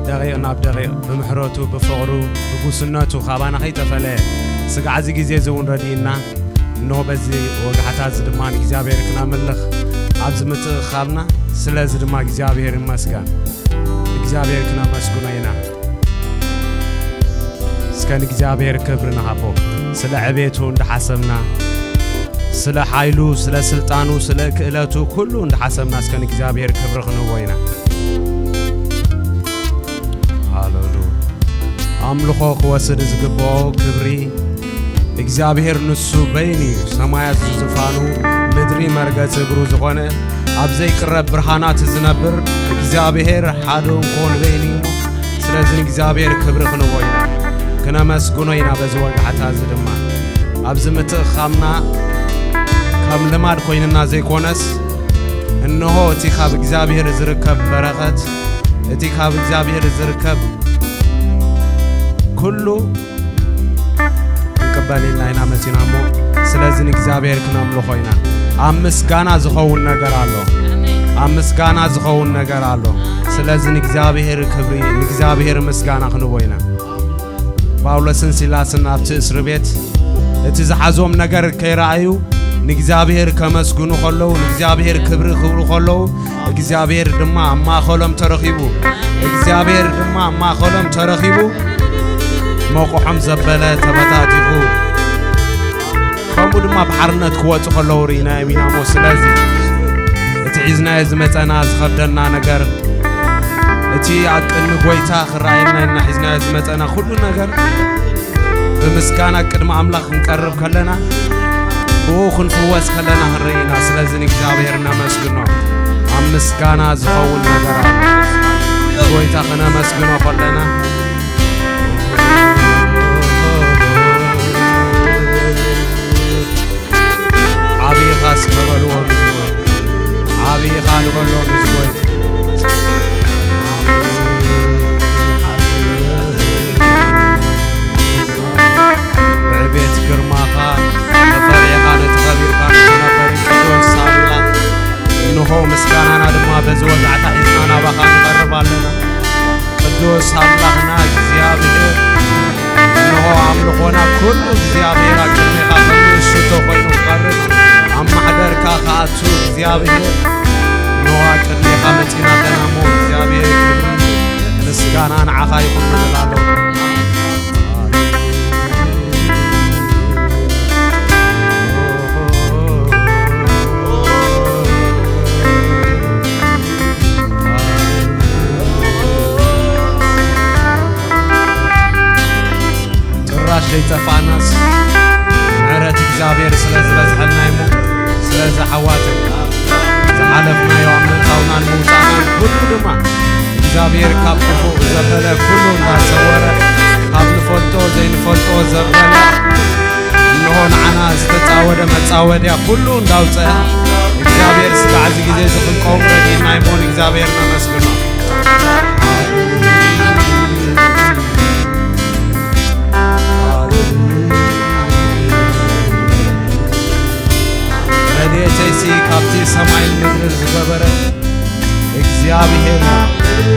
ደቂቕ ናብ ደቂቕ ብምሕረቱ፣ ብፍቕሩ፣ ብጉስነቱ ካባና ከይተፈለየ፣ ስጋዕ እዚ ግዜ እዚ እውን ረድእና፣ እነሆ በዚ ወጋሕታ እዚ ድማ ንእግዚኣብሔር ክነምልኽ ኣብዚ ምትእኻብና፣ ስለዚ ድማ እግዚኣብሔር ይመስገን። እግዚኣብሔር ክነመስግኖ ኢና። እስከ ንእግዚኣብሔር ክብሪ ንሃቦ። ስለ ዕቤቱ እንዳሓሰብና፣ ስለ ሓይሉ፣ ስለ ስልጣኑ፣ ስለ ክእለቱ፣ ኩሉ እንዳሓሰብና እስከ ንእግዚኣብሔር ክብሪ ክንህቦ ኢና። ሃሌሉያ። ኣምልኾ ክወስድ ዝግብኦ ክብሪ እግዚኣብሔር ንሱ በይኑ እዩ። ሰማያት ዝፋኑ፣ ምድሪ መርገጺ እግሩ ዝኾነ፣ ኣብ ዘይቅረብ ብርሃናት ዝነብር እግዚኣብሔር ሓደ እንኮ ንበይኑ እዩ። ስለዚ ንእግዚኣብሔር ክብሪ ክንቦ ኢና፣ ክነመስግኖ ኢና። በዚ ወጋሕታ እዚ ድማ ኣብዚ ምትእኻምና ከም ልማድ ኮይንና ዘይኮነስ፣ እንሆ እቲ ካብ እግዚኣብሔር ዝርከብ በረኸት፣ እቲ ካብ እግዚኣብሔር ዝርከብ ኩሉ ክንቅበል ኢልና ኢና መጺና እሞ፣ ስለዚ ንእግዚኣብሔር ክነምልኾ ኢና። ኣብ ምስጋና ዝኸውን ነገር ኣሎ። ኣብ ምስጋና ዝኸውን ነገር ኣሎ። ስለዚ ንእግዚኣብሔር ክብሪ፣ ንእግዚኣብሔር ምስጋና ክንቦ ኢና። ጳውሎስን ሲላስን ኣብቲ እስሪ ቤት እቲ ዝሓዞም ነገር ከይረኣዩ ንእግዚኣብሔር ከመስግኑ ከለዉ፣ ንእግዚኣብሔር ክብሪ ክብሉ ከለዉ፣ እግዚኣብሔር ድማ ኣብ ማእኸሎም ተረኺቡ። እግዚኣብሔር ድማ ኣብ ማእኸሎም ተረኺቡ፣ መቑሖም ዘበለ ተበታቲኹ። ከምኡ ድማ ብሓርነት ክወጹ ከለዉ ርኢናዮም ኢና እሞ፣ ስለዚ እቲ ሒዝናዮ ዝመጸና ዝኸብደና ነገር፣ እቲ ኣብ ቅድሚ ጐይታ ክረኣየና ኢልና ሒዝናዮ ዝመጸና ኩሉ ነገር፣ ብምስጋና ቅድሚ ኣምላኽ ክንቀርብ ከለና፣ ብኡ ክንፍወስ ከለና ክንርኢ ኢና። ስለዚ ንእግዚኣብሔር ነመስግኖ። ኣብ ምስጋና ዝኸውን ነገር ኣሎ። ንጐይታ ክነመስግኖ ከለና፣ ዓብዪኻ እስከ በልዎ፣ ዓብዪኻ ንበሎ ንዝጎይታ። ብዕቤት ግርማኻ ተፈሪዕኻ ነቲ ኸቢርካ ንዝነበር ቅዱስ ኣምላኽ፣ እንሆ ምስጋናና ድማ በዚ ወጋሕታ ሒዝና ናባኻ ንቐርብ ኣለና። ቅዱስ ኣምላኽና እግዚኣብሔር፣ እንሆ ኣምልኾና ኩሉ እግዚኣብሔር ኣብ ቅድሜኻ ከም ንእሽቶ ኮይኑ ክቐርብ፣ ኣብ ማሕደርካ ክኣቱ እግዚኣብሔር፣ እንሆ ኣብ ቅድሜኻ መጺና ኣለና እሞ እግዚኣብሔር ክብሪ ምስጋና ንዓኻ ይኹን ንብል ኣለና። ጭራሽ ዘይጠፋእናስ ምሕረት እግዚኣብሔር ስለ ዝበዝሐልና እሞ፣ ስለዚ ኣሕዋተይ ዝሓለፍናዮ ኣብ ምእታውናን ምውፃእናን ኩሉ ድማ እግዚኣብሔር ካብ ክፉእ ዘበለ ኩሉ እንዳሰወረ፣ ካብ ንፈልጦ ዘይንፈልጦ ዘበለ እንሆ ንዓና ዝተጻወደ መጻወድያ ኩሉ እንዳውጸአ እግዚኣብሔር ስጋዕ እዚ ግዜ እዚ ክንቀውም ረድእና እሞ ንእግዚኣብሔር ነመስግኖ። ረድኤተይሲ ካብቲ ሰማይን ምድርን ዝገበረ እግዚኣብሔር እዩ።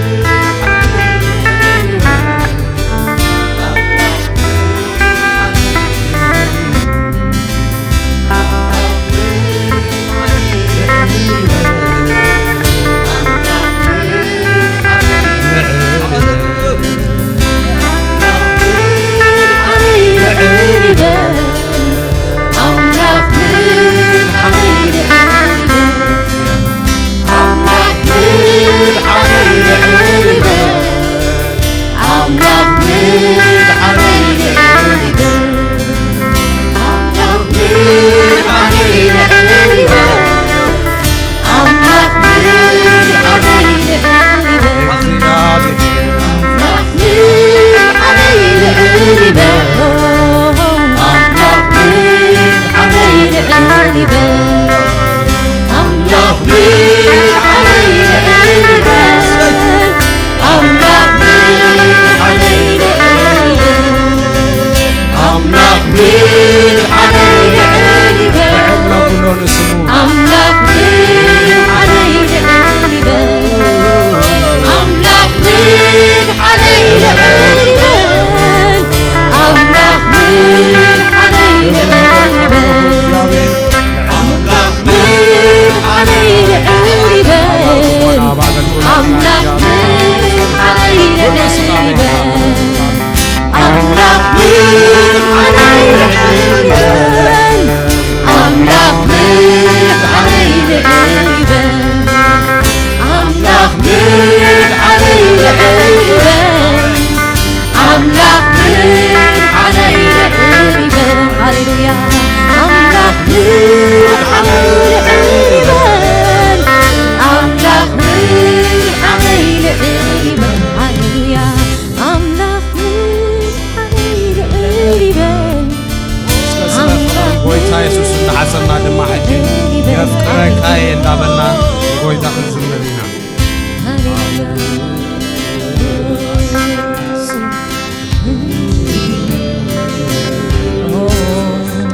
እንዳበልና ንጎይታ ክንዝምር ኢና።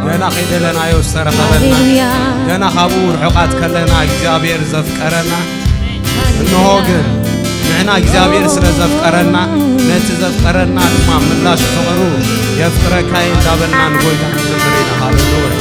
ገና ከይደለናዮ ዝተረኸበና፣ ሃሌሉያ። ገና ካብኡ ርሑቓት ከለና እግዚኣብሔር ዘፍቀረና፣ እንሆ ግን ንሕና እግዚኣብሔር ስለ ዘፍቀረና፣ ነቲ ዘፍቀረና ድማ ምላሽ ፍቕሩ የፍቅረካይ እንዳበልና ንጎይታ ክንዝምር ኢና። ሃሌሉያ።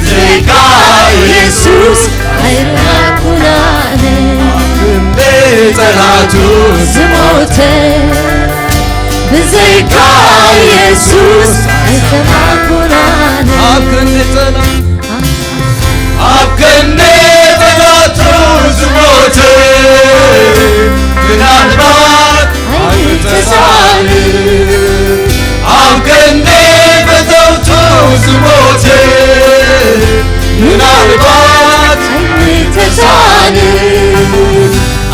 ብዘይካ ኢየሱስ ኣይረኣኩን ኣነ። ክንደይ ጸላእቱ ዝሞተ። ብዘይካ ኢየሱስ ኣይሰማዕኩን ኣነ። ኣብ ክንዲ ጸላእ ኣብ ክንዲ ጸላእቱ ዝሞተ። ምናልባት ኣይተሳእንን። ኣብ ክንዲ ፈተውቱ ዝሞተ። ምናልባት ኣይተሳእንን።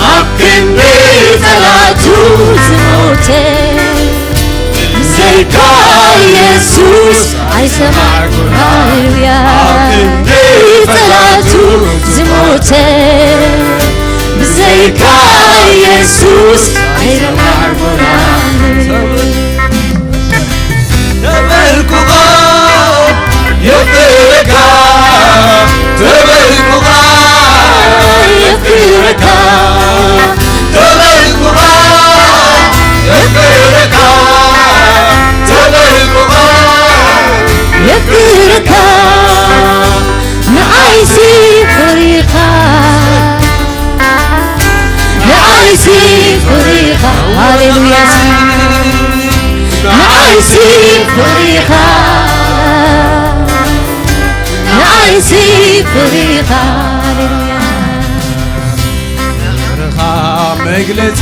ኣብ ክንዲ ጸላእቱ ዝሞተ። ብዘይካ ኢየሱስ ኣይሰማዕኩን። ሃሌሉያ። ኣብ ክንዲ ጸላእቱ ዝሞተ። ብዘይካ ኢየሱስ ኣይሰማዕኩን። ተበልኩኻ የፍቅረካ። ተበልኩኻ የፍቅረካ። ተበልኩኻ የፍቅረካ። ተበልኩኻ የፍቅረካ። ንዓይሲ ፍሪኻ፣ ንዓይሲ ፍሪኻ። ሃሌሉያ። ንዓይሲ ፍሪኻ፣ ንዓይሲ ፍሪኻ። ሃሌሉያ። ፍቕርኻ መግለጺ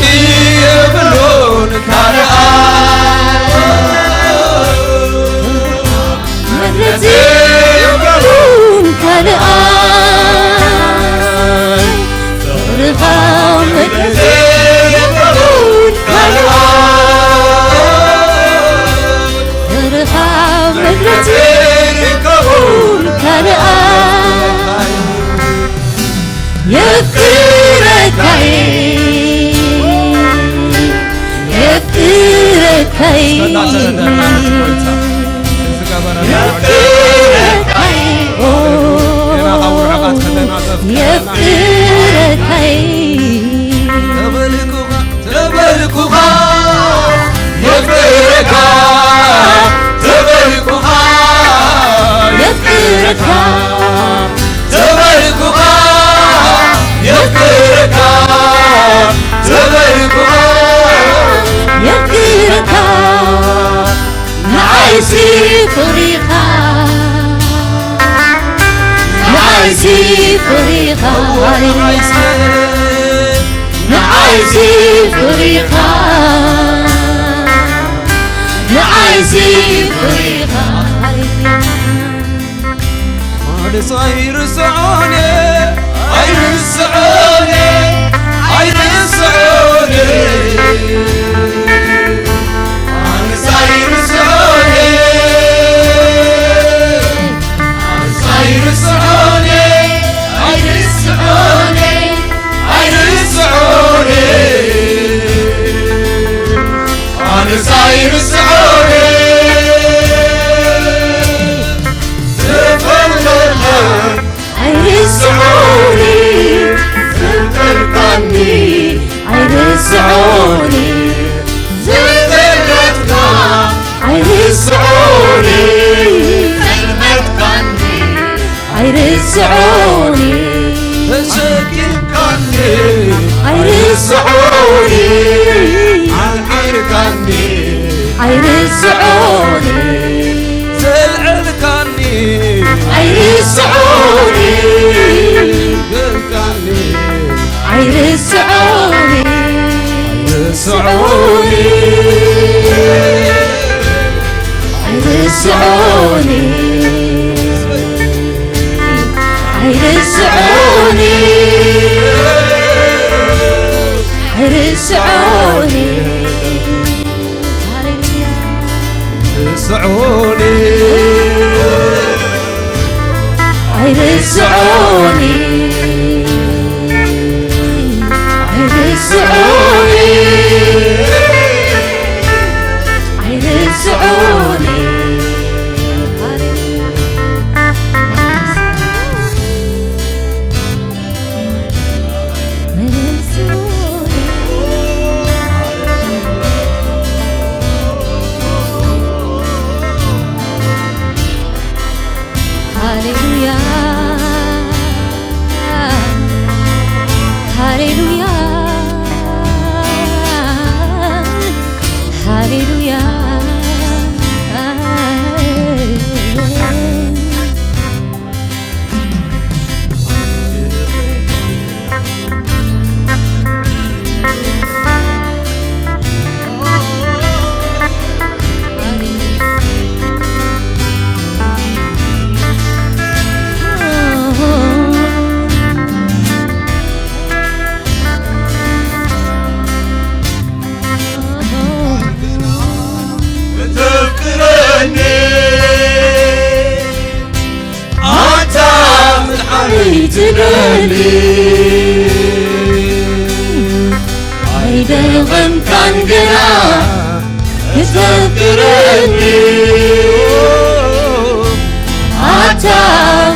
የብሉን ካልኣ። መግለጺ የብሉን ካልኣ። ፍቕርኻ መግለጺ የብሉን ካልኣ። ፍቕርኻ መግለጺ የብሉን ካልኣ። የፍቅረካይ፣ የፍቅረካይ፣ የፍቅረካይ፣ ኦ፣ የፍቅረካይ። ተበልኩኻ፣ ተበልኩኻ፣ የፍቅረካ፣ ተበልኩኻ፣ የፍቅረካ። ተበልኩኻ የፍቅረካ፣ ተበልኩኻ የፍቅረካ። ንዓይሲ ፍሪኻ፣ ንዓይሲ ፍሪኻ፣ ንዓይሲ ፍሪኻ፣ ንዓይሲ ፍሪኻ። ኣነስ ኣይርስዖን እየ፣ ኣይርስዖን እየ፣ ኣይርስዖን እየ። ኣነስ ኣይርስዖን እየ፣ ኣነስ ኣይርስዖን እየ፣ ኣይርስዖን እየ፣ ኣይርስዖን እየ። ኣነስ ኣይርስዖን እየ። ዝፈለካ ኣይርስዖኒ፣ ዝፈለካኒ ኣይርስዖኒ፣ ዝፈለካ ኣይርስዖኒ፣ ዝፈለካኒ ኣይርስዖኒ፣ ተሸኪምካኒ ኣይርስዖኒ፣ ኣልዒልካኒ ኣይርስዖኒ፣ ዘልዐልካኒ ኣይርስዖኒ፣ ገልካኒ ኣይርስዖኒ፣ ኣይርስዖኒ፣ ኣይርስዖኒ፣ ኣይርስዖኒ፣ ኣይርስዖኒ። ሃሌሉያ። ርስዑኒ፣ ኣይርስዑኒ፣ ኣይርስዑኒ፣ ኣይርስዑኒ። ትደሊ ኣይደኸምካን ገና ክተፍቅረኒ ኣታ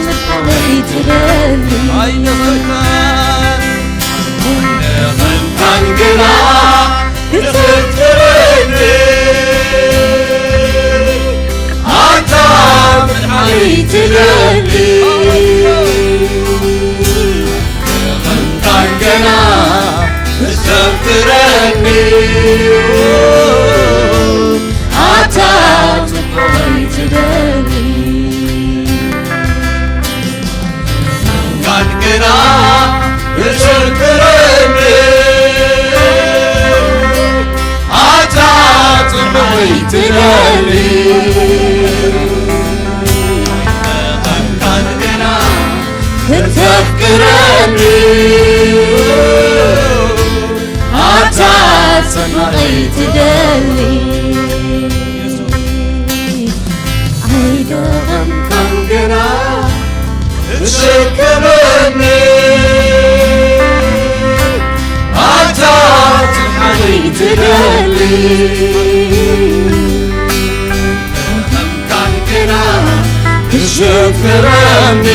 ምሓለይ ትደሊ ኣይደኸምካን ኣይደኸምካን ገና ክተፍቅረኒ ኣታ ምሓለይ ትደሊ ደኸምካን ገና ክተፍቅረኒ ኣታ ጽቡቐይ ትደሊ ደኸምካን ገና ክተፍቅረኒ ኣታ ጽቡቐይ ትደሊ ደኸምካን ገና ክተፍቅረኒ ኣታ ጽቡቐይ ትደሊ ኣይደኸምካን ገና ትሸከመኒ ኣታ ጽሓይ ትደሊ ደኸምካን ገና ትሸከመኒ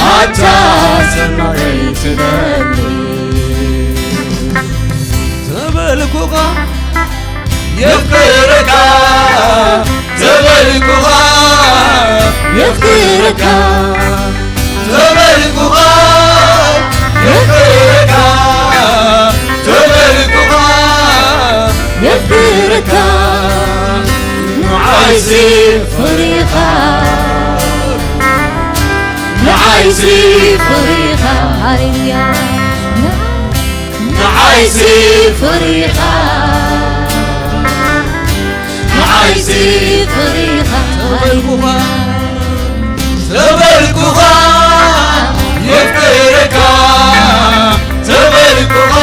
ኣታ ጽሓይ ትደሊ ተበልኩኻ የፍቅረካ ተበልኩኻ የፍቅረካ ተበልኩኻ የፍቅረካ ተበልኩኻ የፍቅረካ ንዓይሲ ፍሪኻ ንዓይሲ ፍሪኻ ሃሌሉያ ንዓይሲ ፍሪኻ ንዓይሲ ፍሪኻ ተበልኩኻ ተበልኩኻ የፍቅረካ ተበልኩኻ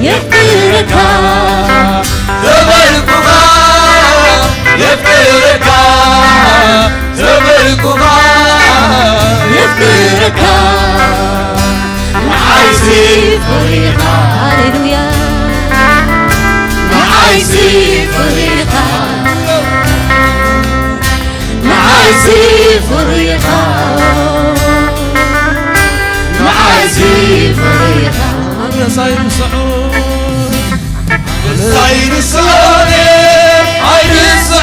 የፍቅረካ ተበልኩኻ የፍቅረካ ተበልኩኻ የፍቅረካ ንዓይሲ ፍሪኻ ሃሌሉያ ንዓይሲ ፍሪኻ ንዓይሲ ፍሪኻ ንዓይሲ ፍሪኻ ኣነስ ኣይርስዖ ኣነስ ኣይርስዖ ኣይርስዖ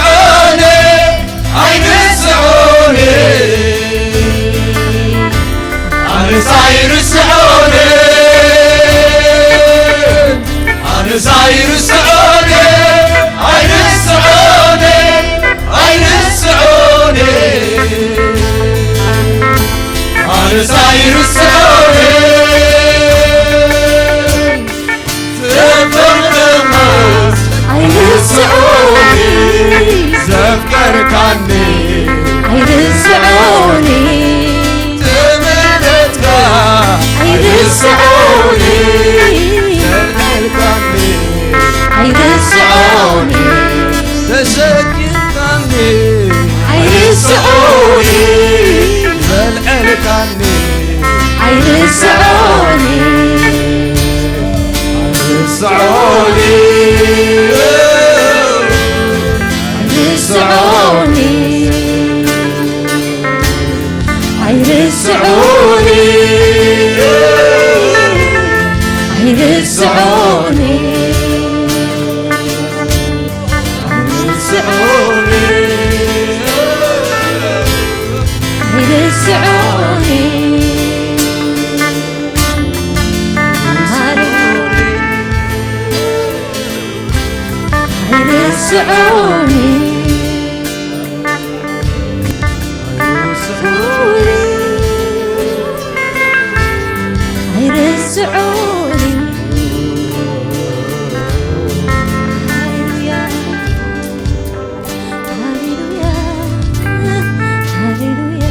ኣይርስዖ ኣነስ ኣይርስዖ ኣነስ ኣይርስዖ ኣይርስዖ ኣይርስዖ ኣነስ ኣይርስዖ ዘፍቀርካስ ኣይርስዖኒ ዘፍቀርካኒ ኣይርስዖኒ ትምክሕትካ ኣይርስዖኒ ዘፍቀርካኒ ኣይርስዖኒ ተሸኪምካኒ ኣይርስዖኒ ዘልዐልካኒ ኣይርስዖኒ ኣይርስዖኒ ኣይርስዖኒ ኣይርስዖኒ ኣይርስዖኒ ኣይርስዖኒ ኣይርስዖኒ ኣይርስዖኒ ኣይርስዑኒ ኣይርስዑኒ ሃሌሉያ ሃሌሉያ ሃሌሉያ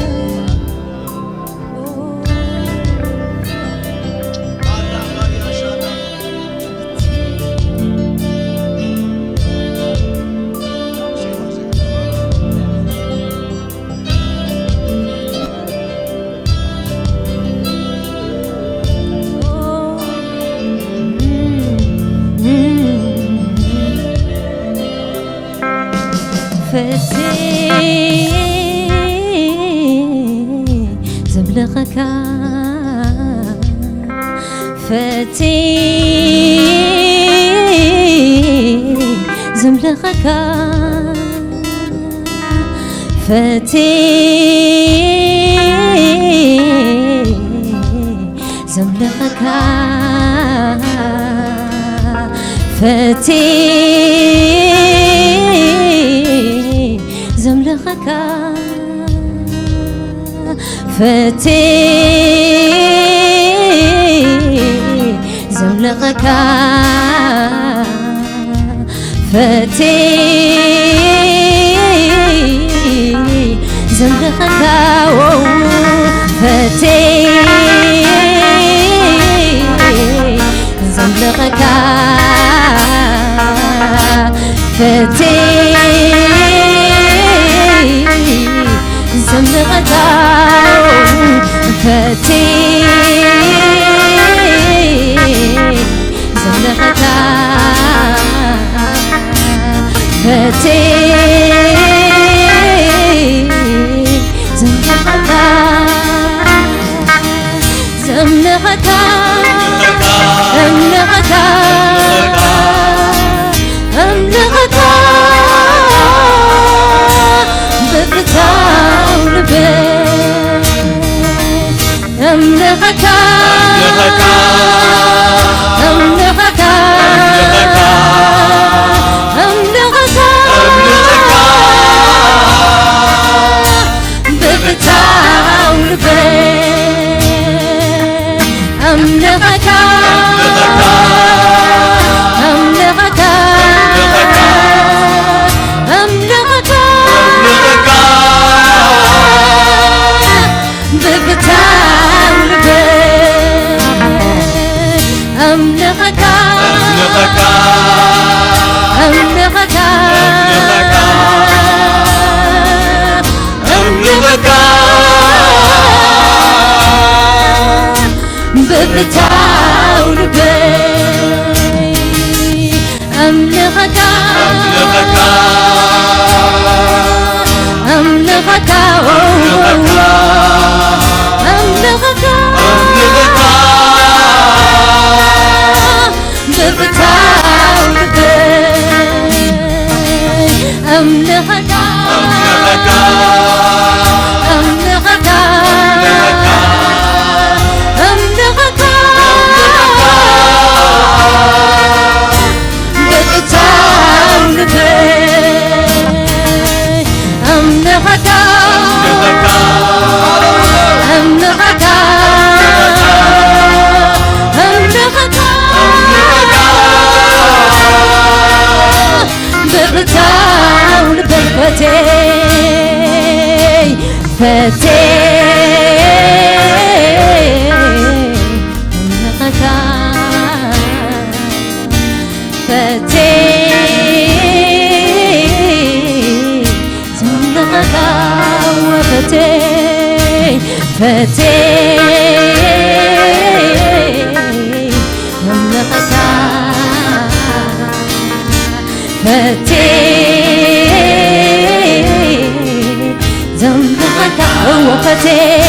እቲ ዘምልኸካ ፈቲ ዘምልኸካ ፈቲ ዘምልኸካ ፈቲ ዘምልኸካ ፈቲ ዘምልኸካ ፈቲ ዘምልኸካ ፈቲ ዘምልኸካ ፈቲ ዘምልኸካ ፈቲ ዘምልኸካ ፈቲ ዘምልኸካ ዘምልኸካ እምልኸካ እምልኸካ ብፍታው ልበይ እምልኸካ እምልኸካ እምልኸካ ብፍታው ልበይ እምልኸካ እምልኸካ እምልኸካ ብፍታው ልበይ እምልኸካ እምልኸካ እምልኸካ እምልኸካ ብፍታው ልበይ እምልኸካ እምልኸካ እምልኸካ እምልኸካ እምልኸካ እምልኸካ ብፍታው ልበይ እምልኸካ እምልኸካ እምልኸካ እምልኸካ እምልኸካ ብፍታው ልበይ እምልኸካ እምልኸካ እምልኸካ ብፍታው ልበይ ፈትየይ ፈትየይ እምልኸካ ፈትየይ ዘምልኸካ ወፈትየይ ፈትየይ ዘምልኸካ ፈትየይ ዘምልኸካ እወ ፈትየይ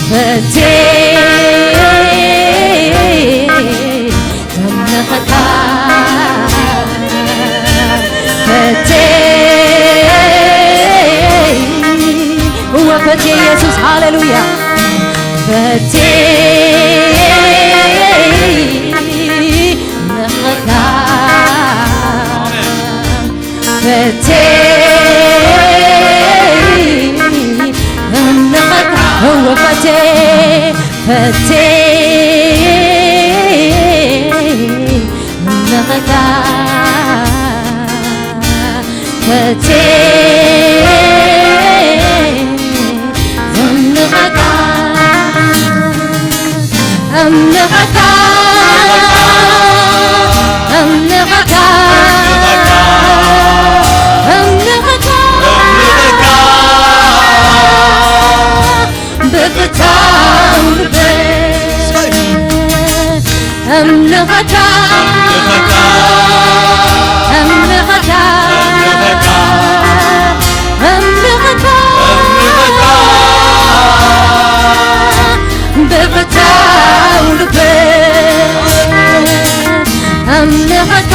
ፈትየይ ዘምልኸካ ፈትየይ እወ ፈትየይ የሱስ ሃሌሉያ ፈትየይ ምኽርካ ፈትየይ ምኽርካ እወ ፈትየይ ፈትየይ ምኽርካ ፈትየይ ዘምልኸካ ኣምልኸካ ኣምልኸካ ኣምልኸካ ብፍታው ልበይ ኣምልኸካ ኣምልኸካ ልበይ ኣምልኸካ፣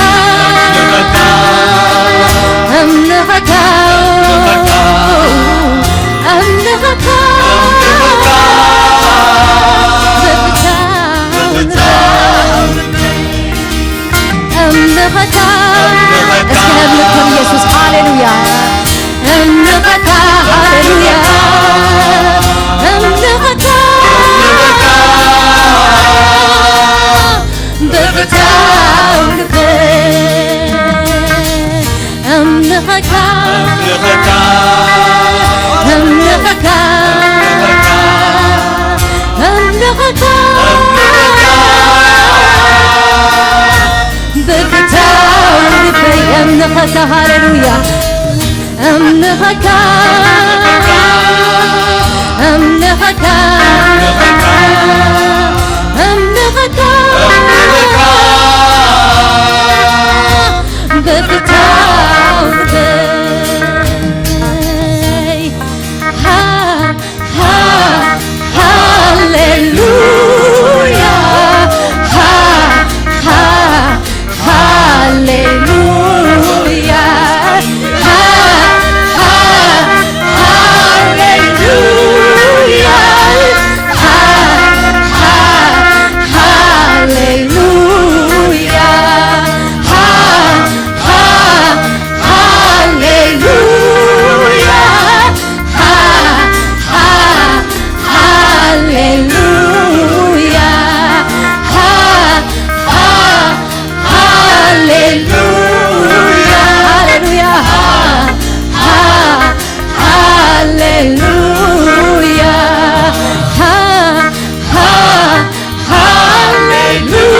ኣምልኸካ፣ ኣምልኸካ፣ ኣምልኸካ፣ በብታ ኣምልኸካ። እስኪ ነምልኽ ኢየሱስ። ሃሌሉያ። እምልኸካ፣ ሃሌሉያ። እምልኸካ፣ በብታው ልበይ። እምልኸካ፣ እምልኸካ፣ እምልኸካ፣ በብታው ልበይ። እምልኸካ፣ ሃሌሉያ። እምልኸካ፣ እምልኸካ፣ እምልኸካ፣ በብታው ልበይ። ሃ-፣ ሃ-፣ ሃሌሉያ፣ ሃ-፣ ሃ-፣ ሃሌሉያ። ሃ-፣ ሃ-፣ ሃሌሉያ። ሃ-፣ ሃ-፣ ሃሌሉያ። ሃ-፣ ሃ-፣ ሃሌሉያ። ሃ-፣ ሃ-፣ ሃሌሉያ። ሃ-፣ ሃ-፣ ሃሌሉያ፣ ሃሌሉያ፣ ሃ-፣ ሃ-፣ ሃሌሉያ፣ ሃ-፣ ሃ-፣ ሃሌሉያ፣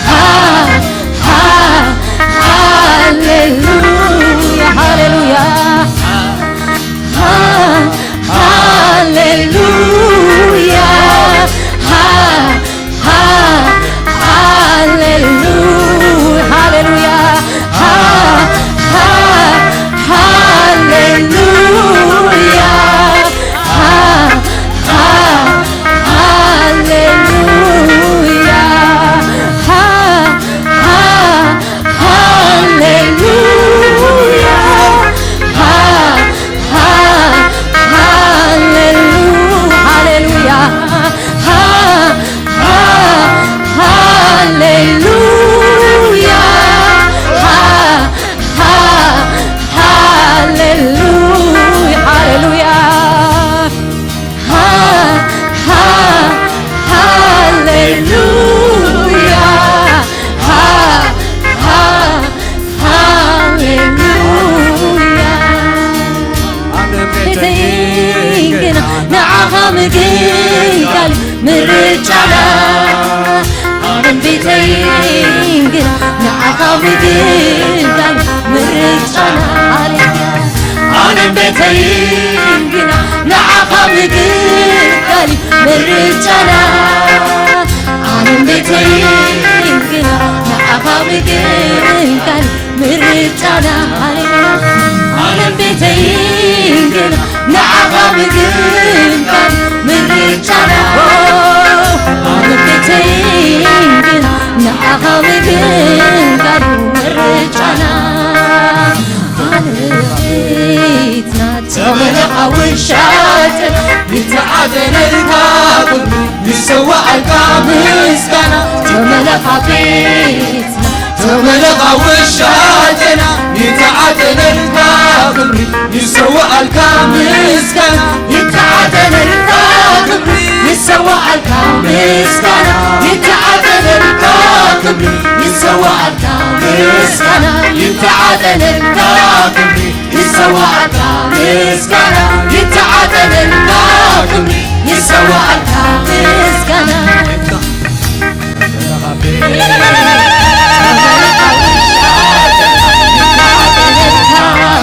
ሃ-፣ ሃ-፣ ሃሌሉያ፣ ሃሌሉያ። ሃ-፣ ሃሌሉያ። ሃ-፣ ሃ-፣ ሃሌሉያ። ሃሌሉያ። ሃ-፣ ሃ-፣ ሃሌሉያ። ሃ-፣ ሃ-፣ ሃሌሉያ። ሃ-፣ ሃ-፣ ሃሌሉያ። ሃ-፣ ሃ-፣ ሃሌሉ-፣ ሃሌሉያ። ሃ-፣ ሃ-፣ ሃሌሉያ። ሃ-፣ ሃ-፣ ሃሌሉያ። ሃሌሉያ። ሃ-፣ ሃ-፣ ሃሌሉያ። ሃ-፣ ሃ-፣ ሃሌሉያ። ኣነ ቤተይን ግና ንዓኻ ምግልጋል ምርጫና። ኣነ ቤተይን ግና ንዓኻ ምግልጋል ምርጫና። ኣነ ቤተይን ግና ንዓኻ ምግልጋል ምርጫና። ኣነ ቤተይን ግና ንዓኻ ምግልጋል ምርጫና። ኣነ ቤተይን ግና ንዓኻ ምግልጋል ምርጫና። ኣነ ቤተይን ግና ንዓኻ ምግልጋል ምርጫና። ኣነ ቤትና ተመለኻ ውሻጥና ይተዓደለልካ ክብሪ ይሰዋኣልካ ምስጋና። ተመለኻ ቤትና ተመለኻ ውሻጥና ይተዓደለልካ ክብሪ ይሰዋኣልካ ምስጋና። ይተዓደለልካ ክብሪ ይሰዋኣልካ ምስጋና። ይተዓደለልካ ክብሪ ይሰዋኣልካ ምስጋና። ይተዓደለልካ ክብሪ ይሰዋኣልካ ምስጋና። ይተዓደለልካ ክብሪ ይሰዋኣልካ ምስጋና።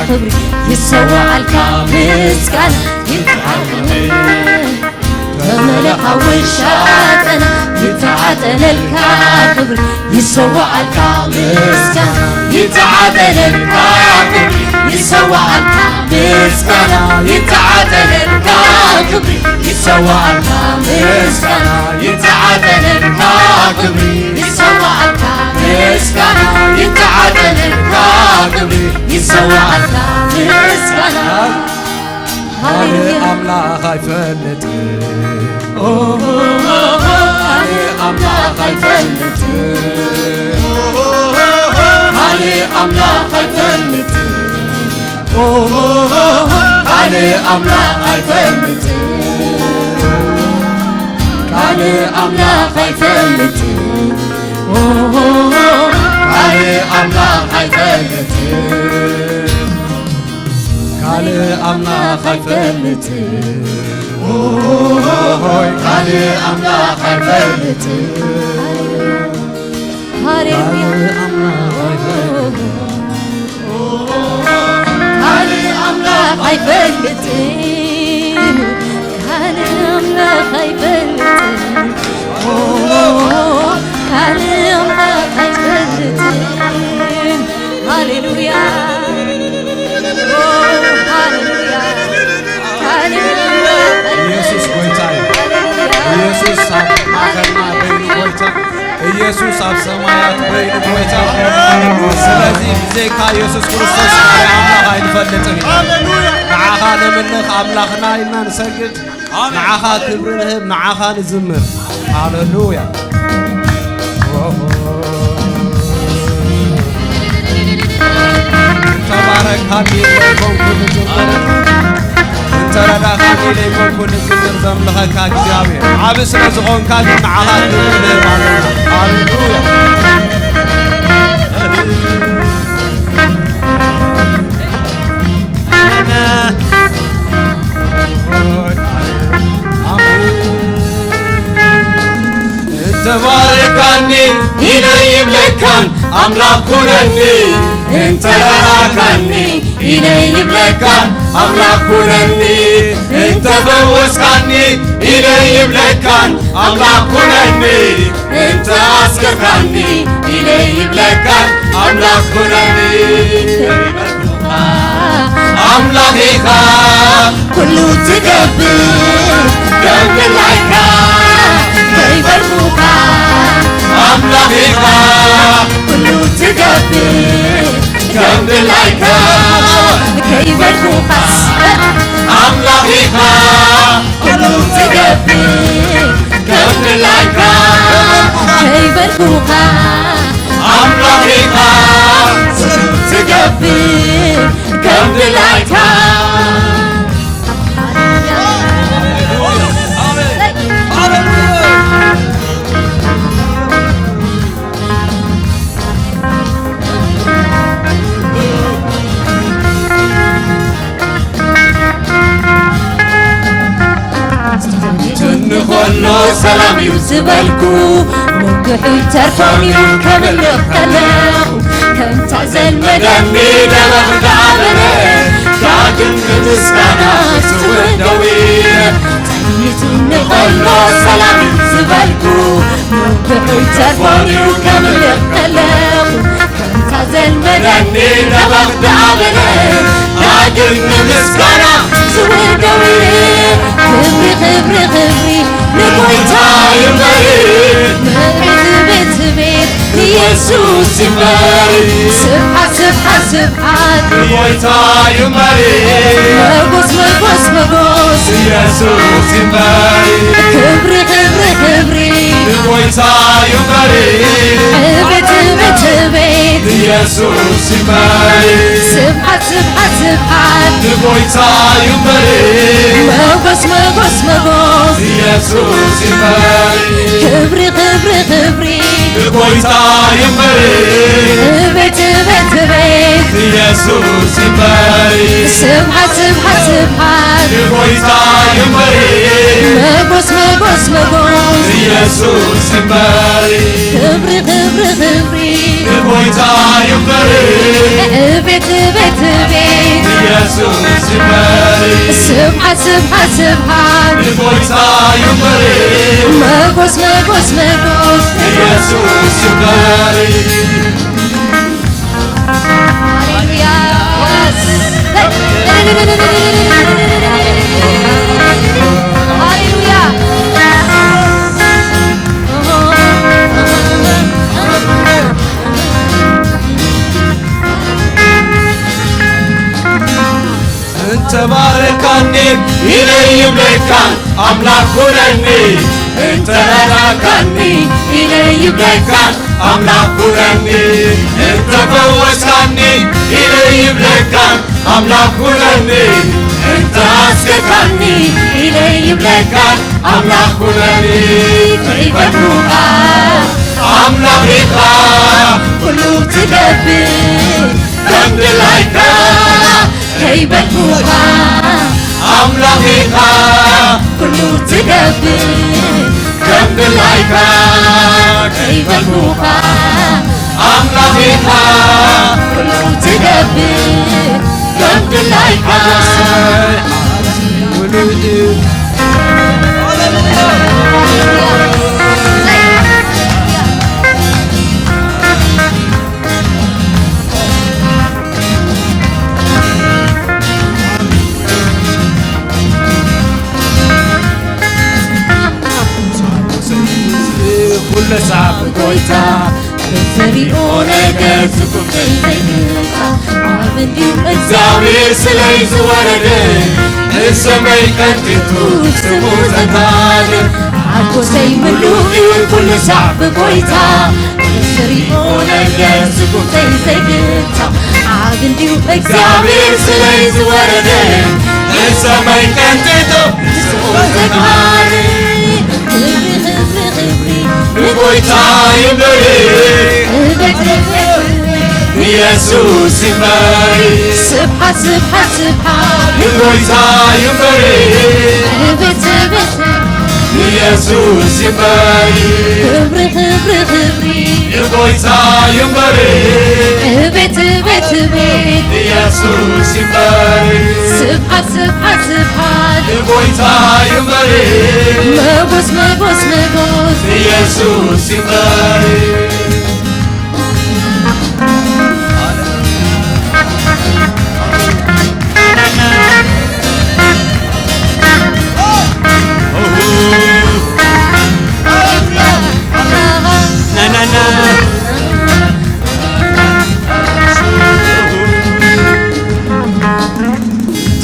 ክብሪ ይሰዋኣልካ ምስጋና። ይተዓደለልካ ተመለኻ ውሻጥና ይተዓደለልካ ክብሪ ይሰዋኣልካ ምስጋና ይተዓደለልካ ክብሪ ይሰዋኣልካ ምስጋና ይተዓደለልካ ክብሪ ይሰዋኣልካ ምስጋና ይተዓደለልካ ክብሪ ይሰዋኣልካ ምስጋና ይተዓደለልካ ክብሪ ይሰዋኣልካ ምስጋና ካልእ ኣምላኽ ኣይፈልጥን ካልእ ኣምላኽ ኣይፈልጥን ካልእ ኣምላኽ ኣይፈልጥን ካልእ ኣምላኽ ኣይፈልጥን ካልእ ኣምላኽ ኣይፈልጥን ካልእ ኣምላኽ ኣይፈልጥን ካልእ ኣምላኽ ኣይፈልጥን ካልእ ኣምላኽ ኣይፈልጥን ሃሌሉያ ካልእ ኣምላኽ ኣይፈልጥን ካልእ ኣምላኽ ኣይፈልጥን ካልእ ኣምላኽ ኣይፈልጥን ካልእ ኣምላኽ ኣይፈልጥን ሃሌሉያ ሃሌሉያ ካልእ ኣምላኽ ኢየሱስ ጎይታ እዩ። ኢየሱስ ኣብ ማእከልና በይኑ ጎይታ ኢየሱስ ኣብ ሰማያት በይኑ ጎይታ ስለዚ ብዘይካ ኢየሱስ ክርስቶስ ካልእ ኣምላኽ ኣይንፈልጥን ኢና ንዓኻ ነምልኽ ኣምላኽና ኢልና ንሰግድ ንዓኻ ክብሪ ንህብ ንዓኻ ንዝምር ሃሌሉያ እንተባረካኒ ዘይኮንኩ ንዝምር እንተረዳኻኒ ዘይኮንኩ ንዝምር ዘምልኸካ እግዚኣብሔር ዓብ ስለ ዝኾንካ ግን ንዓኻ ክብሪ ንህብ ኣለና ሃሌሉያ እንተባረካኒ ኢለ ይብለካን ኣምላኽ ኩነኒ እንተራራካኒ ኢለ ይብለካን ኣምላኽ ኩነኒ እንተፈወስካኒ ኢለ ይብለካን ኣምላኽ ኩነኒ እንተኣስከርካኒ ኢለ ይብለካን ኣምላኽ ኩነኒ ኣምላኽ ኢኻ ኩሉ ትገብር ከም ድላይካ ከይበልኩኻ ኣምላኽ ኢኻ ኩሉ ትገብር ከም ድላይካ ከይበልኩኻስ ኣምላኽ ኢኻ ኩሉ ትገብር ከም ድላይካ ከይበልኩኻ ኣምላኽ ኢኻ ኩሉ ትገብር ከም ድላይካ ትንኾሎ ሰላም እዩ ዝበልኩ ምንግሑ ተርፎም እዩ ከብል ከለኹ ከምታ ዘልመደኒ ደበኽ ዳበለ ዳግም ንምስጋና ዝውደዊ ትንኾሎ ሰላም እዩ ዝበልኩ ምንግሑ ተርፎም እዩ ከብል ከለኹ ከምታ ዘልመደኒ ደበኽ ዳበለ ዳግም ንምስጋና ዝውደዊ ክብሪ ክብሪ ክብሪ ንጎይታ ይበሪ ምዕብት ቤት ቤት ኢየሱስ ይበሪ ስብሓት ስብሓት ስብሓት ንጎይታ ይበሪ መጎስ መጎስ መጎስ ኢየሱስ ይበሪ ክብሪ ክብሪ ክብሪ ንጎይታ ይበሪ ዕብት ዕብት ዕቤት ኢየሱስ ይበሪ ስብሓት ስብሓት ስብሓት ንጎይታ ይበሪ መጎስ መጎስ መጎስ ኢየሱስ ይበሪ ክብሪ ክብሪ ክብሪ ንጎይታ ይበሪ ዕብት ዕብት ዕቤት ኢየሱስ ይበሪ ስብሓት ስብሓት ስብሓት ንጎይታ ይበሪ መጎስ መጎስ መጎስ ኢየሱስ ይበሪ ክብሪ ክብሪ ክብሪ ንጎይታ ይበሪ ዕቤት ዕቤት ዕቤት ኢየሱስ ይበሪ ስብሓት ስብሓት ስብሓት ንጎይታ ይበሪ መጎስ መጎስ መጎስ ኢየሱስ ይበሪ ሃሌሉያ። እንተባረካኒ ኢለ ይብለካን ኣምላኽ ኩነኒ፣ እንተረዳካኒ ኢለ ይብለካን ኣምላኽ ኩነኒ፣ እንተፈወስካኒ ኢለ ይብለካን ኣምላኽ ኩነኒ፣ እንተኣስገካኒ ኢለ ይብለካን ኣምላኽ ኩነኒ። ከይበልኩኻ ኣምላኽ ኢኻ ኩሉ ትገብር ከም ድላይካ ከይበልኩኻ ኣምላኽ ኢኻ ኩሉ ትገብር ከም ድላይካ ከይበልኩኻ ኣምላኽ ኢኻ ኩሉ ትገብር ከም ድላይካ። ኩሉ ሳብ ጎይታ እተሪኦ ነገር ዝጉብጠይ ዘይግታ ኣብ እንዲሁ እግዚኣብሔር ስለይ ዝወረደ ንሰማይ ቀንጢጡ ስሙ ዘካደ ሓጎሰይ ምሉእ እዩ ኩሉ ሳብ ጎይታ እተሪኦ ነገር ዝጉብጠይ ዘይግታ ኣብ እንዲሁ እግዚኣብሔር ስለይ ዝወረደ ንሰማይ ቀንጢጡ ስሙ ዘካደ ክብሪ ክብሪ ክብሪ ንጎይታ ይንበሪ ክብሪ ክብሪ ንየሱስ ይንበሪ ስብሓት ስብሓት ስብሓት ንጎይታ ይንበሪ ክብሪ ክብሪ ንየሱስ ይንበሪ ክብሪ ክብሪ ክብሪ ንጎይታ ይንበሪ ቤት ቤት ቤት ኢየሱስ ይንበሪ ስብሓት ስብሓት ስብሓት ንጎይታ ይንበሪ መጎስ መጎስ መጎስ ኢየሱስ ይንበሪ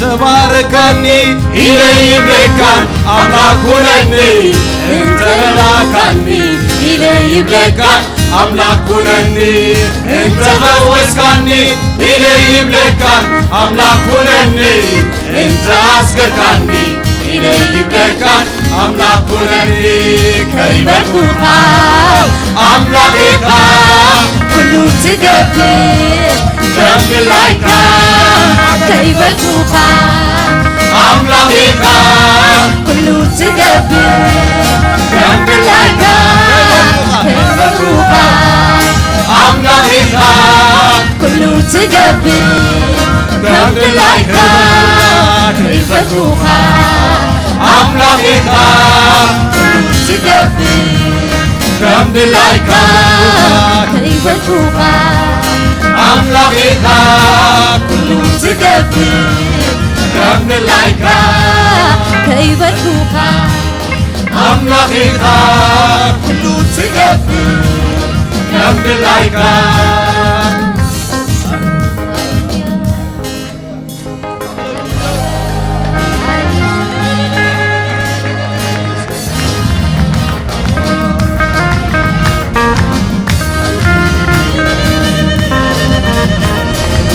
ተባረካኒ ኢለ ይብለካን ኣምላኽ ኩነኒ እንተረዳካኒ ኢለ ይብለካን ኣምላኽ ኩነኒ እንተፈወስካኒ ኢለ ይብለካን ኣምላኽ ኩነኒ እንተ ኣስገርካኒ ኢለ ይብለካን ኣምላኽ ኩነኒ ከይበልኩኻ ኣምላኽ ኢኻ ኩሉ ትገብር ከም ድላይካ ከይበልኩኻ ኣምላኽ ኢኻ ኩሉ ትገብር ከም ድላይካ ከይበልኩኻ ኣምላኽ ኢኻ ኩሉ ትገብር ከም ድላይካ ከይበልኩኻ ኣምላኽ ኢኻ ኩሉ ትገብር ከም ድላይካ ከይበልኩኻ ኣምላኽ ኢኻ ኩሉ ትገብር ከም ድላይካ ከይበልኩኻ ኣምላኽ ኢኻ ኩሉ ትገብር ከም ድላይካ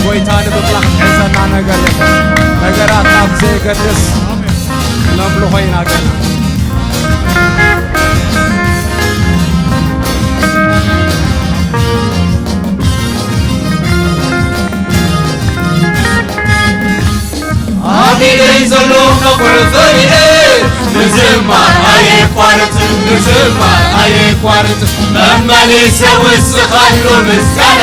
ጎይታ ንምምላኽ ዝሕዘና ነገር የለን። ነገራት ናብ ዘየገድስ ክነምልኾ ኢና ገና። ኣብ ኢደይ ዘሎ መቑር ፈሪሀ ምዝማር ኣየቋርጽ ምዝማር ኣየቋርጽ መመሊሰ ውስኻሉ ምስጋና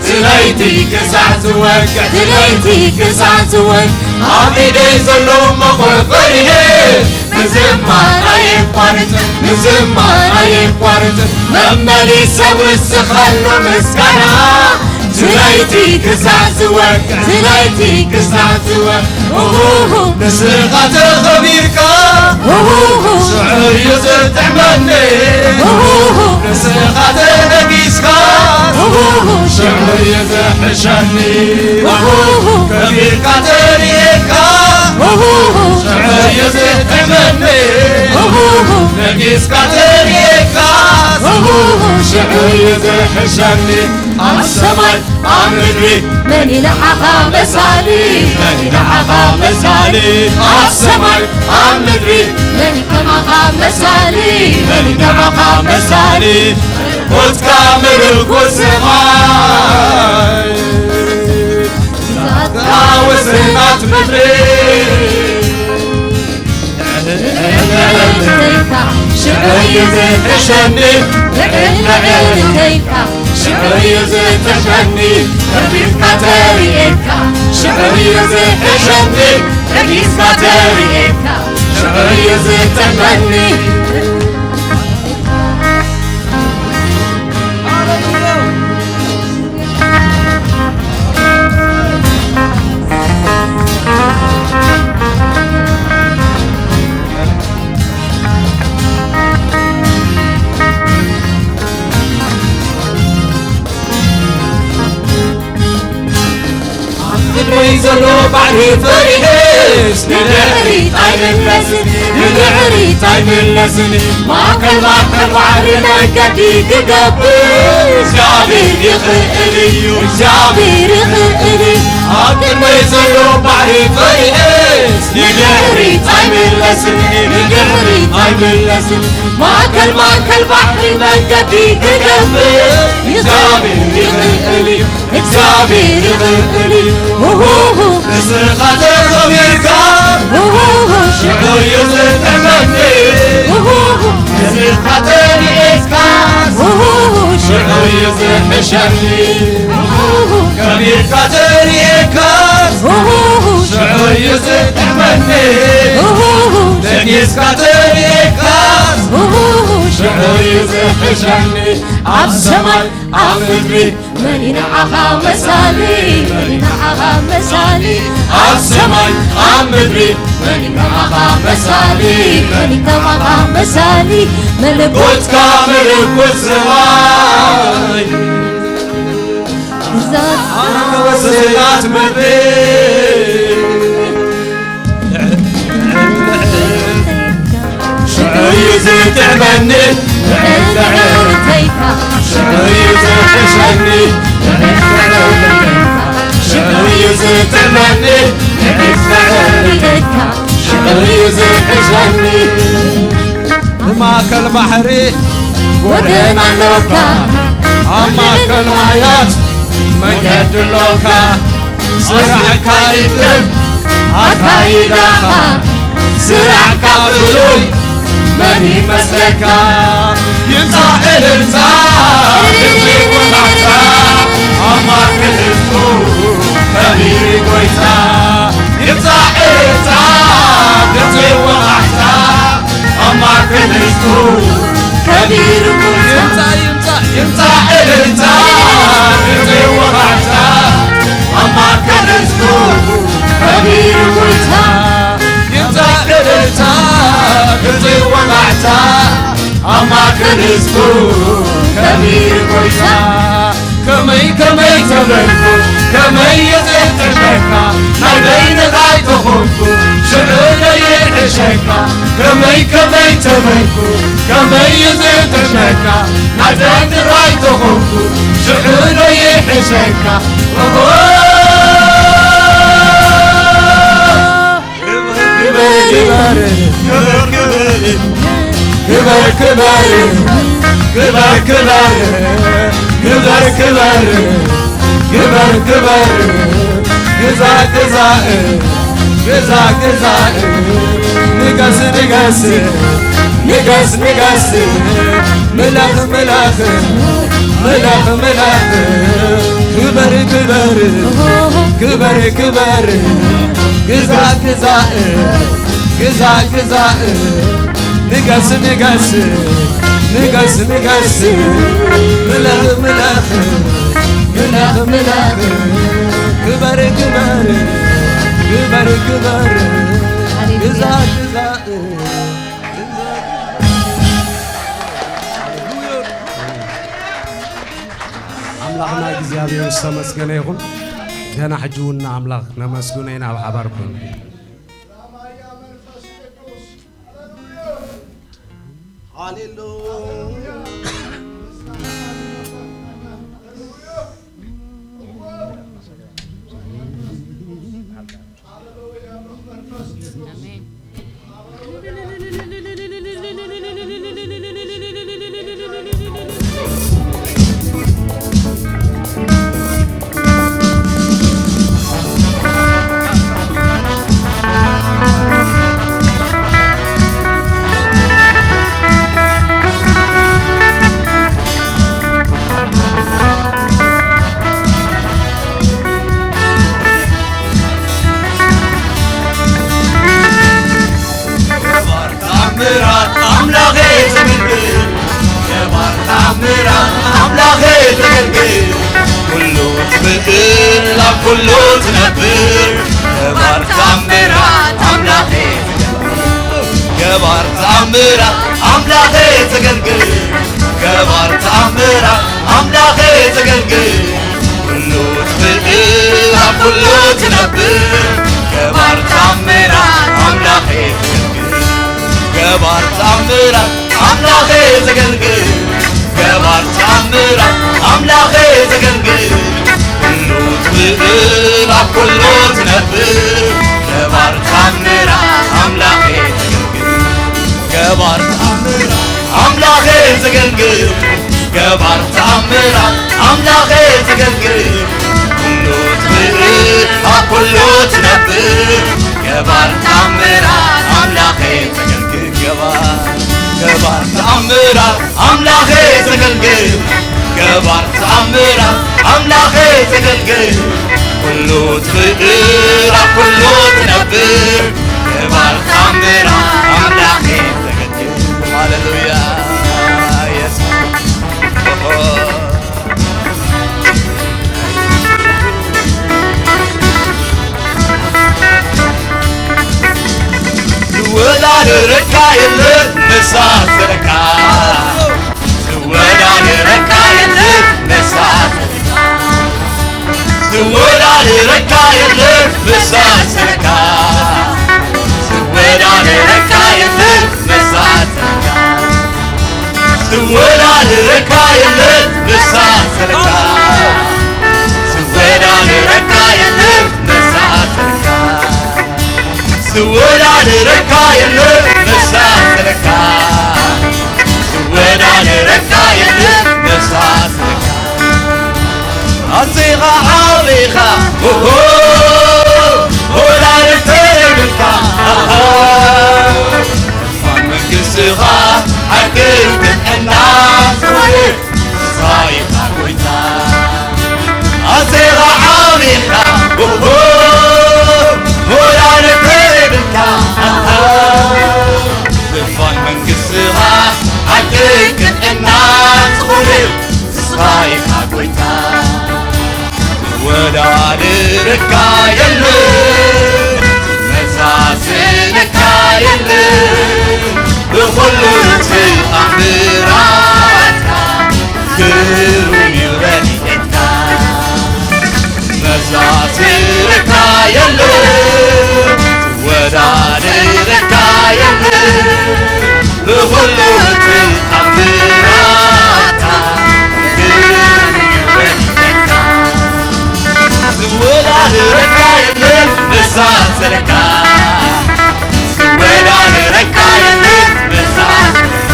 ትለይቲ ክሳዕ ዝወቅዕ ትለይቲ ክሳዕ ዝወቅዕ ኣብ ኢደይ ዘሎ መቑር ፈሪሀ ምዝማር ኣየቋርጽ ምዝማር ኣየቋርጽ መመሊሰ ውስኻሉ ምስጋና ለይቲ ክሳዕ ዝወቅዕ፣ ለይቲ ክሳዕ ዝወቅዕ፣ ኡሁሁ፣ ንስኻ ተኸቢርካ፣ ኡሁሁ፣ ሽዑ እዩ ዝጥዕመኒ። ኡሁሁ፣ ንስኻ ተነጊስካ፣ ኡሁሁ፣ ሽዑ እዩ ዝሕሸኒ። ኡሁሁ፣ ከቢርካ ተርእየካ፣ ኡሁሁ፣ ሽዑ እዩ ዝጥዕመኒ። ኡሁሁ፣ ነጊስካ ተርእየካ፣ ኡሁሁ፣ ሽዑ እዩ ዝሕሸኒ። ኣብ ሰማይ ኣብ ምድሪ መን እዩ ንዓኻ መሳሊ? መን እዩ ንዓኻ መሳሊ? ኣብ ሰማይ ኣብ ምድሪ መን እዩ ከማኻ መሳሊ? መን እዩ ከማኻ መሳሊ? ሞትካ ምልኩት ሰማይ፣ ግዛትካ ወሰናት ምድሪ። ልዕል ልዕል እንተይልካ ሽዑ እዩ ዝሕሸኒ። ልዕል ልዕል እንተይልካ ሽዑ እዩ ዝጥዕመኒ። ከቢድካ ተርእየካ ሽዑ እዩ ዝሕሸኒ። ከቢድካ ተርእየካ ሽዑ እዩ ዝጥዕመኒ። ኣብ ቅድመይ ዘሎ ባሕሪ ፈሪሄስ ንድሕሪት ኣይምለስን፣ ንድሕሪት ኣይምለስን። ማእከል ማእከል ባሕሪ መገዲ ክገብር እግዚኣብሔር ይኽእል እዩ፣ እግዚኣብሔር ይኽእል እዩ። ኣብ ቅድመይ ዘሎ ባሕሪ ፈሪሄስ ንድሕሪት ኣይምለስን፣ ንድሕሪት ኣይምለስን። ማእከል ማእከል ባሕሪ መገዲ ክገብር እግዚኣብሔር ይኽእል እዩ፣ እግዚኣብሔር ይኽእል እዩ። ኡሁሁ፣ ንስኻ ተኸቢርካ፣ ኡሁሁ፣ ሽዑ እዩ ዝጥዕመኒ። ኡሁሁ፣ ንስኻ ተርእየካ፣ ኡሁሁ፣ ሽዑ እዩ ዝሕሸኒ። ኡሁሁ፣ ከቢርካ ተርእየካ፣ ኡሁሁ፣ ሽዑ እዩ ዝጥዕመኒ። ኡሁሁ፣ ነጊስካ ተርእየካ፣ ኡሁሁ፣ ሽዑ እዩ ዝሕሸኒ። ኣብ ሰማይ ኣብ ምድሪ መን እዩ ንዓኻ መሳሊ? መን እዩ ንዓኻ መሳሊ? ኣብ ሰማይ ኣብ ምድሪ መን እዩ ንዓኻ መሳሊ? መን እዩ ከማኻ መሳሊ? መለኮትካ መለኮት ሰማይ፣ ግዛት ኣንበስናት ምድሪ። ሽዑ እዩ ዝጥዕመኒ፣ ልዕል ልዕል እንተይልካ። ሽዑ እዩ ዝሕሸኒ፣ ልዕል ልዕል እንተይልካ። ሽዑ እዩ ዝጥዕመኒ፣ ልዕል ልዕል እንተይልካ። ሽዑ እዩ ዝሕሸኒ። ብማእከል ባሕሪ ጎደና ኣለካ፣ ኣብ ማእከል ማያት መንገዲ ኣሎካ። ስራሕካ ይጥዕም ኣካይዳኻ፣ ስራሕካ ፍሉይ መን ይመስለካ? ይምጻእ እልልታ፣ ድምጺ ቆላሕታ፣ ኣብ ማእከል ህዝቡ ከቢሩ ጎይታ። ይምጻእ እልልታ፣ ድምጺ ቆላሕታ፣ ኣብ ማእከል ህዝቡ ከቢሩ ጎይታ። ይምጻእ፣ ይምጻእ፣ ይምጻእ እልልታ፣ ድምጺ ወቓዕታ፣ ኣብ ማእከል ህዝቡ ከቢሩ ጎይታ። ይምጻእ እልልታ፣ ድምጺ ወቓዕታ፣ ኣብ ማእከል ህዝቡ ከቢሩ ጎይታ። ከመይ ከመይ ተበልኩ፣ ከመይ እየ ዝሕሸካ፣ ናይ በይንኻ ኣይተኾንኩ፣ ሽዑ ዶ ይሕሸካ? ከመይ ከመይ ተበልኩ፣ ከመይ እየ ዝሕሸካ፣ ናይ በይንኻ ኣይተኾንኩ፣ ሽዑ ዶ ይሕሸካ? ኦሆ! ክበር፣ ክበር፣ ክበር፣ ክበር፣ ክበር፣ ክበር፣ ክበር፣ ክበር፣ ክበር፣ ክበር፣ ክበር፣ ግዛእ፣ ግዛእ፣ ግዛእ፣ ግዛእ፣ ንገስ፣ ንገስ፣ ንገስ፣ ንገስ፣ ምለኽ፣ ምለኽ፣ ምለኽ፣ ምለኽ፣ ክበር፣ ክበር፣ ክበር፣ ክበር፣ ግዛእ፣ ግዛእ፣ ግዛእ፣ ግዛእ፣ ንገስ፣ ንገስ፣ ንገስ፣ ንገስ፣ ምለኽ፣ ምለኽ፣ ምለኽ፣ ክበር ክበር ክበር ክበር ግዛ ግዛ ኣምላኽና እግዚኣብሔር ዝተመስገነ ይኹን። ገና ሕጂ እውን ንኣምላኽ ነመስግኖ ኢና ኣብ ሓባር ኮይኑ። ሃሌሉያ። ገባር ተኣምራት ኣምላኸ ዘገልግል፣ ገባር ተኣምራት ኣምላኸ ዘገልግል፣ ኩሉ ትኽእል ኣብ ኩሉ ትነብር፣ ገባር ተኣምራት ኣምላኸ ዘገልግል፣ ገባር ተኣምራት ኣምላኸ ዘገልግል፣ ገባር ተኣምራት ኣምላኸ ዘገልግል፣ ኩሉ ትኽእል ኣብ ኩሉ ትነብር፣ ገባር ተኣምራት ኣምላኸ ዘገልግል፣ ገባር ተኣምራት ኣምላኸ ዘገልግል፣ ገባር ተኣምራት ኣምላኸ ዘገልግል፣ ኩሉ ትኽእል ኣብ ኩሉ ትነብር፣ ገባር ተኣምራት ኣምላኸ ዘገልግል፣ ገባር ተኣምራት ኣምላኸ ዘገልግል፣ ገባር ተኣምራት ኣምላኸ ዘገልግል፣ ኩሉ ትኽእል ኣብ ኩሉ ትነብር፣ ገባር ተኣምራት ኣምላኸ ዘገልግል፣ ገባር፣ ገባር ተኣምራት ኣምላኸ ዘገልግል፣ ገባር ተኣምራት ኣምላኸ ዘገልግል፣ ኩሉ ትኽእል ኣብ ኩሉ ትነብር፣ ገባር ተኣምራት ኣምላኸ ዘገልግል። ሃሌሉያ የሱስ። ዝወዳደረካ የለን መሳሰለካ፣ ዝወዳደረካ የለን መሳሰለካ፣ ዝወዳደረካ የለን መሳሰለካ፣ ዝወዳደረካ የለን መሳሰለካ። ዝወዳደረካ የለን መሳሰለካ፣ ዝወዳደረካ የለን መሳሰለካ፣ ዝወዳደረካ የለን መሳሰለካ፣ ዝወዳደረካ የለን መሳሰለካ። ኣዚኻ ዓቢኻ፣ ኦሆ፣ ወላዲ ተረብልካ፣ ኣሃ። መንግስትኻ ሓቅን ቅንዕናን ክቡር ንስኻ ኢኻ ጎይታ። ኣዚኻ ዓቢኻ፣ ኦሆ፣ ወላዲ ተረብልካ፣ ኣሃ። ዝፋን መንግስትኻ ሓቅን ቅንዕናን ክቡር ንስኻ ኢኻ ጎይታ። ዝወዳደረካ የለን፣ ዝመሳሰለካ የለን፣ ብኹሉ ተኣምራትካ ግሩም እዩ ረድኤትካ። ዝመሳሰለካ የለን፣ ዝወዳደረካ የለን፣ ብኹሉ ተኣምራትካ ግሩም እዩ ረድኤትካ። ዝወዳደረካ የለን መሳሰለካ፣ ዝወዳደረካ የለን መሳሰለካ፣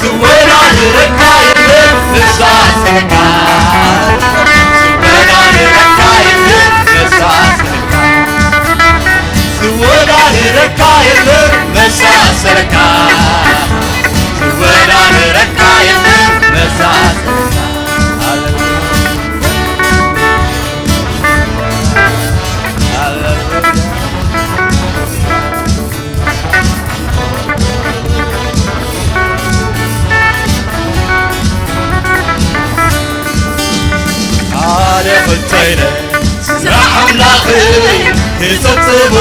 ዝወዳደረካ የለን መሳሰለካ፣ ዝወዳደረካ የለን መሳሰለካ። ዝወዳደረካ የለን መሳሰለካ፣ ዝወዳደረካ የለን መሳሰለካ። ሃሌሉያ። ሃሌሉያ። ክብተይለ ስራሕ ኣምላኽ ክጽብጽቡ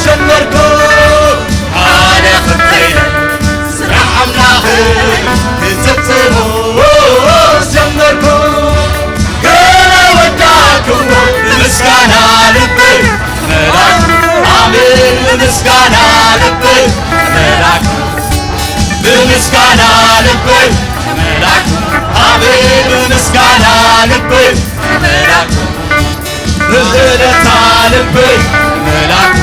ጀመርኩ። ሓደ ክብተይለ ስራሕ ኣምላኽ ክጽብጽቡ ጀመርኩ። ገና ወዳእኩዎ ብምስጋና ልበይ መላኩ፣ ኣሜን፣ ብምስጋና ልበይ መላኩ፣ ብምስጋና ልበይ መላኩ፣ ኣሜን፣ ብምስጋና ልበይ መላኩ፣ ብእልልታ ልበይ መላኩ፣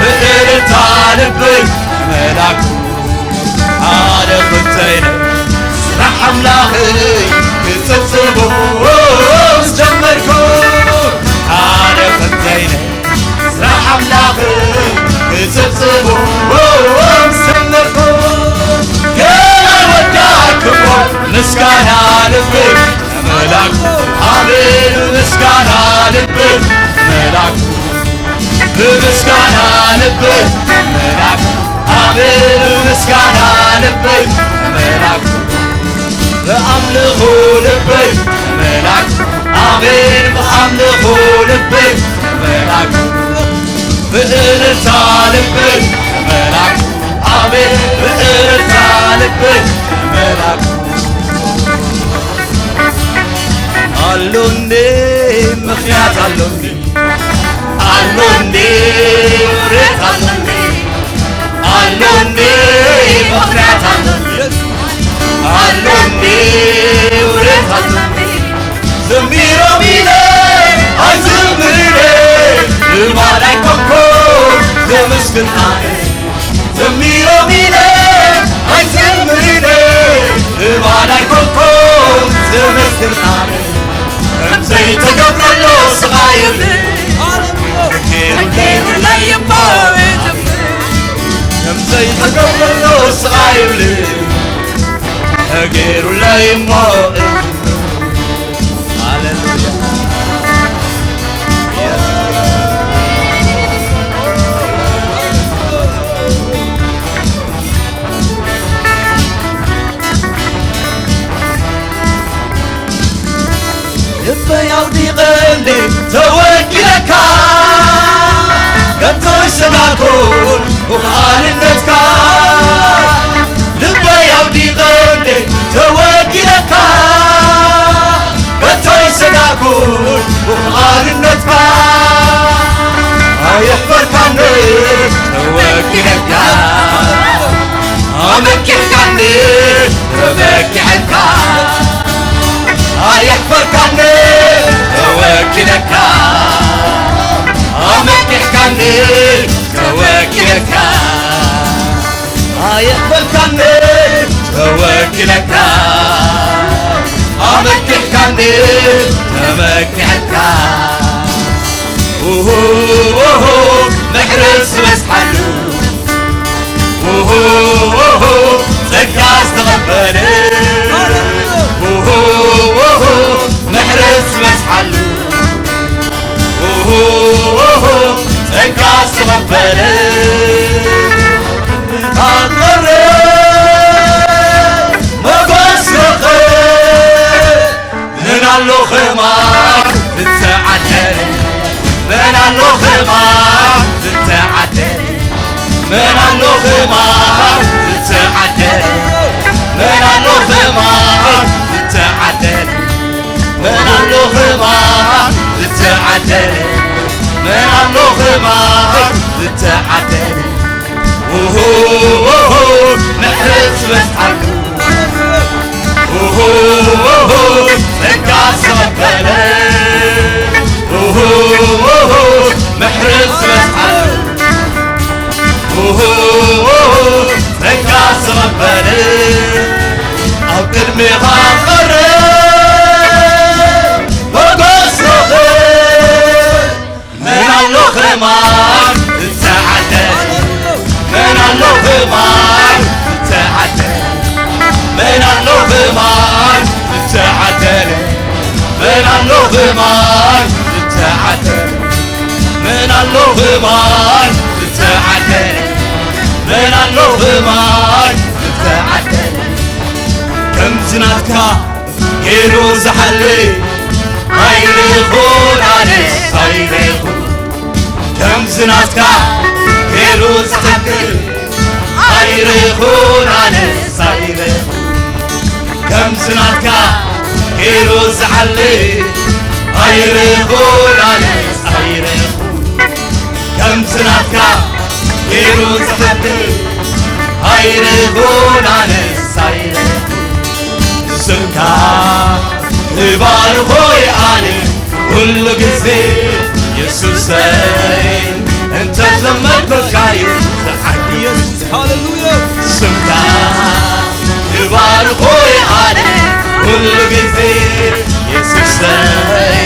ብእልልታ ልበይ መላኩ፣ ሓደ ክብተይለ ስራሕ ኣምላኽ ክጽብጽቡ ምስ ጀመርኩ፣ ሓደ ክብተይለ ስራሕ ኣምላኽ ክጽብጽቡ ምስ ጀመርኩ፣ ገና ወዳእኩዎ ምስጋና ልበይ መላኩ፣ ኣቤት ምስጋና ልበይ መላኩ፣ ብምስጋና ልበይ መላኩ፣ ኣቤት ብምስጋና ልበይ መላኩ፣ ብኣምልኾ ልበይ መላኩ፣ ኣቤት ብኣምልኾ ልበይ መላኩ፣ ብእልልታ ልበይ መላኩ፣ ኣቤት ብእልልታ ልበይ መላኩ። ኣሎ እንዴ ምኽንያት ኣሎ እንዴ፣ ኣሎ እንዴ ምኽንያት ኣሎ እንዴ፣ ኣሎ እንዴ ምኽንያት ኣሎ እንዴ፣ ኣሎ እንዴ ምኽንያት ኣሎ እንዴ። ዘሚሮም ኢለ ኣይዝምር ኢለ ልማድ ኣይኮንኩን ዘመስግን ኣነ። ዘሚሮም ኢለ ኣይዝምር ኢለ ልማድ ኣይኮንኩን ዘመስግን ኣነ። ከም ዘይተገብረሎ ስቓይ የብልን። ከም ዘይተገብረሎ ስቓይ የብልን። ተገይሩለይ እሞ እዝምር። ሃሌሉያ። ልበይ ኣውዲቐ እንዴ ተወኪለካ፣ ከቶ ይሰጋጎን ብኻልነትካ። ልበይ ኣውዲቐ እንዴ ተወኪለካ፣ ከቶ ይሰጋጎን ብኻልነትካ። ኣየሕፈርካን ተወኪለካ፣ ኣመኪሕካኒ ተመኪሐልካ። ኣየሕፈርካኒ ተወኪለካ፣ ኣመኪሕካኒ ተወኪለካ። ኣየሕፈርካኒ ተወኪለካ፣ ኣመኪሕካኒ ተመኪሐልካ። ኡሁ፣ ኡሁ፣ ምሕረት ዝበዝሓሉ። ኡሁ፣ ኡሁ፣ ጸጋ ዝተቐበለ። ኡሁ፣ ኡሁ፣ ምሕረት ዝበዝሓሉ። ኡሁ፣ ኡሁ፣ ጸጋ ዝተቐበለ። ኣኽብር ሞገስ ረኸብ። መን ኣሎ ኸማን ዝተዓደለ? መን ኣሎ ኸማን ዝተዓደለ? መን ኣሎ ኸማን ዝተዓደለ? መን ኣሎ ኸማን ዝተዓደለ? መን ኣሎ ኸማን ዝተዓደለ? መን ኣሎ ኸማን ዝተዓደለ? ኡሁ፣ ኡሁ፣ ምሕረት ዝበዝሓሉ። ኡሁ፣ ኡሁ፣ ጸጋ ዝተቐበለ። ኡሁ፣ ኡሁ፣ ምሕረት ዝበዝሓሉ። ኡሁ፣ ኡሁ፣ ጸጋ ዝተቐበለ። ኣብ ቅድሜኻ ቀርብ ሞገስ ረኽብ። መን ኣሎ ኸማን ዝተዓደለ? መን ኣሎ ኸማን ዝተዓደለ? መን ኣሎ ኸማን ዝተዓደለ? መን ኣሎ ኸማን ዝተዓደለ? መን ኣሎ ኸማን ዝተዓደለ? መን ኣሎ ኸማን ዝተዓደለ? ከምዚ ናትካ ገይሩ ዝሓሊ ኣይረኹን ኣነስ ኣይረኹን ከምዚ ናትካ ገይሩ ዝሓፍር ኣይረኹን ኣነስ ኣይረኹን ከምዚ ናትካ ገይሩ ዝሓልፍ ኣይረኹን ኣነስ ኣይረኹን ከምዚ ናትካ ገይሩ ዝሓፍር ኣይረኹን ኣነስ ኣይረኹን ስምካ እባርኾ ኣነ ኩሉ ግዜ የሱሰይ እንተ ዘመርኩልካዩ ዝሓግዝ የሱስ ሃሌሉያ ስምካ እባርኾ ኣነ ኩሉ ግዜ የሱሰይ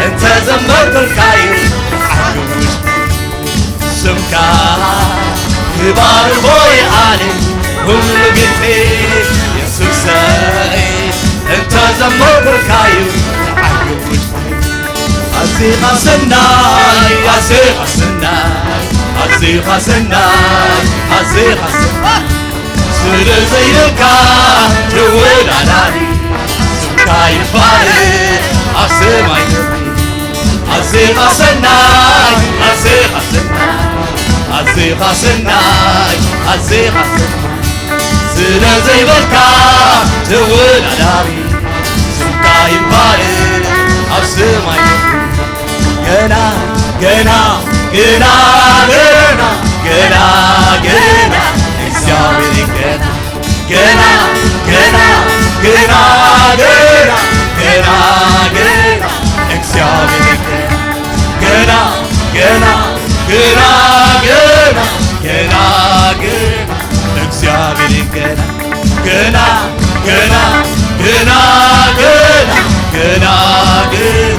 እንተ ዘመርኩልካዩ ዝሓግዝ ስምካ ክባርኾ ይኣለ ኩሉ ግዜ የሱሰይ እንተ ዘመርካዩ ተዓግብ ውሽጠይ ኣዚኻ ሰናይ ኣዚኻ ሰናይ ኣዚኻ ሰናይ ኣዚኻ ሰናይ ስለ ዘይብልካ ተወዳዳሪ ስምካ ይባረኽ ኣብ ሰማይ ክብሪ ኣዚኻ ሰናይ ኣዚኻ ሰናይ ኣዚኻ ሰናይ ኣዚኻ ሰናይ ስለ ዘይብልካ ተወዳዳሪ ስምካ ይባረኽ ኣብ ሰማይ ክብሪ ገና ገና ገና ገና ገና ገና እግዚኣብሔር ገና ገና ገና ገና ገና ገና ገና እግዚኣብሔር ገና ገና ገና ገና ገና ገና ገና እግዚኣብሔር ገና ገና ገና ገና ገና ገና ገና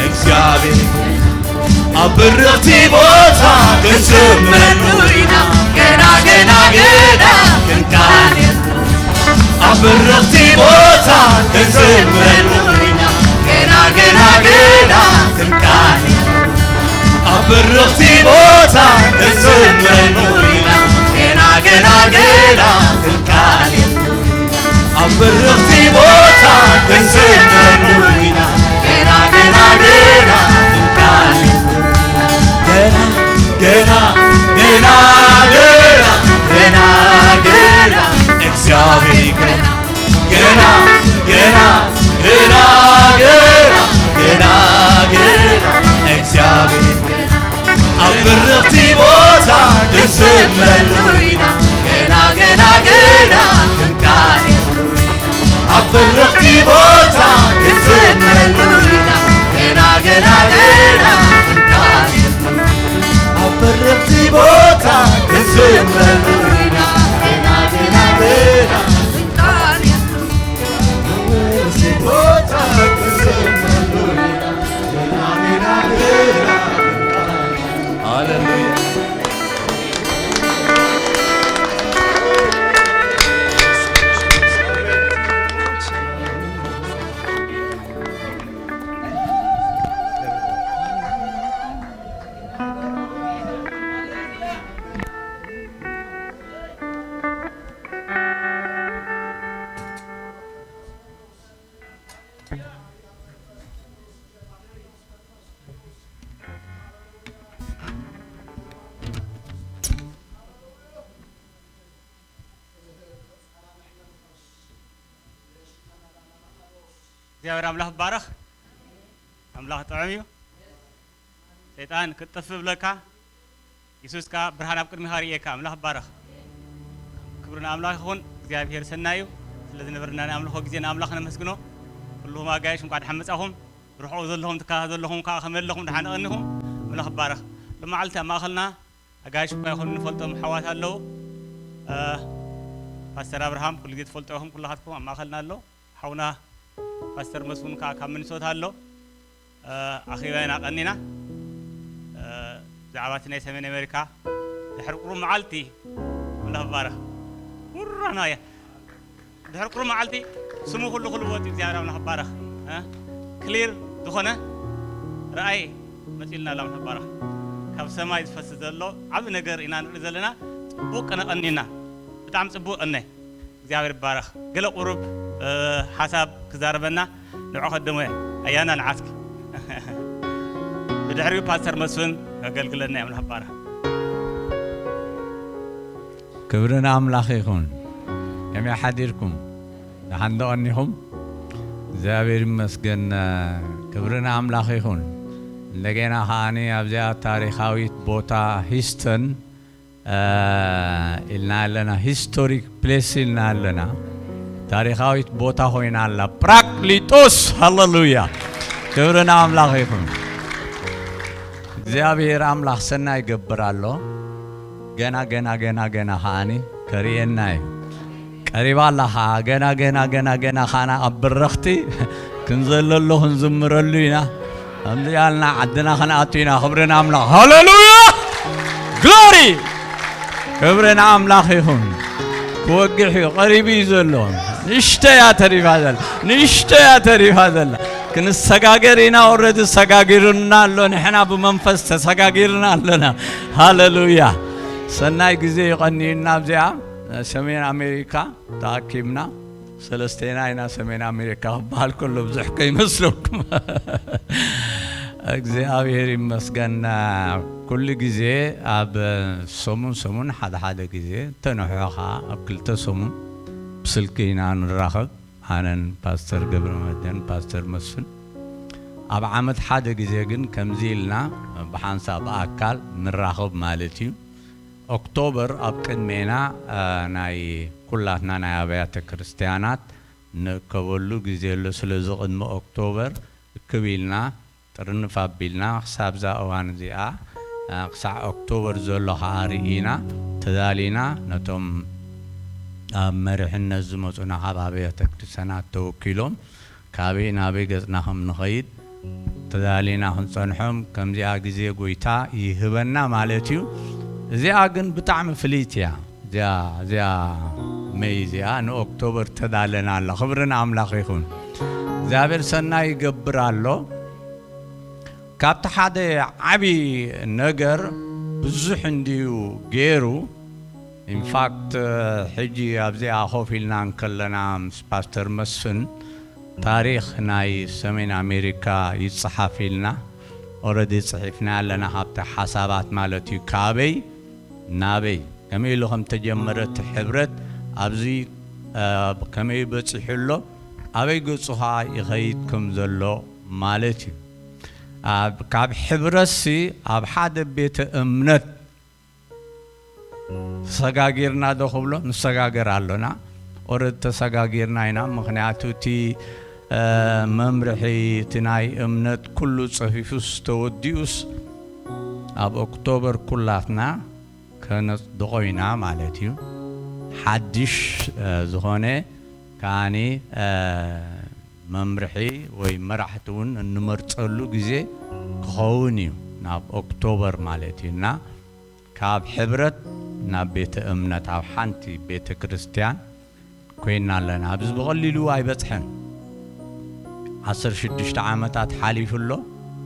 እግዚኣብሔር ኣብ ብርኽቲ ቦታ ክንዝምረሉ ኢና ገና ገና ገና ክንቃኔሉ ኣብ ብርኽቲ ቦታ ክንዝምረሉ ኢና ገና ገና ገና ክንቃኔሉ ኣብ ብርኽቲ ቦታ ክንዝምረሉ ኢና ገና ገና ገና ክንቃኔሉ ኣብ ብርኽቲ ቦታ ክንዝምረሉ ኢና ገና ገና ገና ክንቃኔሉ ገና ገና ገና ገና ገና ገና እግዚኣብሔር ገና ገና ገና ገና ገና ገና ገና እግዚኣብሔር ገና ኣብ ብርኽቲ ቦታ ክንዝምረሉ ኢና ገና ገና ገና ክንቃኔሉ ኣብ ብርኽቲ ቦታ ክንዝምረሉ ኢና ገና ገና ገና ክንቃኔሉ ኣብ ብርኽቲ ቦታ ክንዝምረሉ ኢና ገና ገና ገና ክንቃኔሉ ኣብ ብርኽቲ ቦታ ክንዝምረሉ ኢና ገና ገና ገና ክንቃኔሉ ሃሌሉያ እግዚኣብሔር ኣምላኽ ይባረኽ። ኣምላኽ ጥዑም እዩ። ሰይጣን ክትጠፍእ ብለካ፣ የሱስ ከኣ ብርሃን ኣብ ቅድሚኻ ርእየካ። ኣምላኽ ይባረኽ። ክብሪ ንኣምላኽ ይኹን። እግዚኣብሔር ሰናይ እዩ። ስለ ዝነበረና ናይ ኣምልኾ ግዜ ንኣምላኽ ነመስግኖ። ኩልኹም ኣጋይሽ እንቋዕ ደሓን መጻኹም። ብርሑቕ ዘለኹም ትከታተሉ ዘለኹም ከኣ ከመይ ኣለኹም? ደሓን ቀኒኹም? ኣምላኽ ይባረኽ። ሎማዓልቲ ኣብ ማእኸልና ኣጋይሽ እኳ ይኹኑ ንፈልጦም ኣሕዋት ኣለዉ። እ፣ ፓስተር ኣብርሃም ኩሉ ግዜ ትፈልጡ ኢኹም ኩልኻትኩም ኣብ ማእኸልና ኣሎ። ሓውና ፓስተር መስፍን ከኣ ካብ ሚኒሶታ ኣሎ። እ፣ ኣኼባ ኢና ቀኒና። እ፣ ብዛዕባ እቲ ናይ ሰሜን ኣሜሪካ ድሕሪ ቁሩብ መዓልቲ ኣምላኽ ይባረኽ። ሁራናያ ድሕሪ ቁሩብ መዓልቲ ስሙ ኩሉ ክልወጥ እዩ። እግዚኣብሔር ኣምላኽ ይባረኽ። እ፣ ክሊር ዝኾነ ርኣይ መጺኡልና ኣሎ። ኣምላኽ ይባረኽ። ካብ ሰማይ ዝፈስስ ዘሎ ዓቢ ነገር ኢና ንርኢ ዘለና። ጽቡቕ ቅነ ቀኒና። ብጣዕሚ ጽቡቕ ቅነ። እግዚኣብሔር ይባረኽ። ገለ ቁሩብ፣ እ፣ ሓሳብ ክዛረበና ንዑ ከድሞ እየ። ኣያና ንዓትኪ። ብድሕሪኡ ፓስተር መስፍን ከገልግለና እዮም። ንሓባራ ክብሪ ንኣምላኽ ይኹን። ከመይ ሓዲርኩም? ደሓን ዶ ቀኒኹም? እግዚኣብሔር ይመስገን። ክብሪ ንኣምላኽ ይኹን። እንደገና ከዓኒ ኣብዚኣ ታሪኻዊት ቦታ ሂስተን፣ እ፣ ኢልና ኣለና፣ ሂስቶሪክ ፕሌስ ኢልና ኣለና። ታሪኻዊት ቦታ ኮይና ኣላ። ጳራቅሊጦስ፣ ሃሌሉያ። ክብሪ ንኣምላኽ ይኹን። እግዚኣብሔር ኣምላኽ ሰናይ ይገብር ኣሎ። ገና፣ ገና፣ ገና፣ ገና ከዓኒ ከርእየና እዩ። ቀሪባ ኣላ ኸዓ። ገና፣ ገና፣ ገና፣ ገና ኸዓና ኣብ ብረኽቲ ክንዘለሉ ክንዝምረሉ ኢና። ከምዚ ያልና ዓድና ክንኣቱ ኢና። ክብሪ ንኣምላኽ። ሃሌሉያ! ግሎሪ! ክብሪ ንኣምላኽ ይኹን። ክወግሕ እዩ። ቀሪቡ እዩ ዘሎ። ንእሽተይ እያ ተሪፋ ዘላ። ንእሽተይ እያ ተሪፋ ዘላ። ክንሰጋገር ኢና። ኦልሬዲ ሰጋጊሩና ኣሎ። ንሕና ብመንፈስ ተሰጋጊርና ኣለና። ሃሌሉያ! ሰናይ ግዜ ይቐንዩና። ኣብዚኣ ሰሜን ኣሜሪካ ተኣኪብና። ሰለስቴና ኢና ሰሜን ኣሜሪካ ክበሃል ከሎ ብዙሕ ከይመስለኩም። እግዚኣብሔር ይመስገን። ኩሉ ግዜ ኣብ ሰሙን ሰሙን ሓደ ሓደ ግዜ ተንሕሖ ኸዓ ኣብ ክልተ ሰሙን ብስልኪ ኢና ንራኸብ። ኣነን ፓስተር ገብረ መድህን ፓስተር መስፍን ኣብ ዓመት ሓደ ግዜ ግን ከምዚ ኢልና ብሓንሳብ ብኣካል ንራኸብ ማለት እዩ። ኦክቶበር ኣብ ቅድሜና፣ እ፣ ናይ ኩላትና ናይ ኣብያተ ክርስቲያናት ንእከበሉ ግዜ ኣሎ። ስለዚ ቅድሚ ኦክቶበር እክብ ኢልና ጥርንፍ ኣቢልና ክሳብ እዛ እዋን እዚኣ፣ እ፣ ክሳዕ ኦክቶበር ዘሎ ኸዓ ርኢና ተዳሊና ነቶም ኣብ መሪሕነት ዝመፁና ካብ ኣብያተ ክርስቲያናት ተወኪሎም ካበይ ናበይ ገጽና ከም ንኸይድ ተዳሊና ክንጸንሖም ከምዚኣ ግዜ ጎይታ ይህበና ማለት እዩ። እዚኣ ግን ብጣዕሚ ፍልይቲ እያ። እዚኣ፣ እዚኣ መይ እዚኣ ንኦክቶበር ተዳለና ኣላ። ክብሪ ንኣምላኽ ይኹን። እግዚኣብሔር ሰናይ ይገብር ኣሎ። ካብቲ ሓደ ዓቢ ነገር ብዙሕ እንድዩ ገይሩ። ኢንፋክት፣ ሕጂ ኣብዚኣ ኮፍ ኢልና እንከለና ምስ ፓስተር መስፍን ታሪኽ ናይ ሰሜን ኣሜሪካ ይጸሓፍ ኢልና ኦረዲ ጽሒፍና ኣለና። ካብቲ ሓሳባት ማለት እዩ። ካበይ ናበይ ከመይ ኢሉ ከም ተጀመረ እቲ ሕብረት ኣብዚ፣ እ፣ ከመይ በጺሑ ኣሎ፣ ኣበይ ገጹ ኸዓ ይኸይድ ከም ዘሎ ማለት እዩ። ኣብ፣ ካብ ሕብረትሲ ኣብ ሓደ ቤተ እምነት ተሰጋጊርና ዶ ክብሎ? ንሰጋገር ኣሎና። ኦረድ ተሰጋጊርና ኢና። ምኽንያቱ እቲ፣ እ፣ መምርሒ እቲ ናይ እምነት ኩሉ ጸፊፉስ ተወዲኡስ ኣብ ኦክቶበር ኩላትና ከነጽድቖ ኢና ማለት እዩ። ሓድሽ፣ እ፣ ዝኾነ ከዓኒ፣ እ፣ መምርሒ ወይ መራሕቲ እውን እንመርጸሉ ግዜ ክኸውን እዩ፣ ናብ ኦክቶበር ማለት እዩ። እና ካብ ሕብረት ናብ ቤተ እምነት ኣብ ሓንቲ ቤተ ክርስቲያን ኮይና ኣለና። ኣብዚ ብቐሊሉ ኣይበጽሐን። ዓሰርተ ሽዱሽተ ዓመታት ሓሊፉ ኣሎ።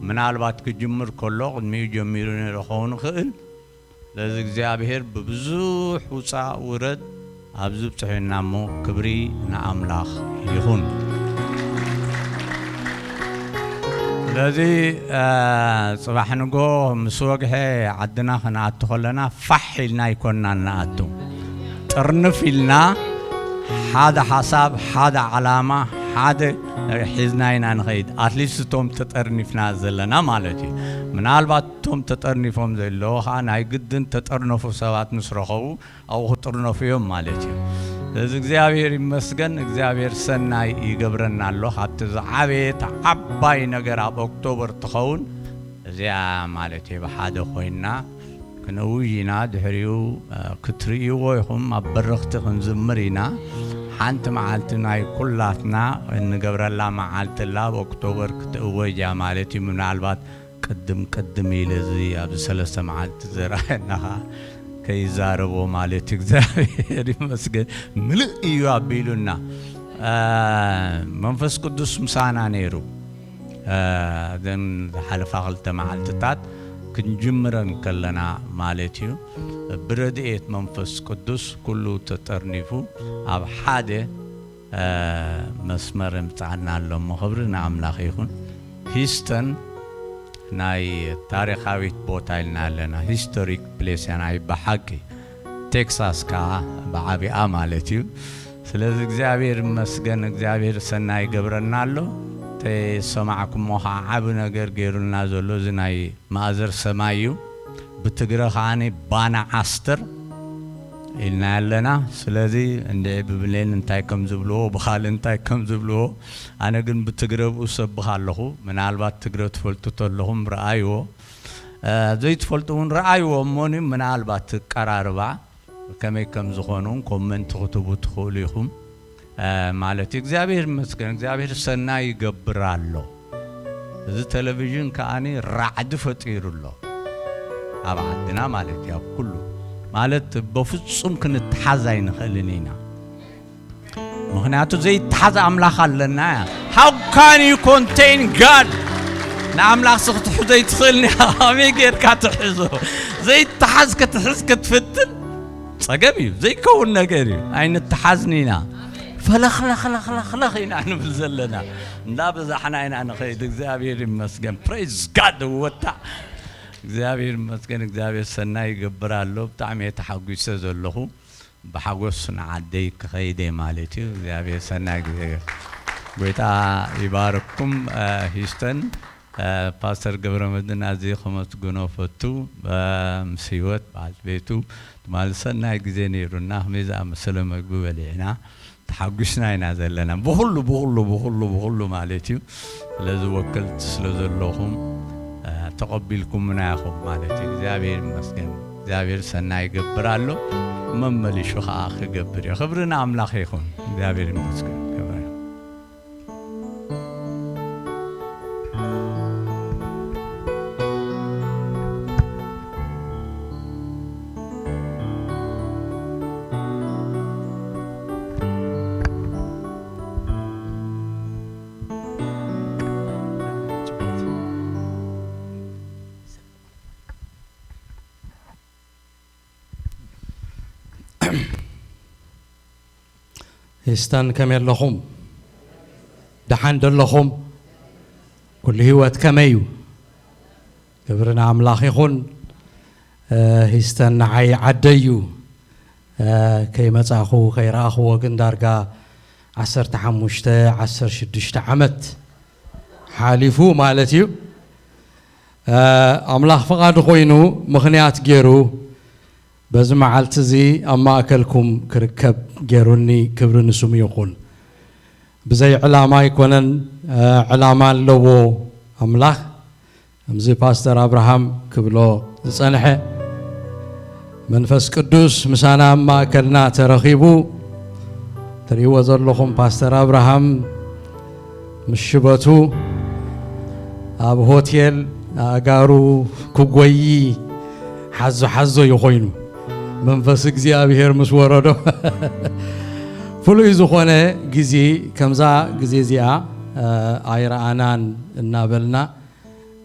ምናልባት ክጅምር ከሎ ቅድሚኡ ጀሚሩ ነይሩ ክኸውን ይኽእል። ስለዚ እግዚኣብሔር ብብዙሕ ውፃእ ውረድ ኣብዚ ብፅሑና እሞ ክብሪ ንኣምላኽ ይኹን። ስለዚ፣ እ፣ ጽባሕ ንጎ ምስ ወግሐ ዓድና ክንኣቱ ከለና ፋሕ ኢልና ኣይኮንና ንኣቱ። ጥርንፍ ኢልና ሓደ ሓሳብ፣ ሓደ ዓላማ፣ ሓደ ነገር ሒዝና ኢና ንኸይድ። ኣትሊስት እቶም ተጠርኒፍና ዘለና ማለት እዩ። ምናልባት እቶም ተጠርኒፎም ዘለዉ ኸዓ ናይ ግድን ተጠርነፉ ሰባት ምስ ረኸቡ ኣብኡ ክጥርነፉ እዮም ማለት እዩ። ስለዚ እግዚኣብሔር ይመስገን፣ እግዚኣብሔር ሰናይ ይገብረና ኣሎ። ካብቲ ዝዓበየት ዓባይ ነገር ኣብ ኦክቶበር ትኸውን እዚኣ ማለት እዩ። ብሓደ ኮይንና ክንእውጅ ኢና። ድሕሪኡ፣ እ፣ ክትርእይዎ ኢኹም፣ ኣብ በረኽቲ ክንዝምር ኢና። ሓንቲ መዓልቲ ናይ ኩላትና እንገብረላ መዓልቲ ኣላ፣ ኣብ ኦክቶበር ክትእወጅ እያ ማለት እዩ። ምናልባት ቅድም ቅድም ኢለ እዚ ኣብዚ ሰለስተ መዓልቲ ዝረኣየና ኸዓ ከይዛረቦ ማለት እዩ። እግዚኣብሔር ይመስገን። ምልእ እዩ ኣቢሉና። እ፣ መንፈስ ቅዱስ ምሳና ነይሩ። እ፣ እዘን ዝሓለፋ ክልተ መዓልትታት ክንጅምረን ከለና ማለት እዩ። ብረድኤት መንፈስ ቅዱስ ኩሉ ተጠርኒፉ ኣብ ሓደ፣ እ፣ መስመር የምጽኣና ኣሎ እሞ ክብሪ ንኣምላኽ ይኹን። ሂስተን ናይ ታሪኻዊት ቦታ ኢልና ኣለና። ሂስቶሪክ ፕሌስ እያ ናይ ብሓቂ። ቴክሳስ ከዓ ብዓቢኣ ማለት እዩ። ስለዚ እግዚኣብሔር ይመስገን፣ እግዚኣብሔር ሰናይ ይገብረና ኣሎ። ተሰማዕኩሞ ከዓ ዓቢ ነገር ገይሩልና ዘሎ እዚ ናይ ማእዘር ሰማይ እዩ። ብትግረ ከዓኒ ባና ዓስተር ኢልና ኣለና። ስለዚ እንድዒ ብብሌን እንታይ ከም ዝብልዎ፣ ብኻልእ እንታይ ከም ዝብልዎ፣ ኣነ ግን ብትግረ ብኡ ሰብኽ ኣለኹ። ምናልባት ትግረ ትፈልጡ ተለኹም ረኣይዎ፣ እ፣ ዘይትፈልጡ እውን ረኣይዎ እሞኒ ምናልባት ትቀራርባ ከመይ ከም ዝኾኑ ኮመንት ክትቡ ትኽእሉ ኢኹም። እ፣ ማለት እዩ። እግዚኣብሔር ይመስገን፣ እግዚኣብሔር ሰናይ ይገብር ኣሎ። እዚ ቴሌቪዥን ከዓኒ ራዕዲ ፈጢሩ ኣሎ ኣብ ዓድና ማለት እዩ። ኣብ ኩሉ ማለት በፍጹም ክንተሓዝ ኣይንኽእልን ኢና። ምኽንያቱ ዘይተሓዝ ኣምላኽ ኣለና። How can you contain God? ንኣምላኽ ሲ ክትሕዞ ኣይትኽእልን ኢኻ። ከመይ ጌርካ ትሕዞ? ዘይተሓዝ ክትሕዝ ክትፍትን ጸገም እዩ። ዘይከውን ነገር እዩ። ኣይንተሓዝን ኢና። ፈለኽለኽለኽለኽ ኢና ንብል ዘለና። እንዳበዛሕና ኢና ንኸይድ። እግዚኣብሔር ይመስገን። Praise God። ወታ እግዚኣብሔር ይመስገን። እግዚኣብሔር ሰናይ ይገብር ኣሎ። ብጣዕሚ እየ ተሓጒሰ ዘለኹ። ብሓጎስ ንዓደይ ክኸይድ እየ ማለት እዩ። እግዚኣብሔር ሰናይ ግዜ። ጎይታ ይባርኩም። እ፣ ሂስተን፣ እ፣ ፓስተር ገብረመድህን ኣዝየ ከመስግኖ ፈቱ። እ፣ ምስ ህይወት በዓልቲ ቤቱ ትማሊ ሰናይ ግዜ ነይሩና። ከመይ ዝኣመሰለ መግቢ በሊዕና። ተሓጒስና ኢና ዘለና። ብኹሉ፣ ብኹሉ፣ ብኹሉ፣ ብኹሉ ማለት እዩ። ስለዚ ወከልቲ ስለ ዘለኹም፣ እ፣ ተቐቢልኩምና ኢኹም ማለት እዩ። እግዚኣብሔር ይመስገን። እግዚኣብሔር ሰናይ ይገብር ኣሎ። መመሊሹ ኸዓ ክገብር እዩ። ክብሪ ንኣምላኽ ይኹን። እግዚኣብሔር ይመስገን። ክብሪ። ሂስተን ከመይ ኣለኹም? ደሓን ዶ ኣለኹም? ኩሉ ህይወት ከመይ እዩ? ክብሪ ንኣምላኽ ይኹን። እ፣ ሂስተን ንዓይ ዓደይ እዩ። እ፣ ከይመጻኹ ከይረኣኽዎ ግን ዳርጋ ዓሰርተ ሓሙሽተ ዓሰርተ ሽዱሽተ ዓመት ሓሊፉ ማለት እዩ። እ፣ ኣምላኽ ፍቓዱ ኮይኑ ምኽንያት ገይሩ በዚ መዓልቲ እዚ ኣብ ማእከልኩም ክርከብ ገይሩኒ፣ ክብሪ ንስሙ ይኹን። ብዘይ ዕላማ ኣይኮነን፣ እ፣ ዕላማ ኣለዎ ኣምላኽ። ከምዚ ፓስተር ኣብርሃም ክብሎ ዝጸንሐ፣ መንፈስ ቅዱስ ምሳና ኣብ ማእከልና ተረኺቡ፣ ትርእይዎ ዘለኹም ፓስተር ኣብርሃም ምስ ሽበቱ ኣብ ሆቴል ኣእጋሩ ክጎዪ ሓዞ ሓዞ እዩ ኮይኑ። መንፈስ እግዚኣብሔር ምስ ወረዶ ፍሉይ ዝኾነ ግዜ፣ ከምዛ ግዜ እዚኣ፣ እ፣ ኣይረኣናን እናበልና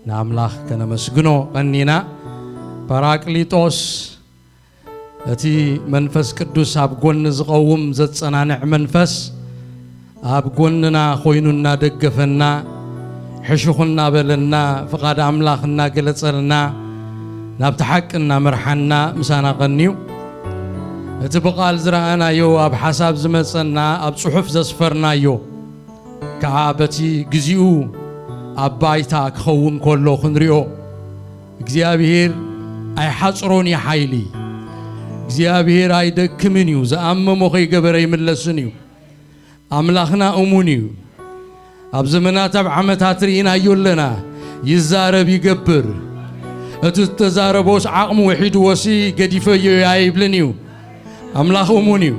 ንኣምላኽ ከነመስግኖ ቀኒና። ጳራቅሊጦስ፣ እቲ መንፈስ ቅዱስ ኣብ ጎኒ ዝቐውም ዘጸናንዕ መንፈስ፣ ኣብ ጎንና ኮይኑ እናደገፈና፣ ሕሹኽ እናበለና፣ ፍቓድ ኣምላኽ እናገለጸልና፣ ናብቲ ሓቂ እናመርሓና ምሳና ቀንዩ። እቲ ብቓል ዝረኣናዮ፣ ኣብ ሓሳብ ዝመጸና፣ ኣብ ጽሑፍ ዘስፈርናዮ፣ ከኣ በቲ ግዚኡ ኣብ ባይታ ክኸውን ከሎ ክንሪኦ፣ እግዚኣብሄር ኣይሓጽሮን እዩ ሓይሊ። እግዚኣብሄር ኣይደክምን እዩ፣ ዝኣመሞ ከይገበረ ኣይምለስን እዩ። ኣምላኽና እሙን እዩ። ኣብ ዘመናት ኣብ ዓመታት ርኢናዮ ኣለና። ይዛረብ ይገብር። እቲ ዝተዛረቦስ ዓቕሚ ውሒድዎሲ ገዲፈዮ እየ ኣይብልን እዩ። ኣምላኽ እሙን እዩ።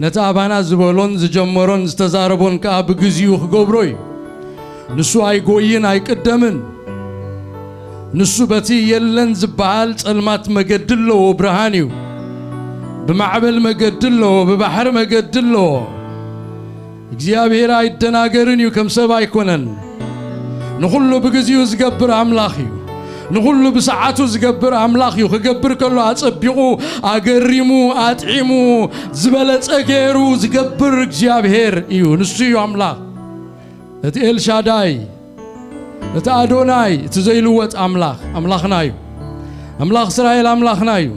ነቲ ኣባና ዝበሎን ዝጀመሮን ዝተዛረቦን ከኣ ብግዚኡ ክገብሮ እዩ። ንሱ ኣይጎይን ኣይቅደምን። ንሱ በቲ የለን ዝበሃል ጸልማት መገዲ ኣለዎ፣ ብርሃን እዩ። ብማዕበል መገዲ ኣለዎ፣ ብባሕሪ መገዲ ኣለዎ። እግዚኣብሔር ኣይደናገርን እዩ፣ ከም ሰብ ኣይኮነን። ንኹሉ ብግዚኡ ዝገብር ኣምላኽ እዩ። ንኹሉ ብሰዓቱ ዝገብር ኣምላኽ እዩ። ክገብር ከሎ ኣጸቢቑ፣ ኣገሪሙ፣ ኣጥዒሙ፣ ዝበለጸ ገይሩ ዝገብር እግዚኣብሔር እዩ። ንሱ እዩ ኣምላኽ። እቲ ኤልሻዳይ፣ እቲ ኣዶናይ፣ እቲ ዘይልወጥ ኣምላኽ፣ ኣምላኽና እዩ። ኣምላኽ እስራኤል ኣምላኽና እዩ።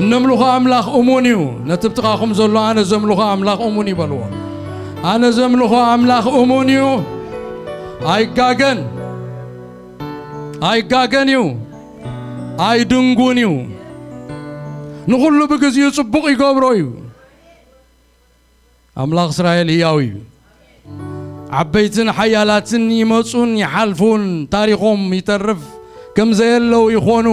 እነምልኾ ኣምላኽ እሙን እዩ። ነቲ ብጥቓኹም ዘሎ ኣነ ዘምልኾ ኣምላኽ እሙን እዩ በልዎ። ኣነ ዘምልኾ ኣምላኽ እሙን እዩ። ኣይጋገን። ኣይጋገን እዩ። ኣይድንጉን እዩ። ንኹሉ ብግዜኡ ጽቡቕ ይገብሮ እዩ። ኣምላኽ እስራኤል ህያው እዩ። ዓበይትን ሓያላትን ይመጹን ይሓልፉን፣ ታሪኾም ይተርፍ፣ ከም ዘየለው ይኾኑ።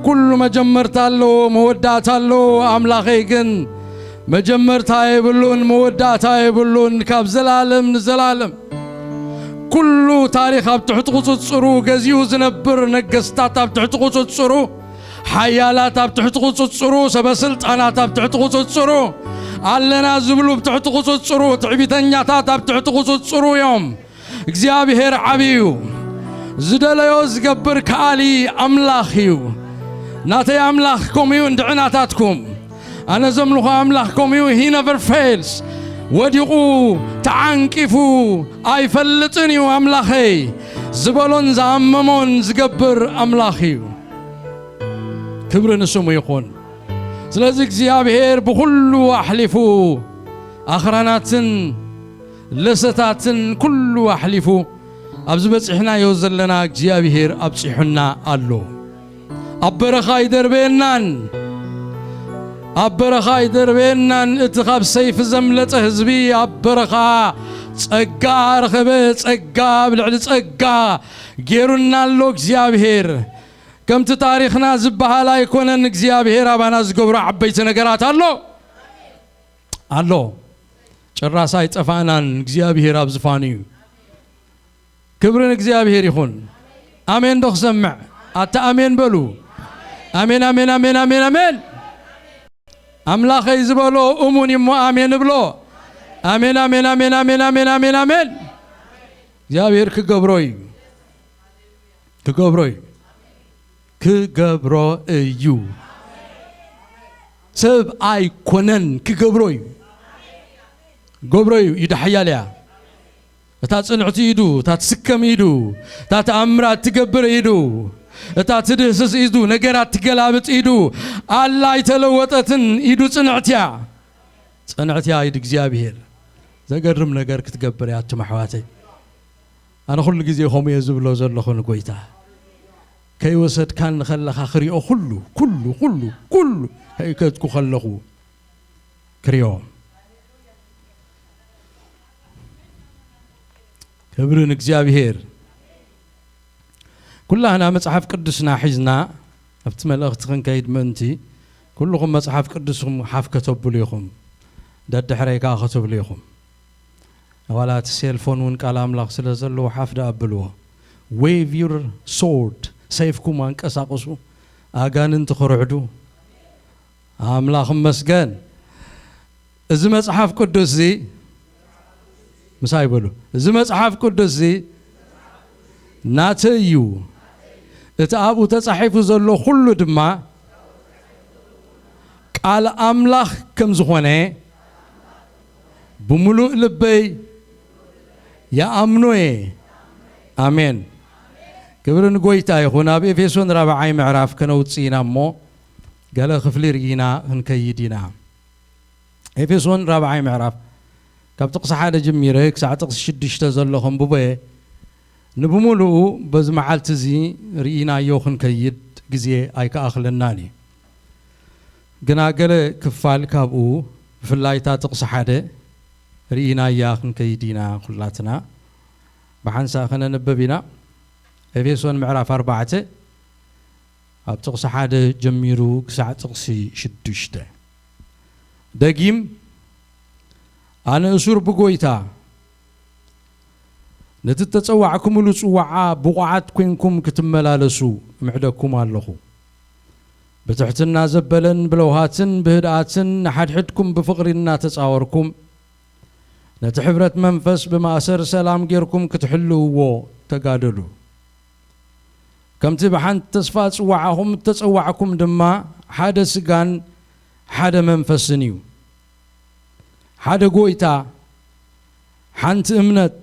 ኩሉ መጀመርታ ኣለዎ፣ መወዳእታ ኣለዎ። ኣምላኸይ ግን መጀመርታ የብሉን፣ መወዳእታ የብሉን፣ ካብ ዘላለም ንዘላለም። ኩሉ ታሪኽ ኣብ ትሕቲ ቁጽጽሩ፣ ገዚኡ ዝነብር ነገስታት ኣብ ትሕቲ ቁጽጽሩ፣ ሓያላት ኣብ ትሕቲ ቁጽጽሩ፣ ሰበ ስልጣናት ኣብ ትሕቲ ቁጽጽሩ፣ ኣለና ዝብሉ ኣብ ትሕቲ ቁጽጽሩ፣ ትዕቢተኛታት ኣብ ትሕቲ ቁጽጽሩ እዮም። እግዚኣብሔር ዓብዪ እዩ። ዝደለዮ ዝገብር ከኣሊ ኣምላኽ እዩ። ናተይ ኣምላኽ ከምኡ እዩ፣ እንድዒ ናታትኩም። ኣነ ዘምልኾ ኣምላኽ ከምኡ እዩ። He never fails። ወዲቑ ተዓንቂፉ ኣይፈልጥን እዩ ኣምላኸይ። ዝበሎን ዝኣመሞን ዝገብር ኣምላኽ እዩ። ክብሪ ንስሙ ይኹን። ስለዚ እግዚኣብሔር ብኹሉ ኣሕሊፉ፣ ኣኽራናትን ለሰታትን ኩሉ ኣሕሊፉ፣ ኣብዚ በጺሕናዮ ዘለና እግዚኣብሔር ኣብጺሑና ኣሎ። ኣብ በረኻ ኣይደርበየናን። ኣብ በረኻ ኣይደርበየናን። እቲ ካብ ሰይፊ ዘምለጠ ህዝቢ ኣብ በረኻ ጸጋ ረኸበ። ጸጋ ኣብ ልዕሊ ጸጋ ገይሩና ኣሎ እግዚኣብሔር። ከምቲ ታሪኽና ዝበሃል ኣይኮነን። እግዚኣብሔር ኣባና ዝገብሮ ዓበይቲ ነገራት ኣሎ። ኣሎ። ጭራስ ኣይጠፋእናን። እግዚኣብሔር ኣብ ዝፋኑ እዩ። ክብሪ ንእግዚኣብሔር ይኹን። ኣሜን ዶ ክሰምዕ? ኣታ ኣሜን በሉ። ኣሜን፣ ኣሜን፣ ኣሜን፣ ኣሜን፣ ኣሜን። ኣምላኸይ ዝበሎ እሙን እዩ እሞ ኣሜን እብሎ። ኣሜን፣ ኣሜን፣ ኣሜን፣ ኣሜን፣ ኣሜን፣ ኣሜን፣ ኣሜን። እግዚኣብሔር ክገብሮ እዩ። ክገብሮ እዩ። ክገብሮ እዩ። ሰብ ኣይኮነን፣ ክገብሮ እዩ። ገብሮ እዩ። ኢዱ ሓያል እያ። እታ ጽንዕቲ ኢዱ፣ እታ ትስከም ኢዱ፣ እታ ተኣምራት ትገብር ኢዱ፣ እታ ትድህስስ ኢዱ፣ ነገራት ትገላብጥ ኢዱ ኣላ፣ ኣይተለወጠትን። ኢዱ ጽንዕቲ እያ። ጽንዕቲ እያ ኢድ እግዚኣብሔር። ዘገርም ነገር ክትገብር እያ፣ ኣቱም ኣሕዋተይ። ኣነ ኩሉ ግዜ ከምኡ እየ ዝብሎ ዘለኹ ንጎይታ። ከይወሰድካኒ ከለኻ ክሪኦ ኩሉ፣ ኩሉ፣ ኩሉ፣ ኩሉ ከይከድኩ ከለኹ ክሪኦ። ክብሪ ንእግዚኣብሔር። ኩላህና መጽሓፍ ቅዱስና ሒዝና ኣብቲ መልእኽቲ ክንከይድ ምእንቲ፣ ኩልኹም መጽሓፍ ቅዱስኹም ሓፍ ከተብሉ ኢኹም። ደድሕረይ ከኣ ክትብሉ ኢኹም። ዋላ እቲ ሴልፎን እውን ቃል ኣምላኽ ስለ ዘለዎ ሓፍ ደኣ ኣብልዎ። Wave your sword፣ ሰይፍኩም ኣንቀሳቕሱ፣ ኣጋንንቲ ክርዕዱ። ኣምላኽ እመስገን። እዚ መጽሓፍ ቅዱስ እዚ፣ ምሳይ በሉ፣ እዚ መጽሓፍ ቅዱስ እዚ ናተይ እዩ። እቲ ኣብኡ ተጻሒፉ ዘሎ ኩሉ ድማ ቃል ኣምላኽ ከም ዝኾነ ብምሉእ ልበይ ይኣምኖ እየ። ኣሜን። ክብሪ ንጎይታ ይኹን። ኣብ ኤፌሶን ራብዓይ ምዕራፍ ከነውጽእ ኢና እሞ፣ ገለ ክፍሊ ርኢና ክንከይድ ኢና። ኤፌሶን ራብዓይ ምዕራፍ፣ ካብ ጥቕሲ ሓደ ጀሚረ ክሳዕ ጥቕሲ ሽዱሽተ ዘሎ ከንብቦ እየ። ንብምሉኡ በዚ መዓልቲ እዚ ርኢናዮ ክንከይድ ግዜ ኣይከኣኽለናን እዩ። ግና ገለ ክፋል ካብኡ፣ ብፍላይ እታ ጥቕሲ ሓደ ርኢናያ ክንከይድ ኢና። ኩላትና ብሓንሳእ ከነንብብ ኢና። ኤፌሶን ምዕራፍ ኣርባዕተ፣ ኣብ ጥቕሲ ሓደ ጀሚሩ ክሳዕ ጥቕሲ ሽዱሽተ። ደጊም፣ ኣነ እሱር ብጎይታ፣ ነቲ እተጸዋዕኩምሉ ጽዋዓ ብቑዓት ኴንኩም ክትመላለሱ እምዕደኩም ኣለኹ። ብትሕትና ዘበለን ብለውሃትን ብህድኣትን ንሓድሕድኩም ብፍቕሪ እናተጻወርኩም፣ ነቲ ሕብረት መንፈስ ብማእሰር ሰላም ጌርኩም ክትሕልውዎ ተጋደሉ። ከምቲ ብሓንቲ ተስፋ ጽዋዓኹም እተጸዋዕኩም ድማ ሓደ ስጋን ሓደ መንፈስን እዩ። ሓደ ጎይታ፣ ሓንቲ እምነት፣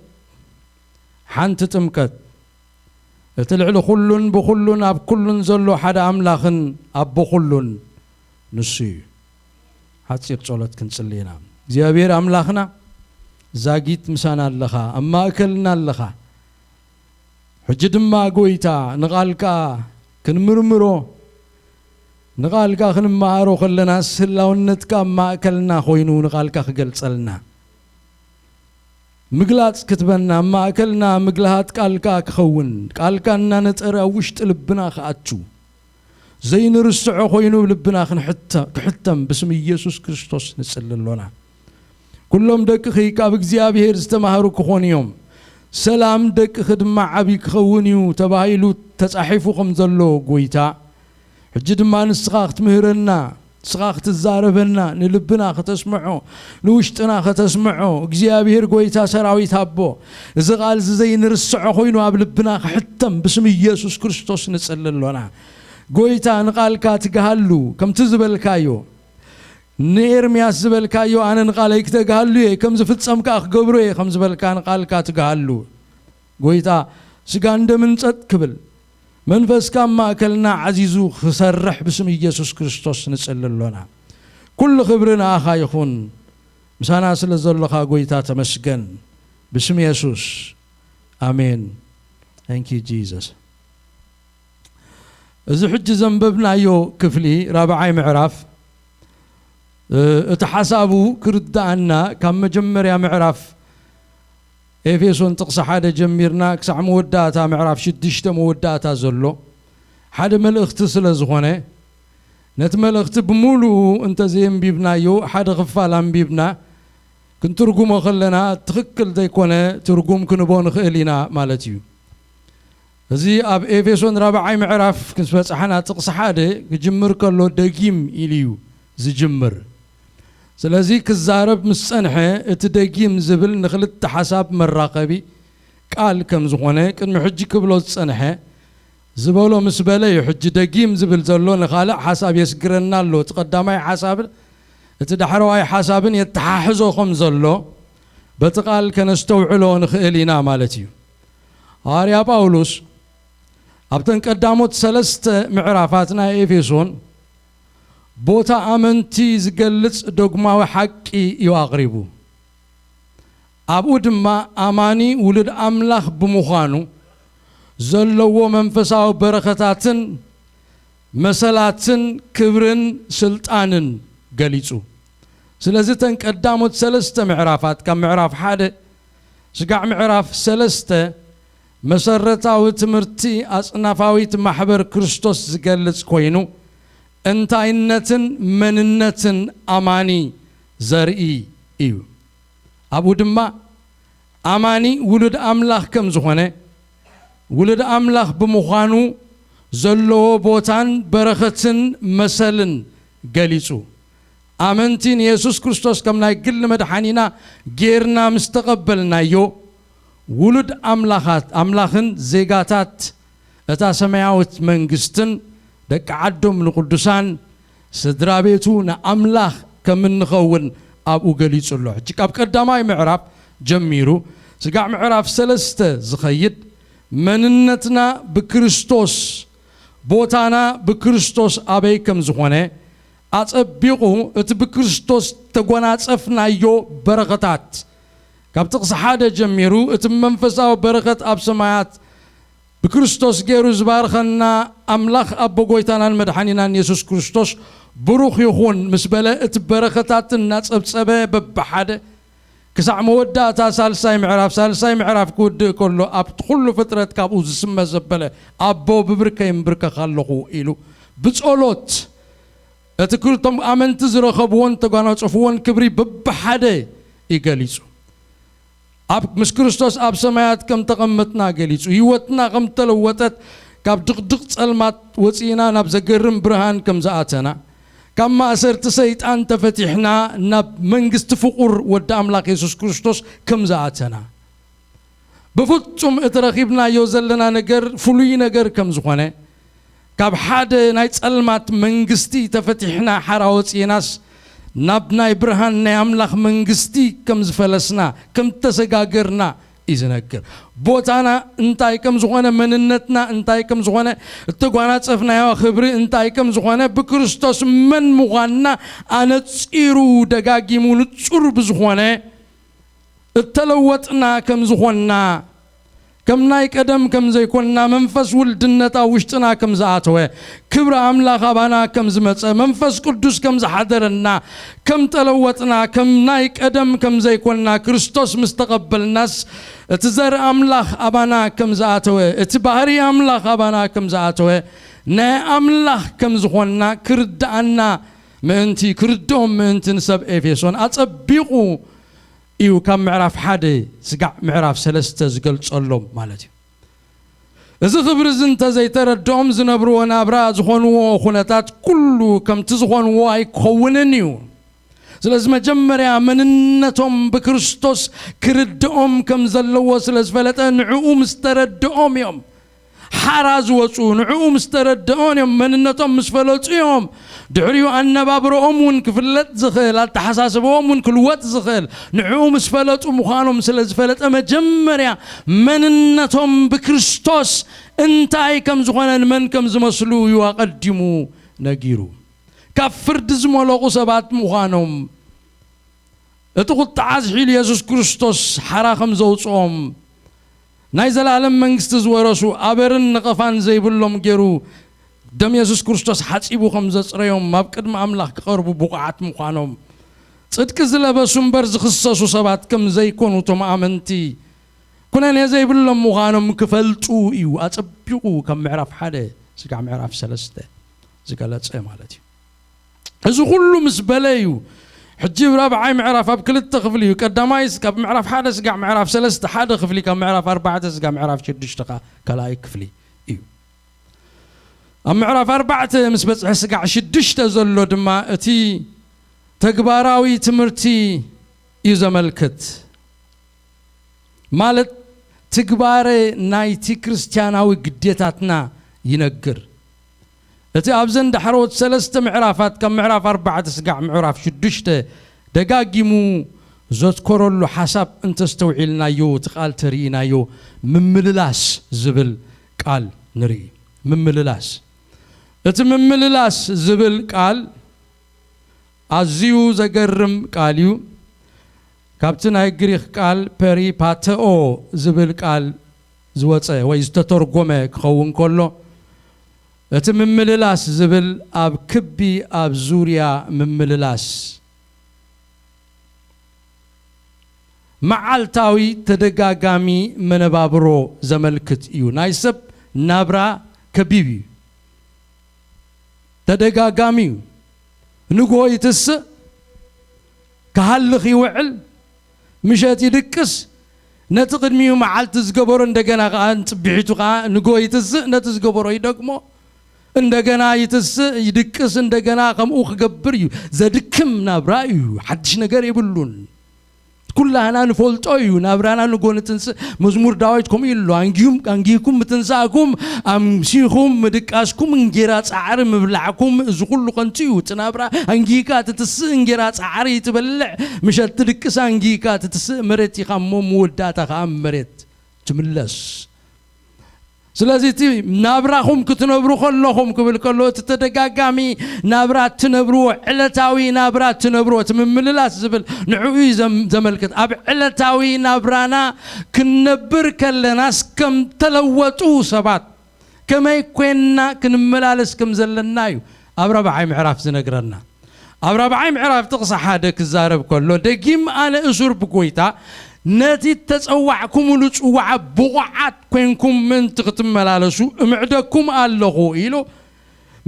ሓንቲ ጥምቀት፣ እቲ ልዕሊ ኩሉን ብኹሉን ኣብ ኩሉን ዘሎ ሓደ ኣምላኽን ኣቦ ኩሉን ንሱ እዩ። ሓጺር ጸሎት ክንጽሊ ኢና። እግዚኣብሔር ኣምላኽና፣ ዛጊት ምሳና ኣለኻ፣ ኣብ ማእከልና ኣለኻ። ሕጂ ድማ ጎይታ፣ ንቓልካ ክንምርምሮ፣ ንቓልካ ክንመሃሮ ከለናስ፣ ህላውነትካ ኣብ ማእከልና ኮይኑ ንቓልካ ክገልጸልና፣ ምግላጽ ክትበና፣ ኣብ ማእከልና ምግልሃት ቃልካ ክኸውን፣ ቃልካ እናነጠረ ኣብ ውሽጢ ልብና ክኣቱ፣ ዘይንርስዖ ኮይኑ ኣብ ልብና ክንሕተ-፣ ክሕተም ብስም ኢየሱስ ክርስቶስ ንጽሊ ኣሎና። ኩሎም ደቅኺ ካብ እግዚኣብሔር ዝተማህሩ ክኾኑ እዮም፣ ሰላም ደቅኺ ድማ ዓቢ ክኸውን እዩ ተባሂሉ ተጻሒፉ ከም ዘሎ፣ ጎይታ፣ ሕጂ ድማ ንስኻ ክትምህረና፣ ንስኻ ክትዛረበና፣ ንልብና ከተስምዖ፣ ንውሽጥና ከተስምዖ፣ እግዚኣብሔር ጎይታ ሰራዊት ኣቦ፣ እዚ ቃል እዚ ዘይንርስዖ ኮይኑ ኣብ ልብና ክሕተም ብስም ኢየሱስ ክርስቶስ ንጽሊ ኣሎና። ጎይታ፣ ንቃልካ ትግሃሉ፣ ከምቲ ዝበልካዮ፣ ንኤርምያስ ዝበልካዮ፣ ኣነ ንቃለይ ክተግሃሉ እየ፣ ከም ዝፍጸም ከኣ ክገብሮ እየ ከም ዝበልካ፣ ንቃልካ ትግሃሉ። ጎይታ፣ ስጋን ደምን ጸጥ ክብል፣ መንፈስካ ኣብ ማእከልና ዓዚዙ ክሰርሕ ብስም ኢየሱስ ክርስቶስ ንጽሊ ኣሎና። ኩሉ ክብሪ ንኣኻ ይኹን። ምሳና ስለ ዘሎኻ ጎይታ ተመስገን። ብስም የሱስ። ኣሜን። Thank you, Jesus። እዚ ሕጂ ዘንበብናዮ ክፍሊ ራብዓይ ምዕራፍ፣ እ፣ እቲ ሓሳቡ ክርድኣና ካብ መጀመርያ ምዕራፍ ኤፌሶን ጥቕሲ ሓደ ጀሚርና ክሳዕ መወዳእታ ምዕራፍ ሽዱሽተ መወዳእታ ዘሎ ሓደ መልእኽቲ ስለ ዝኾነ፣ ነቲ መልእኽቲ ብምሉኡ እንተዘየንቢብናዮ፣ ሓደ ክፋል ኣንቢብና ክንትርጉሞ ከለና ትኽክል ዘይኮነ ትርጉም ክንቦ ንኽእል ኢና ማለት እዩ። እዚ ኣብ ኤፌሶን ራብዓይ ምዕራፍ ምስ በጻሕና ጥቕሲ ሓደ ክጅምር ከሎ ደጊም ኢሉ እዩ ዝጅምር። ስለዚ ክዛረብ ምስ ጸንሐ እቲ ደጊም ዝብል ንኽልተ ሓሳብ መራኸቢ ቃል ከም ዝኾነ ቅድሚ ሕጂ ክብሎ ዝጸንሐ ዝበሎ ምስ በለ እዩ። ሕጂ ደጊም ዝብል ዘሎ ንኻልእ ሓሳብ የስግረና ኣሎ። እቲ ቀዳማይ ሓሳብ እቲ ዳሕረዋይ ሓሳብን የተሓሕዞ ከም ዘሎ በቲ ቃል ከነስተውዕሎ ንኽእል ኢና ማለት እዩ። ሃዋርያ ጳውሎስ ኣብተን ቀዳሞት ሰለስተ ምዕራፋት ናይ ኤፌሶን ቦታ ኣመንቲ ዝገልጽ ዶግማዊ ሓቂ እዩ ኣቕሪቡ። ኣብኡ ድማ ኣማኒ ውሉድ ኣምላኽ ብምዃኑ ዘለዎ መንፈሳዊ በረኸታትን መሰላትን ክብርን ስልጣንን ገሊጹ። ስለዚ እተን ቀዳሞት ሰለስተ ምዕራፋት፣ ካብ ምዕራፍ ሓደ ስጋዕ ምዕራፍ ሰለስተ፣ መሰረታዊ ትምህርቲ ኣጽናፋዊት ማሕበር ክርስቶስ ዝገልጽ ኮይኑ፣ እንታይነትን መንነትን ኣማኒ ዘርኢ እዩ። ኣብኡ ድማ ኣማኒ ውሉድ ኣምላኽ ከም ዝኾነ፣ ውሉድ ኣምላኽ ብምዃኑ ዘለዎ ቦታን በረኸትን መሰልን ገሊጹ። ኣመንቲ ንየሱስ ክርስቶስ ከም ናይ ግሊ መድሓኒና ጌርና ምስ ተቐበልናዮ፣ ውሉድ ኣምላኻት፣ ኣምላኽን ዜጋታት እታ ሰማያዊት መንግስትን ደቂ ዓዶም ንቅዱሳን ስድራ ቤቱ ንኣምላኽ ከም እንኸውን ኣብኡ ገሊጹ ኣሎ። ሕጂ ካብ ቀዳማይ ምዕራፍ ጀሚሩ ስጋዕ ምዕራፍ ሰለስተ ዝኸይድ መንነትና ብክርስቶስ፣ ቦታና ብክርስቶስ ኣበይ ከም ዝኾነ ኣጸቢቑ እቲ ብክርስቶስ ተጎናጸፍናዮ በረኸታት ካብ ጥቕሲ ሓደ ጀሚሩ እቲ መንፈሳዊ በረኸት ኣብ ሰማያት ብክርስቶስ ገይሩ ዝባርኸና ኣምላኽ ኣቦ ጎይታናን መድሓኒናን የሱስ ክርስቶስ ብሩኽ ይኹን ምስ በለ፣ እቲ በረኸታት እናጸብጸበ በብሓደ ክሳዕ መወዳእታ ሳልሳይ ምዕራፍ፣ ሳልሳይ ምዕራፍ ክውድእ ከሎ፣ ኣብቲ ኩሉ ፍጥረት ካብኡ ዝስመ ዘበለ ኣቦ ብብርከይ እምብርከኽ ኣለኹ ኢሉ ብጸሎት እቲ ክልቶም ኣመንቲ ዝረኸብዎን ተጓናጸፍዎን ክብሪ በብሓደ እዩ ገሊጹ። ኣብ፣ ምስ ክርስቶስ ኣብ ሰማያት ከም ተቐመጥና ገሊጹ። ህይወትና ከም ተለወጠት፣ ካብ ድቕድቕ ጸልማት ወጺእና ናብ ዘገርም ብርሃን ከም ዝኣተና፣ ካብ ማእሰርቲ ሰይጣን ተፈቲሕና ናብ መንግስቲ ፍቑር ወዲ ኣምላኽ የሱስ ክርስቶስ ከም ዝኣተና፣ ብፍጹም እቲ ረኺብናዮ ዘለና ነገር ፍሉይ ነገር ከም ዝኾነ፣ ካብ ሓደ ናይ ጸልማት መንግስቲ ተፈቲሕና ሓራ ወጺእናስ፣ ናብ ናይ ብርሃን ናይ ኣምላኽ መንግስቲ ከም ዝፈለስና፣ ከም ተሰጋገርና እዩ ዝነግር። ቦታና እንታይ ከም ዝኾነ፣ መንነትና እንታይ ከም ዝኾነ፣ እተጓናጸፍናዮ ክብሪ እንታይ ከም ዝኾነ፣ ብክርስቶስ መን ምዃንና ኣነጺሩ ደጋጊሙ ንጹር ብዝኾነ፣ እተለወጥና ከም ዝኾንና፣ ከም ናይ ቀደም ከም ዘይኮንና፣ መንፈስ ውልድነት ኣብ ውሽጥና ከም ዝኣተወ፣ ክብሪ ኣምላኽ ኣባና ከም ዝመጸ፣ መንፈስ ቅዱስ ከም ዝሓደረና፣ ከም ተለወጥና፣ ከም ናይ ቀደም ከም ዘይኮንና፣ ክርስቶስ ምስ ተቐበልናስ፣ እቲ ዘር ኣምላኽ ኣባና ከም ዝኣተወ፣ እቲ ባህሪ ኣምላኽ ኣባና ከም ዝኣተወ፣ ናይ ኣምላኽ ከም ዝኾንና ክርድኣና ምእንቲ፣ ክርድኦም ምእንቲ ንሰብ ኤፌሶን ኣጸቢቑ እዩ ካብ ምዕራፍ ሓደ ስጋዕ ምዕራፍ ሰለስተ ዝገልጸሎም ማለት እዩ። እዚ ክብሪ እዚ እንተዘይተረድኦም ዝነብርዎ ናብራ ዝኾንዎ ኩነታት ኩሉ ከምቲ ዝኾንዎ ኣይክኸውንን እዩ። ስለዚ መጀመርያ መንነቶም ብክርስቶስ ክርድኦም ከም ዘለዎ ስለ ዝፈለጠ ንዕኡ ምስ ተረድኦም እዮም ሓራ ዝወፁ። ንዕኡ ምስ ተረድኦን እዮም መንነቶም ምስ ፈለጡ እዮም ድሕሪኡ ኣነባብረኦም እውን ክፍለጥ ዝኽእል፣ ኣተሓሳስበኦም እውን ክልወጥ ዝኽእል ንዕኡ ምስ ፈለጡ ምዃኖም ስለ ዝፈለጠ መጀመርያ መንነቶም ብክርስቶስ እንታይ ከም ዝኾነ ንመን ከም ዝመስሉ እዩ ኣቐዲሙ ነጊሩ። ካብ ፍርዲ ዝመለቑ ሰባት ምዃኖም እቲ ቁጥዓ ዝሒሉ የሱስ ክርስቶስ ሓራ ከም ዘውፅኦም ናይ ዘላለም መንግስቲ ዝወረሱ ኣበርን ነቐፋን ዘይብሎም ገይሩ ደም የሱስ ክርስቶስ ሓፂቡ ከም ዘፅረዮም ኣብ ቅድሚ ኣምላኽ ክቐርቡ ብቑዓት ምዃኖም ጽድቂ ዝለበሱ እምበር ዝኽሰሱ ሰባት ከም ዘይኮኑ እቶም ኣመንቲ ኩነኔ ዘይብሎም ምዃኖም ክፈልጡ እዩ ኣጸቢቑ ካብ ምዕራፍ ሓደ ስጋዕ ምዕራፍ ሰለስተ ዝገለጸ ማለት እዩ። እዚ ኩሉ ምስ በለ እዩ ሕጂ ራብዓይ ምዕራፍ ኣብ ክልተ ክፍሊ እዩ። ቀዳማይ ካብ ምዕራፍ ሓደ ስጋዕ ምዕራፍ ሰለስተ ሓደ ክፍሊ፣ ካብ ምዕራፍ ኣርባዕተ ስጋዕ ምዕራፍ ሽዱሽተ ከኣ ካልኣይ ክፍሊ እዩ። ኣብ ምዕራፍ ኣርባዕተ ምስ በጽሐ ስጋዕ ሽዱሽተ ዘሎ ድማ እቲ ተግባራዊ ትምህርቲ እዩ ዘመልክት። ማለት ትግባረ ናይቲ ክርስትያናዊ ግዴታትና ይነግር። እቲ ኣብዘን ዳሕረዎት ሰለስተ ምዕራፋት ካብ ምዕራፍ ኣርባዕተ ስጋዕ ምዕራፍ ሽዱሽተ ደጋጊሙ ዘትኮረሉ ሓሳብ እንተስተውዒልናዮ እቲ ቃል ተርኢናዮ ምምልላስ ዝብል ቃል ንርኢ። ምምልላስ። እቲ ምምልላስ ዝብል ቃል ኣዝዩ ዘገርም ቃል እዩ። ካብቲ ናይ ግሪኽ ቃል ፐሪፓተኦ ዝብል ቃል ዝወጸ ወይ ዝተተርጎመ ክኸውን ከሎ እቲ ምምልላስ ዝብል ኣብ ክቢ ኣብ ዙርያ ምምልላስ መዓልታዊ ተደጋጋሚ መነባብሮ ዘመልክት እዩ። ናይ ሰብ ናብራ ከቢብ እዩ። ተደጋጋሚ እዩ። ንግሆ ይትስእ፣ ክሃልኽ ይውዕል፣ ምሸት ይድቅስ፣ ነቲ ቅድሚኡ መዓልቲ ዝገበሮ እንደገና ከዓ ንጽብሒቱ ከዓ ንግሆ ይትስእ፣ ነቲ ዝገበሮ ይደግሞ፣ እንደገና ይትስእ፣ ይድቅስ፣ እንደገና ከምኡ ክገብር እዩ። ዘድክም ናብራ እዩ። ሓድሽ ነገር የብሉን። ኩላህና ንፈልጦ እዩ። ናብራና ንጎ ንትንስእ። መዝሙር ዳዊት ከምኡ ኢሉ ኣሎ፣ "ኣንጊሁም-፣ ኣንጊህኩም ምትንሳእኩም፣ ኣምሲኹም ምድቃስኩም፣ እንጌራ ጻዕሪ ምብላዕኩም፣ እዚ ኩሉ ከንቱ እዩ። እቲ ናብራ ኣንጊህካ ትትስእ፣ እንጌራ ጻዕሪ ትበልዕ፣ ምሸት ትድቅስ፣ ኣንጊህካ ትትስእ፣ መሬት ኢኻ እሞ መወዳእታ ከኣ መሬት ትምለስ።" ስለዚ እቲ ናብራኹም ክትነብሩ ከለኹም ክብል ከሎ፣ እቲ ተደጋጋሚ ናብራ እትነብርዎ፣ ዕለታዊ ናብራ እትነብርዎ፣ እቲ ምምልላስ ዝብል ንዕኡ እዩ ዘም-፣ ዘመልክት። ኣብ ዕለታዊ ናብራና ክንነብር ከለናስ ከም ተለወጡ ሰባት ከመይ ኮይንና ክንመላለስ ከም ዘለና እዩ ኣብ ራብዓይ ምዕራፍ ዝነግረና። ኣብ ራብዓይ ምዕራፍ ጥቕሲ ሓደ ክዛረብ ከሎ፣ ደጊም ኣነ እሱር ብጎይታ ነቲ እተጸዋዕኩምሉ ጽዋዓ ብቑዓት ኮይንኩም ምእንቲ ክትመላለሱ እምዕደኩም ኣለኹ ኢሉ።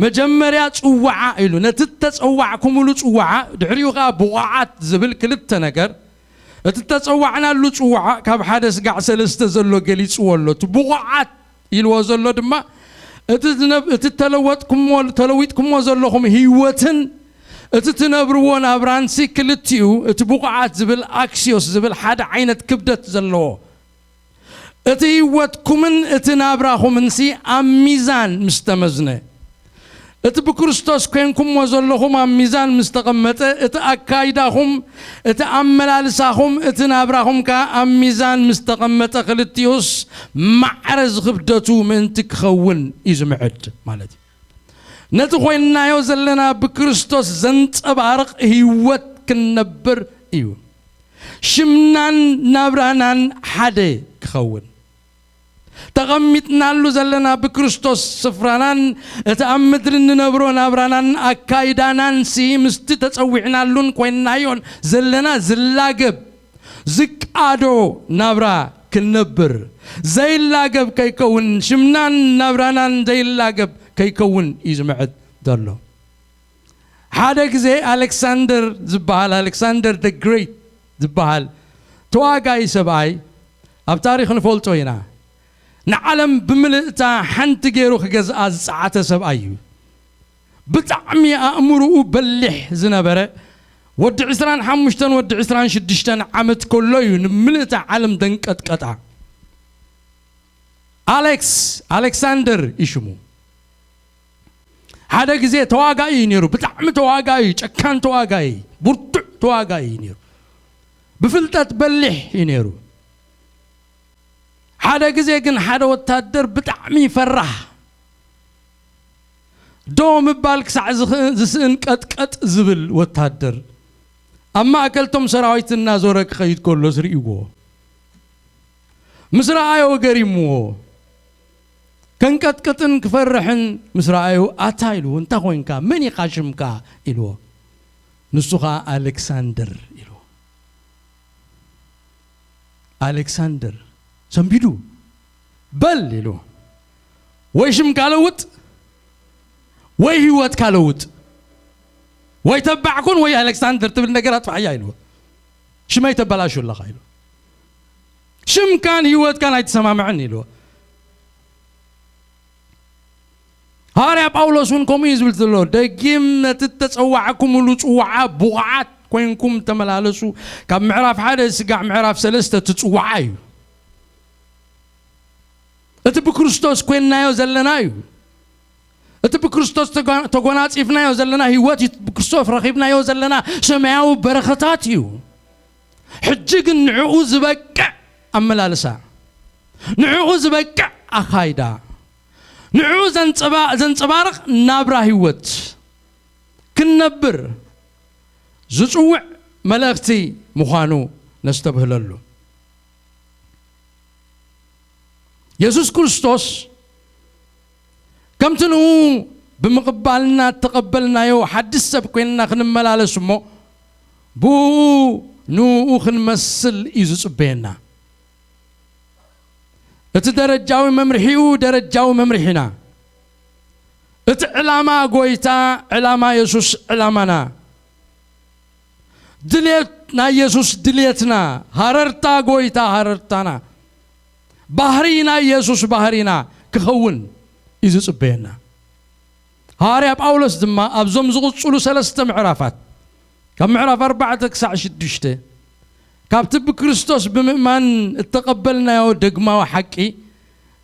መጀመርያ ጽዋዓ ኢሉ፣ ነቲ እተጸዋዕኩምሉ ጽዋዓ፣ ድሕሪኡ ኸኣ ብቑዓት ዝብል ክልተ ነገር። እቲ እተጸዋዕናሉ ጽዋዓ ካብ ሓደ ስጋዕ ሰለስተ ዘሎ ገሊጽዎ ኣሎ። እቲ ብቑዓት ኢልዎ ዘሎ ድማ እቲ ዝነብ-፣ እቲ ተለወጥኩሞ-፣ ተለዊጥኩሞ ዘለኹም ህይወትን እቲ ትነብርዎ ናብራንሲ ክልቲኡ፣ እቲ ብቑዓት ዝብል ኣክሲዮስ ዝብል ሓደ ዓይነት ክብደት ዘለዎ፣ እቲ ህይወትኩምን እቲ ናብራኹምንሲ ኣብ ሚዛን ምስ ተመዝነ፣ እቲ ብክርስቶስ ኮይንኩሞ ዘለኹም ኣብ ሚዛን ምስ ተቐመጠ፣ እቲ ኣካይዳኹም፣ እቲ ኣመላልሳኹም፣ እቲ ናብራኹም ከኣ ኣብ ሚዛን ምስ ተቐመጠ፣ ክልቲኡስ ማዕረ ዝኽብደቱ ምእንቲ ክኸውን እዩ ዝምዕድ ማለት እዩ። ነቲ ኮይንናዮ ዘለና ብክርስቶስ ዘንጸባርቕ ህይወት ክንነብር እዩ። ሽምናን ናብራናን ሓደ ክኸውን። ተቐሚጥናሉ ዘለና ብክርስቶስ ስፍራናን እቲ ኣብ ምድሪ እንነብሮ ናብራናን ኣካይዳናንሲ ምስቲ ተጸዊዕናሉን ኮይንናዮን ዘለና ዝላገብ ዝቃዶ ናብራ ክንነብር፣ ዘይላገብ ከይከውን፣ ሽምናን ናብራናን ዘይላገብ ከይከውን እዩ ዝምዕድ ዘሎ። ሓደ ግዜ ኣሌክሳንደር ዝበሃል፣ ኣሌክሳንደር the Great ዝበሃል ተዋጋኢ ሰብኣይ ኣብ ታሪኽ ንፈልጦ ኢና። ንዓለም ብምልእታ ሓንቲ ገይሩ ክገዝኣ ዝጸዓተ ሰብኣይ እዩ። ብጣዕሚ ኣእምርኡ በሊሕ ዝነበረ፣ ወዲ ዕስራን ሓሙሽተን ወዲ ዕስራን ሽዱሽተን ዓመት ከሎ እዩ ንምልእታ ዓለም ደንቀጥቀጣ። ኣሌክስ፣ ኣሌክሳንደር እዩ ሽሙ። ሓደ ግዜ ተዋጋኢ እዩ ነይሩ፣ ብጣዕሚ ተዋጋኢ፣ ጨካን ተዋጋኢ፣ ብርቱዕ ተዋጋኢ እዩ ነይሩ። ብፍልጠት በሊሕ እዩ ነይሩ። ሓደ ግዜ ግን ሓደ ወታደር ብጣዕሚ ፈራህ፣ ዶ ምባል ክሳዕ ዝኽእ-፣ ዝስእን ቀጥቀጥ ዝብል ወታደር ኣብ ማእከልቶም ሰራዊት እናዞረ ክኸይድ ከሎስ ርእይዎ። ምስ ረኣዮ ገሪምዎ። ከንቀጥቅጥን ክፈርሕን ምስ ረኣዮ፣ "ኣታ" ኢልዎ፣ "እንታይ ኮይንካ? መን ኢኻ ሽምካ?" ኢልዎ። ንሱ ኸኣ "ኣሌክሳንደር" ኢልዎ። ኣሌክሳንደር ሰንቢዱ፣ "በል" ኢልዎ፣ "ወይ ሽምካ ለውጥ፣ ወይ ህይወትካ ለውጥ። ወይ ተባዕ ኩን ወይ ኣሌክሳንደር ትብል ነገር ኣጥፍኣያ" ኢልዎ። "ሽመይ ተበላሹ ኣለኻ" ኢልዎ። "ሽምካን ህይወትካን ኣይተሰማምዕን" ኢልዎ። ሃዋርያ ጳውሎስ እውን ከምኡ እዩ ዝብል ዘሎ። "ደጊም ነቲ እተጸዋዕኩምሉ ጽዋዓ ብቑዓት ኮይንኩም ተመላለሱ" ካብ ምዕራፍ ሓደ ስጋዕ ምዕራፍ ሰለስተ እቲ ጽዋዓ እዩ። እቲ ብክርስቶስ ኮይንናዮ ዘለና እዩ። እቲ ብክርስቶስ ተጓ-፣ ተጎናጺፍናዮ ዘለና ህይወት እዩ። ብክርስቶስ ረኺብናዮ ዘለና ሰማያዊ በረኸታት እዩ። ሕጂ ግን ንዕኡ ዝበቅዕ ኣመላልሳ፣ ንዕኡ ዝበቅዕ ኣኻይዳ፣ ንዕኡ ዘንጸባ-፣ ዘንጸባርቕ ናብራ ህይወት ክንነብር ዝጽውዕ መልእኽቲ ምዃኑ ነስተብህለሉ። የሱስ ክርስቶስ ከምቲ ንኡ ብምቕባልና እተቐበልናዮ ሓድሽ ሰብ ኮይንና ክንመላለስ እሞ፣ ብእኡ ንእኡ ክንመስል እዩ ዝጽበየና። እቲ ደረጃዊ መምርሒኡ ደረጃዊ መምርሒና። እቲ ዕላማ ጎይታ፣ ዕላማ የሱስ ዕላማና። ድልየት ናይ የሱስ ድልየትና፣ ሃረርታ ጎይታ ሃረርታና። ባህሪ ናይ የሱስ ባህሪና ክኸውን እዩ ዝጽበየና። ሃዋርያ ጳውሎስ ድማ ኣብዞም ዝቕጽሉ ሰለስተ ምዕራፋት፣ ካብ ምዕራፍ ኣርባዕተ ክሳዕ ሽዱሽተ፣ ካብቲ ብክርስቶስ ብምእማን እተቐበልናዮ ደግማዊ ሓቂ፣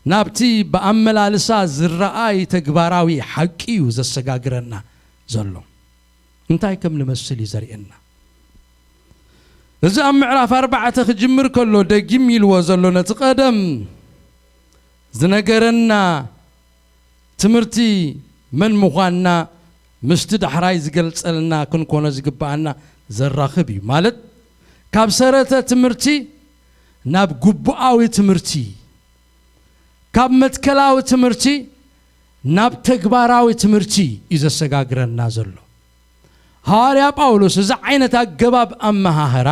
ናብቲ ብኣመላልሳ ዝረኣይ ተግባራዊ ሓቂ እዩ ዘሰጋግረና ዘሎ። እንታይ ከም ንመስል እዩ ዘርእየና። እዚ ኣብ ምዕራፍ ኣርባዕተ ክጅምር ከሎ ደጊም ኢልዎ ዘሎ ነቲ ቀደም ዝነገረና ትምህርቲ መን ምዃንና ምስቲ ዳሕራይ ዝገልጸልና ክንኮኖ ዝግብኣና ዘራኽብ እዩ። ማለት ካብ ሰረተ ትምህርቲ ናብ ግቡኣዊ ትምህርቲ፣ ካብ መትከላዊ ትምህርቲ ናብ ተግባራዊ ትምህርቲ እዩ ዘሰጋግረና ዘሎ። ሃዋርያ ጳውሎስ እዚ ዓይነት ኣገባብ ኣመሃህራ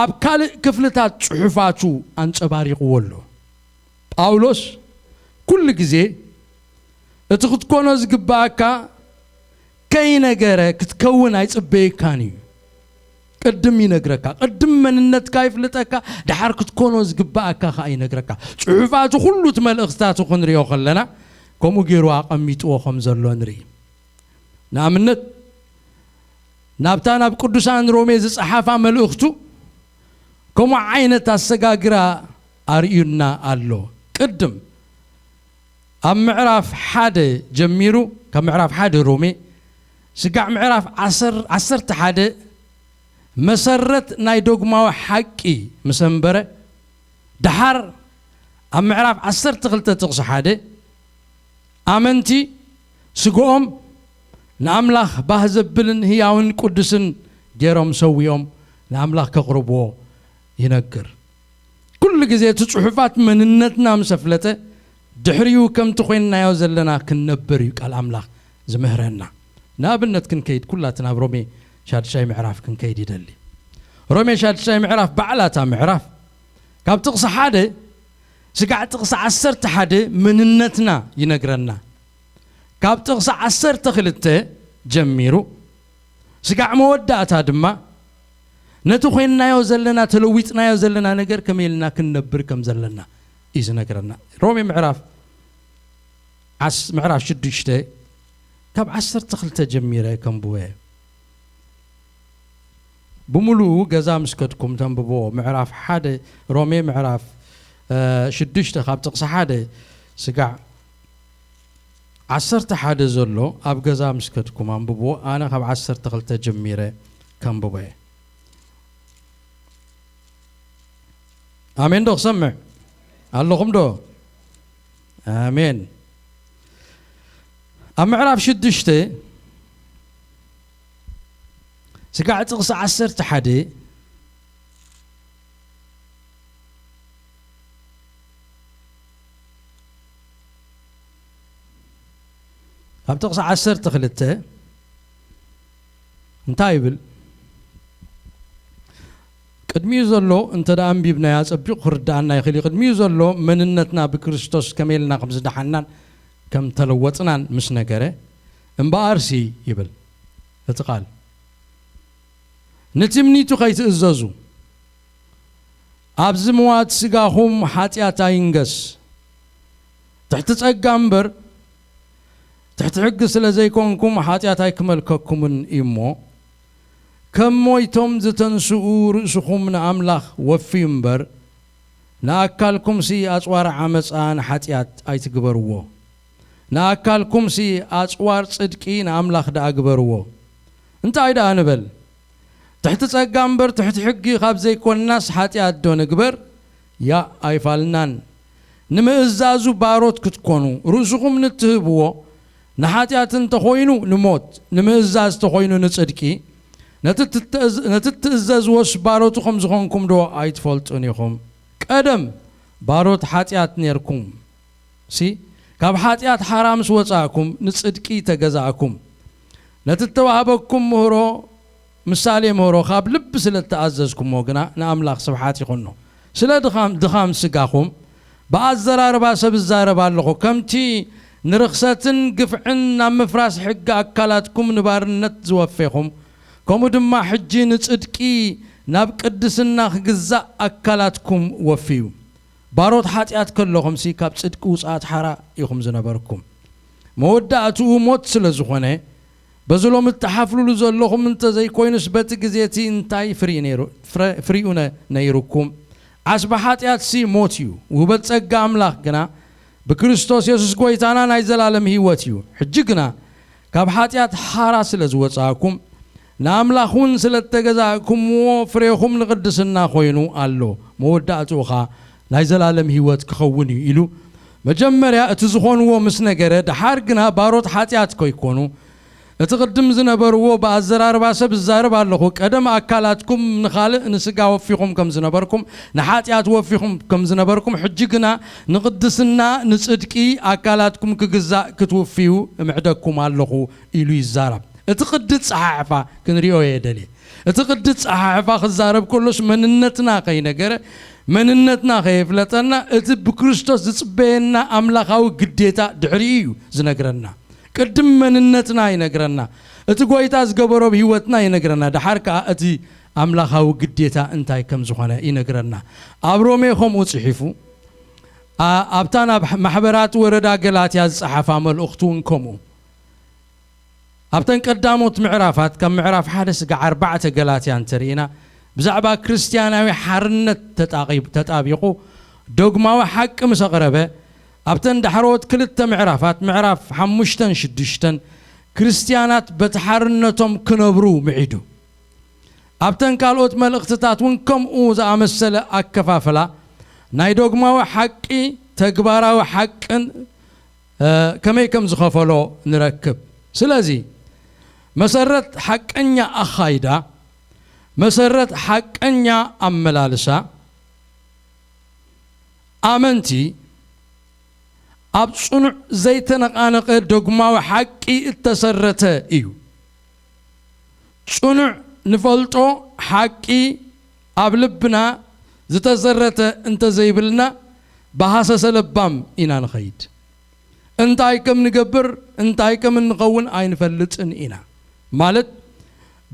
ኣብ ካልእ ክፍልታት ጽሑፋቱ ኣንጸባሪቕዎ ኣሎ። ጳውሎስ ኩሉ ግዜ እቲ ክትኮኖ ዝግብኣካ ከይነገረ ክትከውን ኣይጽበየካን እዩ። ቅድም ይነግረካ፣ ቅድም መንነትካ ይፍልጠካ፣ ደሓር ክትኮኖ ዝግብኣካ ከኣ ይነግረካ። ጽሑፋቱ ኩሉ እቲ መልእኽትታቱ ክንሪኦ ከለና ከምኡ ገይሩ ኣቐሚጥዎ ከም ዘሎ ንርኢ። ንኣብነት ናብታ ናብ ቅዱሳን ሮሜ ዝጸሓፋ መልእኽቱ ከምኡ ዓይነት ኣሰጋግራ ኣርእዩና ኣሎ። ቅድም ኣብ ምዕራፍ ሓደ ጀሚሩ፣ ካብ ምዕራፍ ሓደ ሮሜ ስጋዕ ምዕራፍ ዓሰርተ ሓደ መሰረት ናይ ዶግማዊ ሓቂ ምስ ኣንበረ፣ ደሓር ኣብ ምዕራፍ ዓሰርተ ክልተ ጥቕሲ ሓደ ኣመንቲ ስግኦም ንኣምላኽ ባህ ዘብልን ህያውን ቅዱስን ገይሮም ሰዊኦም ንኣምላኽ ከቕርብዎ ይነግር። ኩሉ ግዜ እቲ ጽሑፋት መንነትና ምስ ኣፍለጠ፣ ድሕሪኡ ከምቲ ኮይንናዮ ዘለና ክንነብር እዩ ቃል ኣምላኽ ዝምህረና። ንኣብነት ክንከይድ፣ ኩላትና ኣብ ሮሜ ሻድሻይ ምዕራፍ ክንከይድ ይደሊ። ሮሜ ሻድሻይ ምዕራፍ፣ ባዕላታ ምዕራፍ ካብ ጥቕሲ ሓደ ስጋዕ ጥቕሲ ዓሰርተ ሓደ መንነትና ይነግረና። ካብ ጥቕሲ ዓሰርተ ክልተ ጀሚሩ ስጋዕ መወዳእታ ድማ ነቲ ኮይንናዮ ዘለና፣ ተለዊጥናዮ ዘለና ነገር ከመይ ኢልና ክንነብር ከም ዘለና እዩ ዝነግረና። ሮሜ ምዕራፍ ዓስ-፣ ምዕራፍ ሽዱሽተ ካብ ዓሰርተ ክልተ ጀሚረ ከንብቦ እየ። ብምሉኡ ገዛ ምስ ከድኩም ተንብቦ። ምዕራፍ ሓደ፣ ሮሜ ምዕራፍ፣ እ፣ ሽዱሽተ ካብ ጥቕሲ ሓደ ስጋዕ ዓሰርተ ሓደ ዘሎ ኣብ ገዛ ምስ ከድኩም ኣንብቦ። ኣነ ካብ ዓሰርተ ክልተ ጀሚረ ከንብቦ እየ። ኣሜን ዶ ክሰምዕ ኣለኹም ዶ? ኣሜን። ኣብ ምዕራፍ ሽዱሽተ ስጋዕ ጥቕሲ ዓሰርተ ሓደ፣ ካብ ጥቕሲ ዓሰርተ ክልተ እንታይ ይብል? ቅድሚኡ ዘሎ እንተ ደኣ ኣንቢብናዮ፣ ኣጸቢቑ ክርድኣና ይኽእል እዩ። ቅድሚኡ ዘሎ መንነትና ብክርስቶስ ከመይ ኢልና ከም ዝደሓናን ከም ተለወጥናን ምስ ነገረ፣ እምበኣርሲ ይብል እቲ ቃል፣ ንትምኒቱ ከይትእዘዙ፣ ኣብዚ ምዋት ስጋኹም ሓጢኣት ኣይንገስ። ትሕቲ ጸጋ እምበር ትሕቲ ሕጊ ስለ ዘይኮንኩም፣ ሓጢኣት ኣይክመልከኩምን እዩ እሞ፣ ከም ሞይቶም ዝተንስኡ ርእስኹም ንኣምላኽ ወፍዩ እምበር፣ ንኣካልኩምሲ ኣጽዋር ዓመጻ ንሓጢኣት ኣይትግበርዎ። ንኣካልኩምሲ ኣጽዋር ጽድቂ ንኣምላኽ ደኣ ግበርዎ። እንታይ ደኣ ንበል? ትሕቲ ጸጋ እምበር ትሕቲ ሕጊ ካብ ዘይኮንናስ ሓጢኣት ዶ ንግበር? ያእ ኣይፋልናን። ንምእዛዙ ባሮት ክትኮኑ ርእስኹም ንትህብዎ፣ ንሓጢኣት እንተኾይኑ ንሞት፣ ንምእዛዝ እንተኾይኑ ንጽድቂ፣ ነቲ ትትእዝ-፣ ነቲ ትእዘዝዎስ ባሮቱ ከም ዝኾንኩም ዶ ኣይትፈልጡን ኢኹም? ቀደም ባሮት ሓጢኣት ኔርኩም። ሲ፣ ካብ ሓጢኣት ሓራ ምስ ወጻእኩም፣ ንጽድቂ ተገዛእኩም። ነቲ እተዋህበኩም ምህሮ፣ ምሳሌ ምህሮ፣ ካብ ልቢ ስለ እተኣዘዝኩሞ ግና፣ ንኣምላኽ ስብሓት ይኹኖ። ስለ ድኻም፣ ድኻም ስጋኹም፣ ብኣዘራርባ ሰብ እዛረብ ኣለኹ። ከምቲ ንርኽሰትን ግፍዕን ናብ ምፍራስ ሕጊ ኣካላትኩም ንባርነት ዝወፌኹም፣ ከምኡ ድማ ሕጂ ንጽድቂ ናብ ቅድስና ክግዛእ ኣካላትኩም ወፍዩ። ባሮት ሓጢኣት ከለኹምሲ፣ ካብ ጽድቂ ውጽኣት ሓራ ኢኹም ዝነበርኩም። መወዳእትኡ ሞት ስለ ዝኾነ፣ በዚ ሎሚ እትሓፍሩሉ ዘለኹም እንተ ዘይኮይኑስ፣ በቲ ግዜ እቲ እንታይ ፍሪ ነይሩ-፣ ፍረ-፣ ፍሪኡ ነ-፣ ነይሩኩም? ዓስቢ ሓጢኣትሲ ሞት እዩ። ውህበት ጸጋ ኣምላኽ ግና ብክርስቶስ የሱስ ጐይታና ናይ ዘላለም ህይወት እዩ። ሕጂ ግና ካብ ሓጢኣት ሓራ ስለ ዝወጻእኩም፣ ንኣምላኽ እውን ስለ እተገዛእኩምዎ፣ ፍሬኹም ንቕድስና ኾይኑ ኣሎ፣ መወዳእትኡ ኸኣ ናይ ዘላለም ህይወት ክኸውን እዩ ኢሉ፣ መጀመርያ እቲ ዝኾንዎ ምስ ነገረ፣ ደሓር ግና ባሮት ሓጢኣት ከይኮኑ፣ እቲ ቅድም ዝነበርዎ፣ ብኣዘራርባ ሰብ እዛረብ ኣለኹ፣ ቀደም ኣካላትኩም ንኻልእ ንስጋ ወፊኹም ከም ዝነበርኩም፣ ንሓጢኣት ወፊኹም ከም ዝነበርኩም፣ ሕጂ ግና ንቕድስና፣ ንጽድቂ ኣካላትኩም ክግዛእ ክትውፍዩ እምዕደኩም ኣለኹ ኢሉ ይዛረብ። እቲ ቅዲ ኣጸሓሕፋ ክንሪኦ እየ ደልየ። እቲ ቅዲ ኣጸሓሕፋ ክዛረብ ከሎስ መንነትና ከይነገረ፣ መንነትና ከየፍለጠና፣ እቲ ብክርስቶስ ዝጽበየና ኣምላኻዊ ግዴታ ድሕሪኡ እዩ ዝነግረና። ቅድም መንነትና ይነግረና። እቲ ጐይታ ዝገበሮ ኣብ ህይወትና ይነግረና። ደሓር ከኣ እቲ ኣምላኻዊ ግዴታ እንታይ ከም ዝኾነ ይነግረና። ኣብ ሮሜ ከምኡ ጽሒፉ፣ ኣ-፣ ኣብታ ናብ ማሕበራት ወረዳ ገላትያ ዝጸሓፋ መልእኽቱ እውን ከምኡ። ኣብተን ቀዳሞት ምዕራፋት፣ ካብ ምዕራፍ ሓደ ስጋዕ ኣርባዕተ ገላትያ እንተርኢና፣ ብዛዕባ ክርስትያናዊ ሓርነት ተጣቒ-፣ ተጣቢቑ ዶግማዊ ሓቂ ምስ ኣቕረበ፣ ኣብተን ዳሕረዎት ክልተ ምዕራፋት፣ ምዕራፍ ሓሙሽተን ሽዱሽተን፣ ክርስትያናት በቲ ሓርነቶም ክነብሩ ምዒዱ። ኣብተን ካልኦት መልእኽትታት እውን ከምኡ ዝኣመሰለ ኣከፋፍላ ናይ ዶግማዊ ሓቂ፣ ተግባራዊ ሓቅን፣ እ፣ ከመይ ከም ዝኸፈሎ ንረክብ። ስለዚ መሰረት ሓቀኛ ኣኻይዳ፣ መሰረት ሓቀኛ ኣመላልሳ፣ ኣመንቲ ኣብ ጽኑዕ ዘይተነቓነቐ ዶግማዊ ሓቂ እተሰረተ እዩ። ጽኑዕ ንፈልጦ ሓቂ ኣብ ልብና ዝተሰረተ እንተዘይብልና፣ ብሃሰሰ ለባም ኢና ንኸይድ። እንታይ ከም ንገብር፣ እንታይ ከም እንኸውን ኣይንፈልጥን ኢና። ማለት፣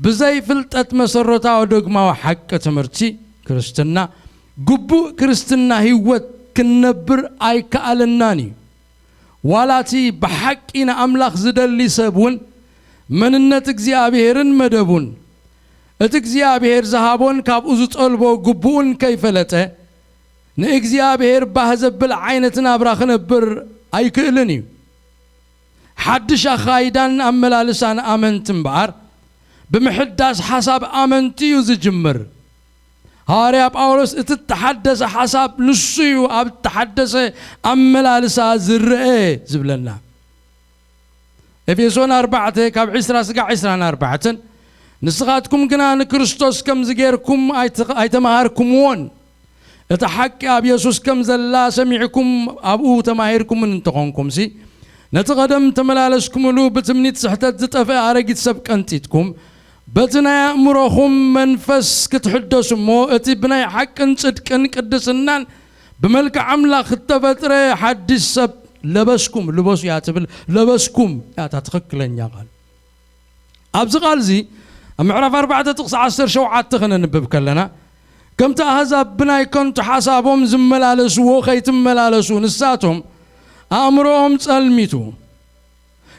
ብዘይ ፍልጠት መሰረታዊ ዶግማዊ ሓቂ ትምህርቲ ክርስትና፣ ግቡእ ክርስትና ህይወት ክንነብር ኣይከኣለናን እዩ። ዋላ እቲ ብሓቂ ንኣምላኽ ዝደሊ ሰብ እውን፣ መንነት እግዚኣብሔርን መደቡን፣ እቲ እግዚኣብሔር ዝሃቦን ካብኡ ዝጠልቦ ግቡእን ከይፈለጠ፣ ንእግዚኣብሔር ባህ ዘብል ዓይነት ናብራ ክነብር ኣይክእልን እዩ። ሓድሽ ኣኻይዳን ኣመላልሳን ኣመንቲ እምበኣር፣ ብምሕዳስ ሓሳብ ኣመንቲ እዩ ዝጅምር። ሃዋርያ ጳውሎስ፣ "እቲ እተሓደሰ ሓሳብ ንሱ እዩ ኣብ እተሓደሰ ኣመላልሳ ዝረአ" ዝብለና። ኤፌሶን ኣርባዕተ ካብ ዕስራ ስጋዕ ዕስራን ኣርባዕተን፣ "ንስኻትኩም ግና ንክርስቶስ ከምዚ ጌርኩም ኣይተ-፣ ኣይተማሃርኩምዎን፣ እቲ ሓቂ ኣብ የሱስ ከም ዘላ ሰሚዕኩም ኣብኡ ተማሂርኩምን እንተኾንኩምሲ፣ ነቲ ቀደም ተመላለስኩምሉ ብትምኒት ስሕተት ዝጠፍአ ኣረጊት ሰብ ቀንጢጥኩም፣ በቲ ናይ ኣእምሮኹም መንፈስ ክትሕደሱ እሞ፣ እቲ ብናይ ሓቅን ጽድቅን ቅድስናን ብመልክዕ ኣምላኽ እተፈጥረ ሓድሽ ሰብ ለበስኩም።" ልበሱ እያ ትብል፣ ለበስኩም እያ እታ ትኽክለኛ ቃል። ኣብዚ ቃል እዚ፣ ኣብ ምዕራፍ ኣርባዕተ ጥቕሲ ዓሰርተ ሸውዓተ ከነንብብ ከለና፣ "ከምቲ ኣህዛብ ብናይ ከንቱ ሓሳቦም ዝመላለስዎ ከይትመላለሱ፣ ንሳቶም ኣእምሮኦም ጸልሚቱ፣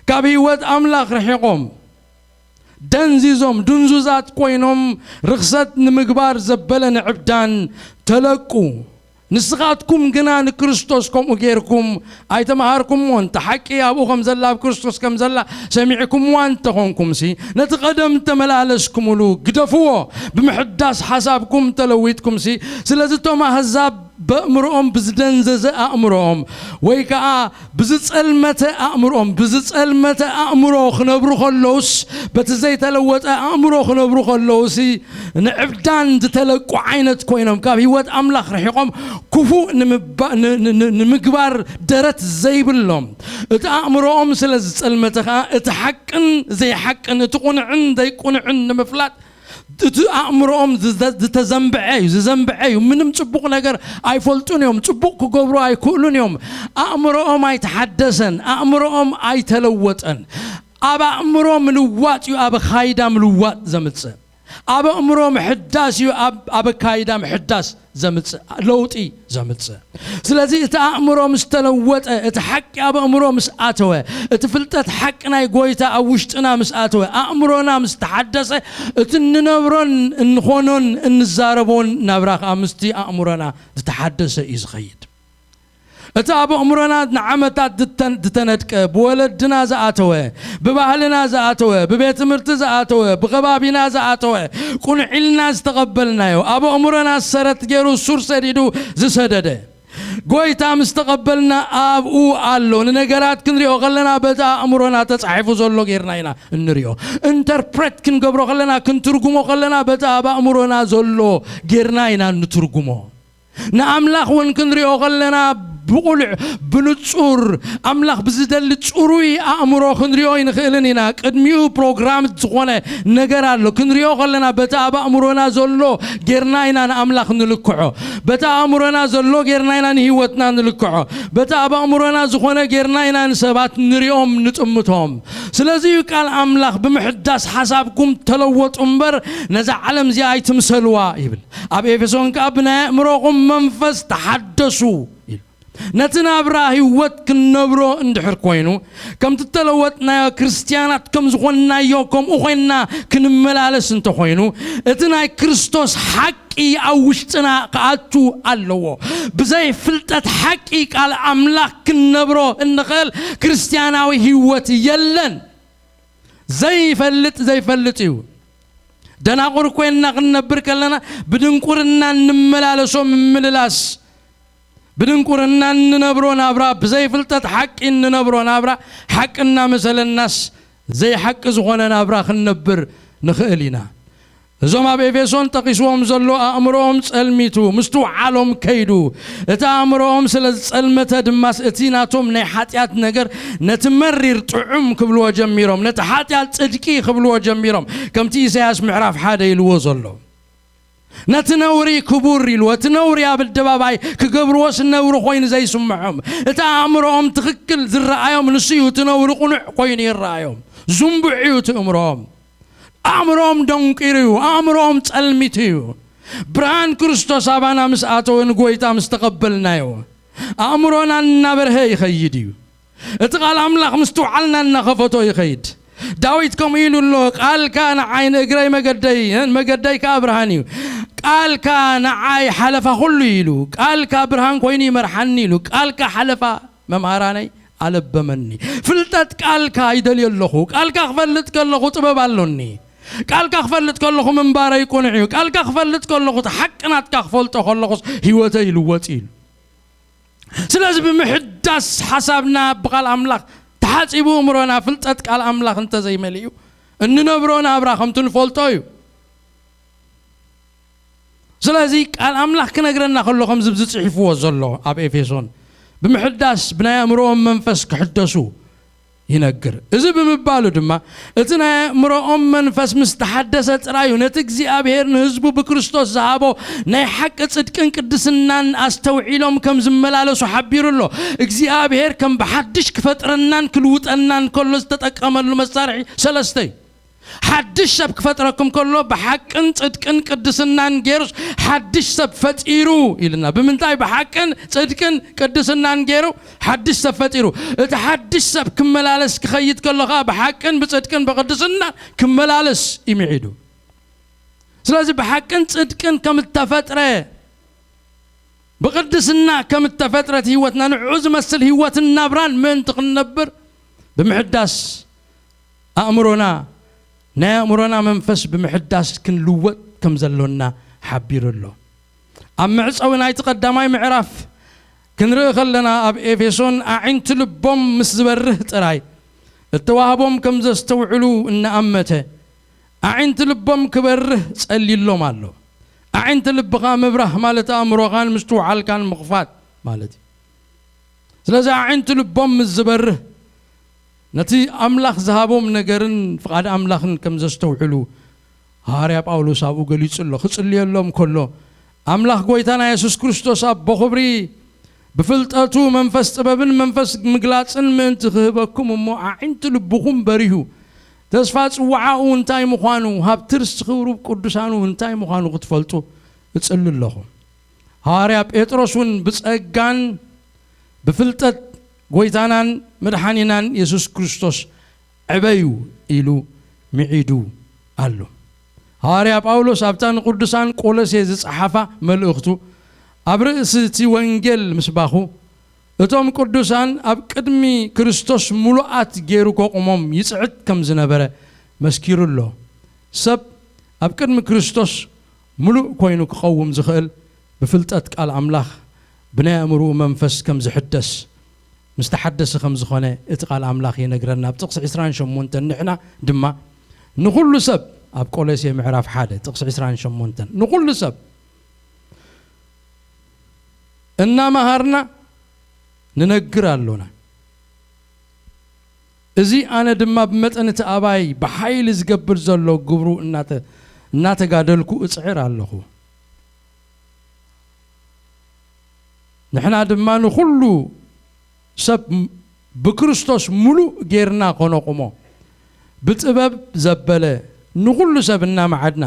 ካብ ህይወት ኣምላኽ ርሒቖም፣ ደንዚዞም፣ ድንዙዛት ኮይኖም፣ ርኽሰት ንምግባር ዘበለ ንዕብዳን ተለቁ። ንስኻትኩም ግና ንክርስቶስ ከምኡ ጌርኩም ኣይተመሃርኩምዎን፣ እታ ሓቂ ኣብኡ ከም ዘላ፣ ኣብ ክርስቶስ ከም ዘላ ሰሚዕኩምዋ እንተኾንኩምሲ፣ ነቲ ቀደም እተመላለስኩምሉ ግደፍዎ፣ ብምሕዳስ ሓሳብኩም ተለዊጥኩምሲ። ስለዚ እቶም ኣህዛብ በእምሮኦም ብዝደንዘዘ ኣእምሮኦም፣ ወይ ከኣ ብዝጸልመተ ኣእምሮኦም፣ ብዝጸልመተ ኣእምሮ ክነብሩ ከለውስ፣ በቲ ዘይተለወጠ ኣእምሮ ክነብሩ ከለውሲ፣ ንዕብዳን ዝተለቁ ዓይነት ኮይኖም፣ ካብ ህይወት ኣምላኽ ርሒቖም፣ ክፉእ ንምባ-፣ ን-፣ ን-፣ ን-፣ ንምግባር ደረት ዘይብሎም፣ እቲ ኣእምሮኦም ስለ ዝጸልመተ ከኣ፣ እቲ ሓቅን ዘይሓቅን፣ እቲ ቁኑዕን ዘይቁኑዕን ንምፍላጥ፣ እቲ ኣእምሮኦም ዝዘ-፣ ዝተዘንብዐ እዩ፣ ዝዘንብዐ እዩ። ምንም ጽቡቕ ነገር ኣይፈልጡን እዮም፣ ጽቡቕ ክገብሩ ኣይክእሉን እዮም። ኣእምሮኦም ኣይተሓደሰን፣ ኣእምሮኦም ኣይተለወጠን። ኣብ ኣእምሮ ምልዋጥ እዩ ኣብ ኣኻይዳ ምልዋጥ ዘምጽእ። ኣብ ኣእምሮ ምሕዳስ እዩ ኣብ፣ ኣብ ኣካይዳ ምሕዳስ ዘምጽእ፣ ለውጢ ዘምጽእ። ስለዚ እቲ ኣእምሮ ምስ ተለወጠ፣ እቲ ሓቂ ኣብ ኣእምሮ ምስ ኣተወ፣ እቲ ፍልጠት ሓቂ ናይ ጎይታ ኣብ ውሽጥና ምስ ኣተወ፣ ኣእምሮና ምስ ተሓደሰ፣ እቲ እንነብሮን እንኾኖን እንዛረቦን ናብራ ከኣ ምስቲ ኣእምሮና ዝተሓደሰ እዩ ዝኸይድ። እቲ ኣብ ኣእምሮና ንዓመታት ዝተን-፣ ዝተነድቀ፣ ብወለድና ዝኣተወ፣ ብባህልና ዝኣተወ፣ ብቤት ትምህርቲ ዝኣተወ፣ ብኸባቢና ዝኣተወ፣ ቁኑዕ ኢልና ዝተቐበልናዮ፣ ኣብ ኣእምሮና ሰረት ገይሩ ሱር ሰዲዱ ዝሰደደ፣ ጎይታ ምስ ተቐበልና ኣብኡ ኣሎ። ንነገራት ክንሪኦ ከለና በቲ ኣእምሮና ተጻሒፉ ዘሎ ጌርና ኢና እንሪኦ። ኢንተርፕሬት ክንገብሮ ከለና፣ ክንትርጉሞ ከለና በቲ ኣብ ኣእምሮና ዘሎ ጌርና ኢና እንትርጉሞ። ንኣምላኽ እውን ክንሪኦ ከለና ብቑሉዕ፣ ብንጹር፣ ኣምላኽ ብዝደሊ ጽሩይ ኣእምሮ ክንሪኦ ኣይንኽእልን ኢና። ቅድሚኡ ፕሮግራም ዝኾነ ነገር ኣሎ። ክንሪኦ ከለና በቲ ኣብ ኣእምሮና ዘሎ ጌርና ኢና ንኣምላኽ ንልክዖ። በቲ ኣእምሮና ዘሎ ጌርና ኢና ንህይወትና ንልክዖ። በቲ ኣብ ኣእምሮና ዝኾነ ጌርና ኢና ንሰባት ንሪኦም ንጥምቶም። ስለዚ እዩ ቃል ኣምላኽ "ብምሕዳስ ሓሳብኩም ተለወጡ እምበር ነዛ ዓለም እዚኣ ኣይትምሰልዋ" ይብል። ኣብ ኤፌሶን ከኣ "ብናይ ኣእምሮኹም መንፈስ ተሓደሱ" ኢሉ። ነቲ ናብራ ህይወት ክንነብሮ እንድሕር ኮይኑ፣ ከምቲ እተለወጥናዮ ክርስትያናት ከም ዝኾንናዮ ከምኡ ኮይንና ክንመላለስ እንተኾይኑ፣ እቲ ናይ ክርስቶስ ሓቂ ኣብ ውሽጥና ክኣቱ ኣለዎ። ብዘይ ፍልጠት ሓቂ ቃል ኣምላኽ ክንነብሮ እንኽእል ክርስትያናዊ ህይወት የለን። ዘይፈልጥ ዘይፈልጥ እዩ። ደናቁር ኮይንና ክንነብር ከለና ብድንቁርና እንመላለሶ ምምልላስ፣ ብድንቁርና እንነብሮ ናብራ፣ ብዘይፍልጠት ሓቂ እንነብሮ ናብራ፣ ሓቂ እናመሰለናስ ዘይሓቂ ዝኾነ ናብራ ክንነብር ንኽእል ኢና። እዞም ኣብ ኤፌሶን ጠቒስዎም ዘሎ ኣእምሮኦም ጸልሚቱ፣ ምስትውዓሎም ከይዱ፣ እቲ ኣእምሮኦም ስለ ዝጸልመተ ድማስ እቲ ናቶም ናይ ሓጢኣት ነገር ነቲ መሪር ጥዑም ክብልዎ ጀሚሮም፣ ነቲ ሓጢኣት ጽድቂ ክብልዎ ጀሚሮም። ከምቲ ኢሳያስ ምዕራፍ ሓደ ኢልዎ ዘሎ፣ ነቲ ነውሪ ክቡር ኢልዎ፣ እቲ ነውሪ ኣብ ኣደባባይ ክገብርዎስ ነውሪ ኮይኑ ዘይስምዖም፣ እቲ ኣእምሮኦም ትኽክል ዝረኣዮም ንሱ እዩ፣ እቲ ነውሪ ቁኑዕ ኮይኑ ይረኣዮም። ዝንቡዕ እዩ እቲ እምሮኦም። ኣእምሮኦም ደንቂሩ እዩ። ኣእምሮኦም ጸልሚቱ እዩ። ብርሃን ክርስቶስ ኣባና ምስ ኣተወ፣ ንጎይታ ምስ ተቐበልናዮ፣ ኣእምሮና እናበርሀ ይኸይድ እዩ። እቲ ቃል ኣምላኽ ምስትውዓልና እናኸፈቶ ይኸይድ። ዳዊት ከምኡ ኢሉ ኣሎ፣ "ቃልካ ንዓይ ንእግረይ መገደይ፣ መገደይ ከኣ ብርሃን እዩ። ቃልካ ንዓይ ሓለፋ ኩሉ እዩ" ኢሉ። "ቃልካ ብርሃን ኮይኑ ይመርሓኒ" ኢሉ። ቃልካ ሓለፋ መምሃራነይ ኣለበመኒ። ፍልጠት ቃልካ ይደልዮ ኣለኹ። ቃልካ ክፈልጥ ከለኹ ጥበብ ኣሎኒ። ቃልካ ክፈልጥ ከለኹ ምንባረይ ቅኑዕ እዩ። ቃልካ ክፈልጥ ከለኹ፣ እቲ ሓቂ ናትካ ክፈልጦ ከለኹስ ህይወተይ ይልወጥ እዩ። ስለዚ ብምሕዳስ ሓሳብና ብቃል ኣምላኽ ተሓጺቡ እምሮና ፍልጠት ቃል ኣምላኽ እንተዘይመሊኡ፣ እንነብሮ ናብራ ከምቲ ንፈልጦ እዩ። ስለዚ ቃል ኣምላኽ ክነግረና ከሎ ከምዚ ዝጽሒፍዎ ዘሎ ኣብ ኤፌሶን፣ ብምሕዳስ ብናይ ኣእምሮኦም መንፈስ ክሕደሱ ይነግር። እዚ ብምባሉ ድማ እቲ ናይ ኣእምሮኦም መንፈስ ምስ ተሓደሰ ጥራይ እዩ ነቲ እግዚኣብሔር ንህዝቡ ብክርስቶስ ዝሃቦ ናይ ሓቂ ጽድቅን ቅድስናን ኣስተውዒሎም ከም ዝመላለሱ ሓቢሩ ኣሎ። እግዚኣብሔር ከም ብሓድሽ ክፈጥረናን ክልውጠናን ከሎ ዝተጠቀመሉ መሳርሒ ሰለስተ እዩ። ሓድሽ ሰብ ክፈጥረኩም ከሎ ብሓቅን ጽድቅን ቅድስናን ገይሩስ ሓድሽ ሰብ ፈጢሩ ኢልና። ብምንታይ? ብሓቅን ጽድቅን ቅድስናን ገይሩ ሓድሽ ሰብ ፈጢሩ። እቲ ሓድሽ ሰብ ክመላለስ ክኸይድ ከሎ ኸኣ ብሓቅን ብጽድቅን ብቅድስናን ክመላለስ እዩ ምዒዱ። ስለዚ ብሓቅን ጽድቅን ከም እተፈጥረ፣ ብቅድስና ከም እተፈጥረት ህይወትና ንዕኡ ዝመስል ህይወትን ናብራን ምእንቲ ክንነብር ብምሕዳስ ኣእምሮና፣ ናይ ኣእምሮና መንፈስ ብምሕዳስ ክንልወጥ ከም ዘሎና ሓቢሩ ኣሎ። ኣብ መዕጸዊ ናይቲ ቀዳማይ ምዕራፍ ክንርኢ ከለና፣ ኣብ ኤፌሶን ኣዒንቲ ልቦም ምስ ዝበርህ ጥራይ እተዋህቦም ከም ዘስተውዕሉ እናኣመተ፣ ኣዒንቲ ልቦም ክበርህ ጸልዩሎም ኣሎ። ኣዒንቲ ልብኻ ምብራህ ማለት ኣእምሮኻን ምስትውዓልካን ምኽፋት ማለት እዩ። ስለዚ ኣዒንቲ ልቦም ምስ ዝበርህ፣ ነቲ ኣምላኽ ዝሃቦም ነገርን ፍቓድ ኣምላኽን ከም ዘስተውዕሉ ሃዋርያ ጳውሎስ ኣብኡ ገሊጹ ኣሎ። ክጽልየሎም ከሎ፣ ኣምላኽ ጐይታና የሱስ ክርስቶስ ኣቦ ኽብሪ ብፍልጠቱ መንፈስ ጥበብን መንፈስ ምግላጽን ምእንቲ ክህበኩም እሞ፣ ኣዒንቲ ልብኹም በሪሁ፣ ተስፋ ጽዋዓኡ እንታይ ምዃኑ፣ ሃብቲ ርስቲ ክብሩ ቅዱሳኑ እንታይ ምዃኑ ክትፈልጡ እጽሊ ኣለኹ። ሃዋርያ ጴጥሮስ እውን ብጸጋን ብፍልጠት ጐይታናን መድሓኒናን የሱስ ክርስቶስ ዕበዩ ኢሉ ምዒዱ ኣሎ። ሃዋርያ ጳውሎስ ኣብታ ንቅዱሳን ቆሎሴ ዝጸሓፋ መልእኽቱ፣ ኣብ ርእሲ እቲ ወንጌል ምስባኹ፣ እቶም ቅዱሳን ኣብ ቅድሚ ክርስቶስ ምሉኣት ገይሩ ከቑሞም ይጽዕት ከም ዝነበረ መስኪሩ ኣሎ። ሰብ ኣብ ቅድሚ ክርስቶስ ምሉእ ኮይኑ ክቐውም ዝኽእል ብፍልጠት ቃል ኣምላኽ ብናይ ኣእምሮኡ መንፈስ ከም ዝሕደስ፣ ምስ ተሓደሰ ከም ዝኾነ እቲ ቃል ኣምላኽ ይነግረና። ኣብ ጥቕሲ ዕስራን ሸሞንተን ንሕና ድማ ንኹሉ ሰብ፣ ኣብ ቆሎሴ ምዕራፍ ሓደ ጥቕሲ ዕስራን ሸሞንተን፣ ንኹሉ ሰብ እናመሃርና ንነግር ኣሎና። እዚ ኣነ ድማ ብመጠን እቲ ኣባይ ብሓይሊ ዝገብር ዘሎ ግብሩ እናተ-፣ እናተጋደልኩ እጽዕር ኣለኹ። ንሕና ድማ ንኹሉ ሰብ ብክርስቶስ ምሉእ ጌርና ከነቑሞ፣ ብጥበብ ዘበለ ንኹሉ ሰብ እናመዓድና፣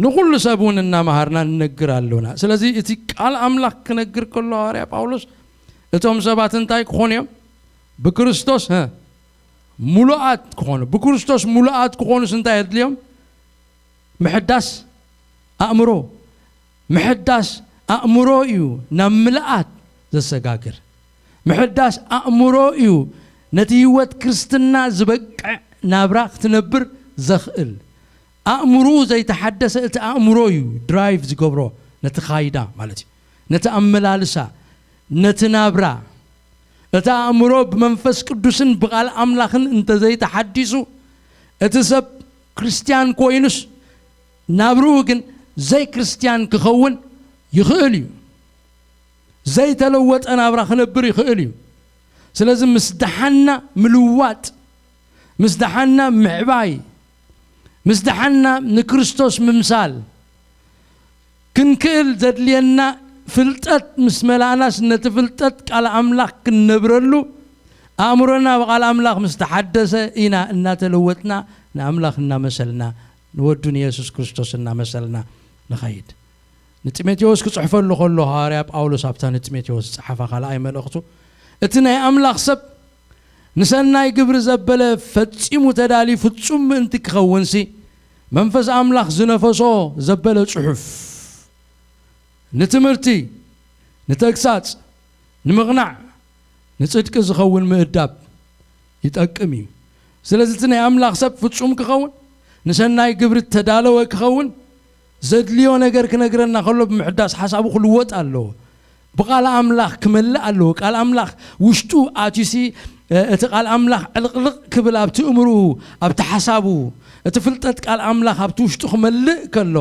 ንኹሉ ሰብ እውን እናመሃርና ንነግር ኣሎና። ስለዚ እቲ ቃል ኣምላኽ ክነግር ከሎ ሃዋርያ ጳውሎስ እቶም ሰባት እንታይ ክኾኑ እዮም? ብክርስቶስ፣ እ፣ ሙሉኣት ክኾኑ። ብክርስቶስ ሙሉኣት ክኾኑስ እንታይ የድልዮም? ምሕዳስ ኣእምሮ። ምሕዳስ ኣእምሮ እዩ ናብ ምልኣት ዘሰጋግር። ምሕዳስ ኣእምሮ እዩ ነቲ ህይወት ክርስትና ዝበቅዕ ናብራ ክትነብር ዘኽእል። ኣእምሮኡ ዘይተሓደሰ፣ እቲ ኣእምሮ እዩ ድራይቭ ዝገብሮ ነቲ ኻይዳ ማለት እዩ፣ ነቲ ኣመላልሳ፣ ነቲ ናብራ። እቲ ኣእምሮ ብመንፈስ ቅዱስን ብቓል ኣምላኽን እንተዘይተሓዲሱ፣ እቲ ሰብ ክርስትያን ኮይኑስ ናብርኡ ግን ዘይክርስትያን ክኸውን ይኽእል እዩ። ዘይተለወጠ ናብራ ክነብር ይኽእል እዩ። ስለዚ ምስ ደሓና ምልዋጥ፣ ምስ ደሓና ምዕባይ፣ ምስ ደሓና ንክርስቶስ ምምሳል ክንክእል ዘድልየና ፍልጠት ምስ መላእናስ፣ ነቲ ፍልጠት ቃል ኣምላኽ ክንነብረሉ፣ ኣእምሮና ብቓል ኣምላኽ ምስ ተሓደሰ ኢና እናተለወጥና፣ ንኣምላኽ እናመሰልና፣ ንወዱ ንየሱስ ክርስቶስ እናመሰልና ንኸይድ። ንጢሞቴዎስ ክጽሕፈሉ ከሎ፣ ሃዋርያ ጳውሎስ ኣብታ ንጢሞቴዎስ ዝጸሓፋ ካልኣይ መልእኽቱ፣ እቲ ናይ ኣምላኽ ሰብ ንሰናይ ግብሪ ዘበለ ፈጺሙ ተዳልዩ ፍጹም ምእንቲ ክኸውንሲ፣ መንፈስ ኣምላኽ ዝነፈሶ ዘበለ ጽሑፍ፣ ንትምህርቲ፣ ንተግሳጽ፣ ንምቕናዕ፣ ንጽድቂ ዝኸውን ምእዳብ ይጠቅም እዩ። ስለዚ እቲ ናይ ኣምላኽ ሰብ ፍጹም ክኸውን፣ ንሰናይ ግብሪ እተዳለወ ክኸውን፣ ዘድልዮ ነገር ክነግረና ከሎ ብምሕዳስ ሓሳቡ ክልወጥ ኣለዎ። ብቓል ኣምላኽ ክመልእ ኣለዎ። ቃል ኣምላኽ ውሽጡ ኣትዩሲ፣ እ፣ እቲ ቃል ኣምላኽ ዕልቕልቕ ክብል ኣብቲ እምርኡ፣ ኣብቲ ሓሳቡ፣ እቲ ፍልጠት ቃል ኣምላኽ ኣብቲ ውሽጡ ክመልእ ከሎ፣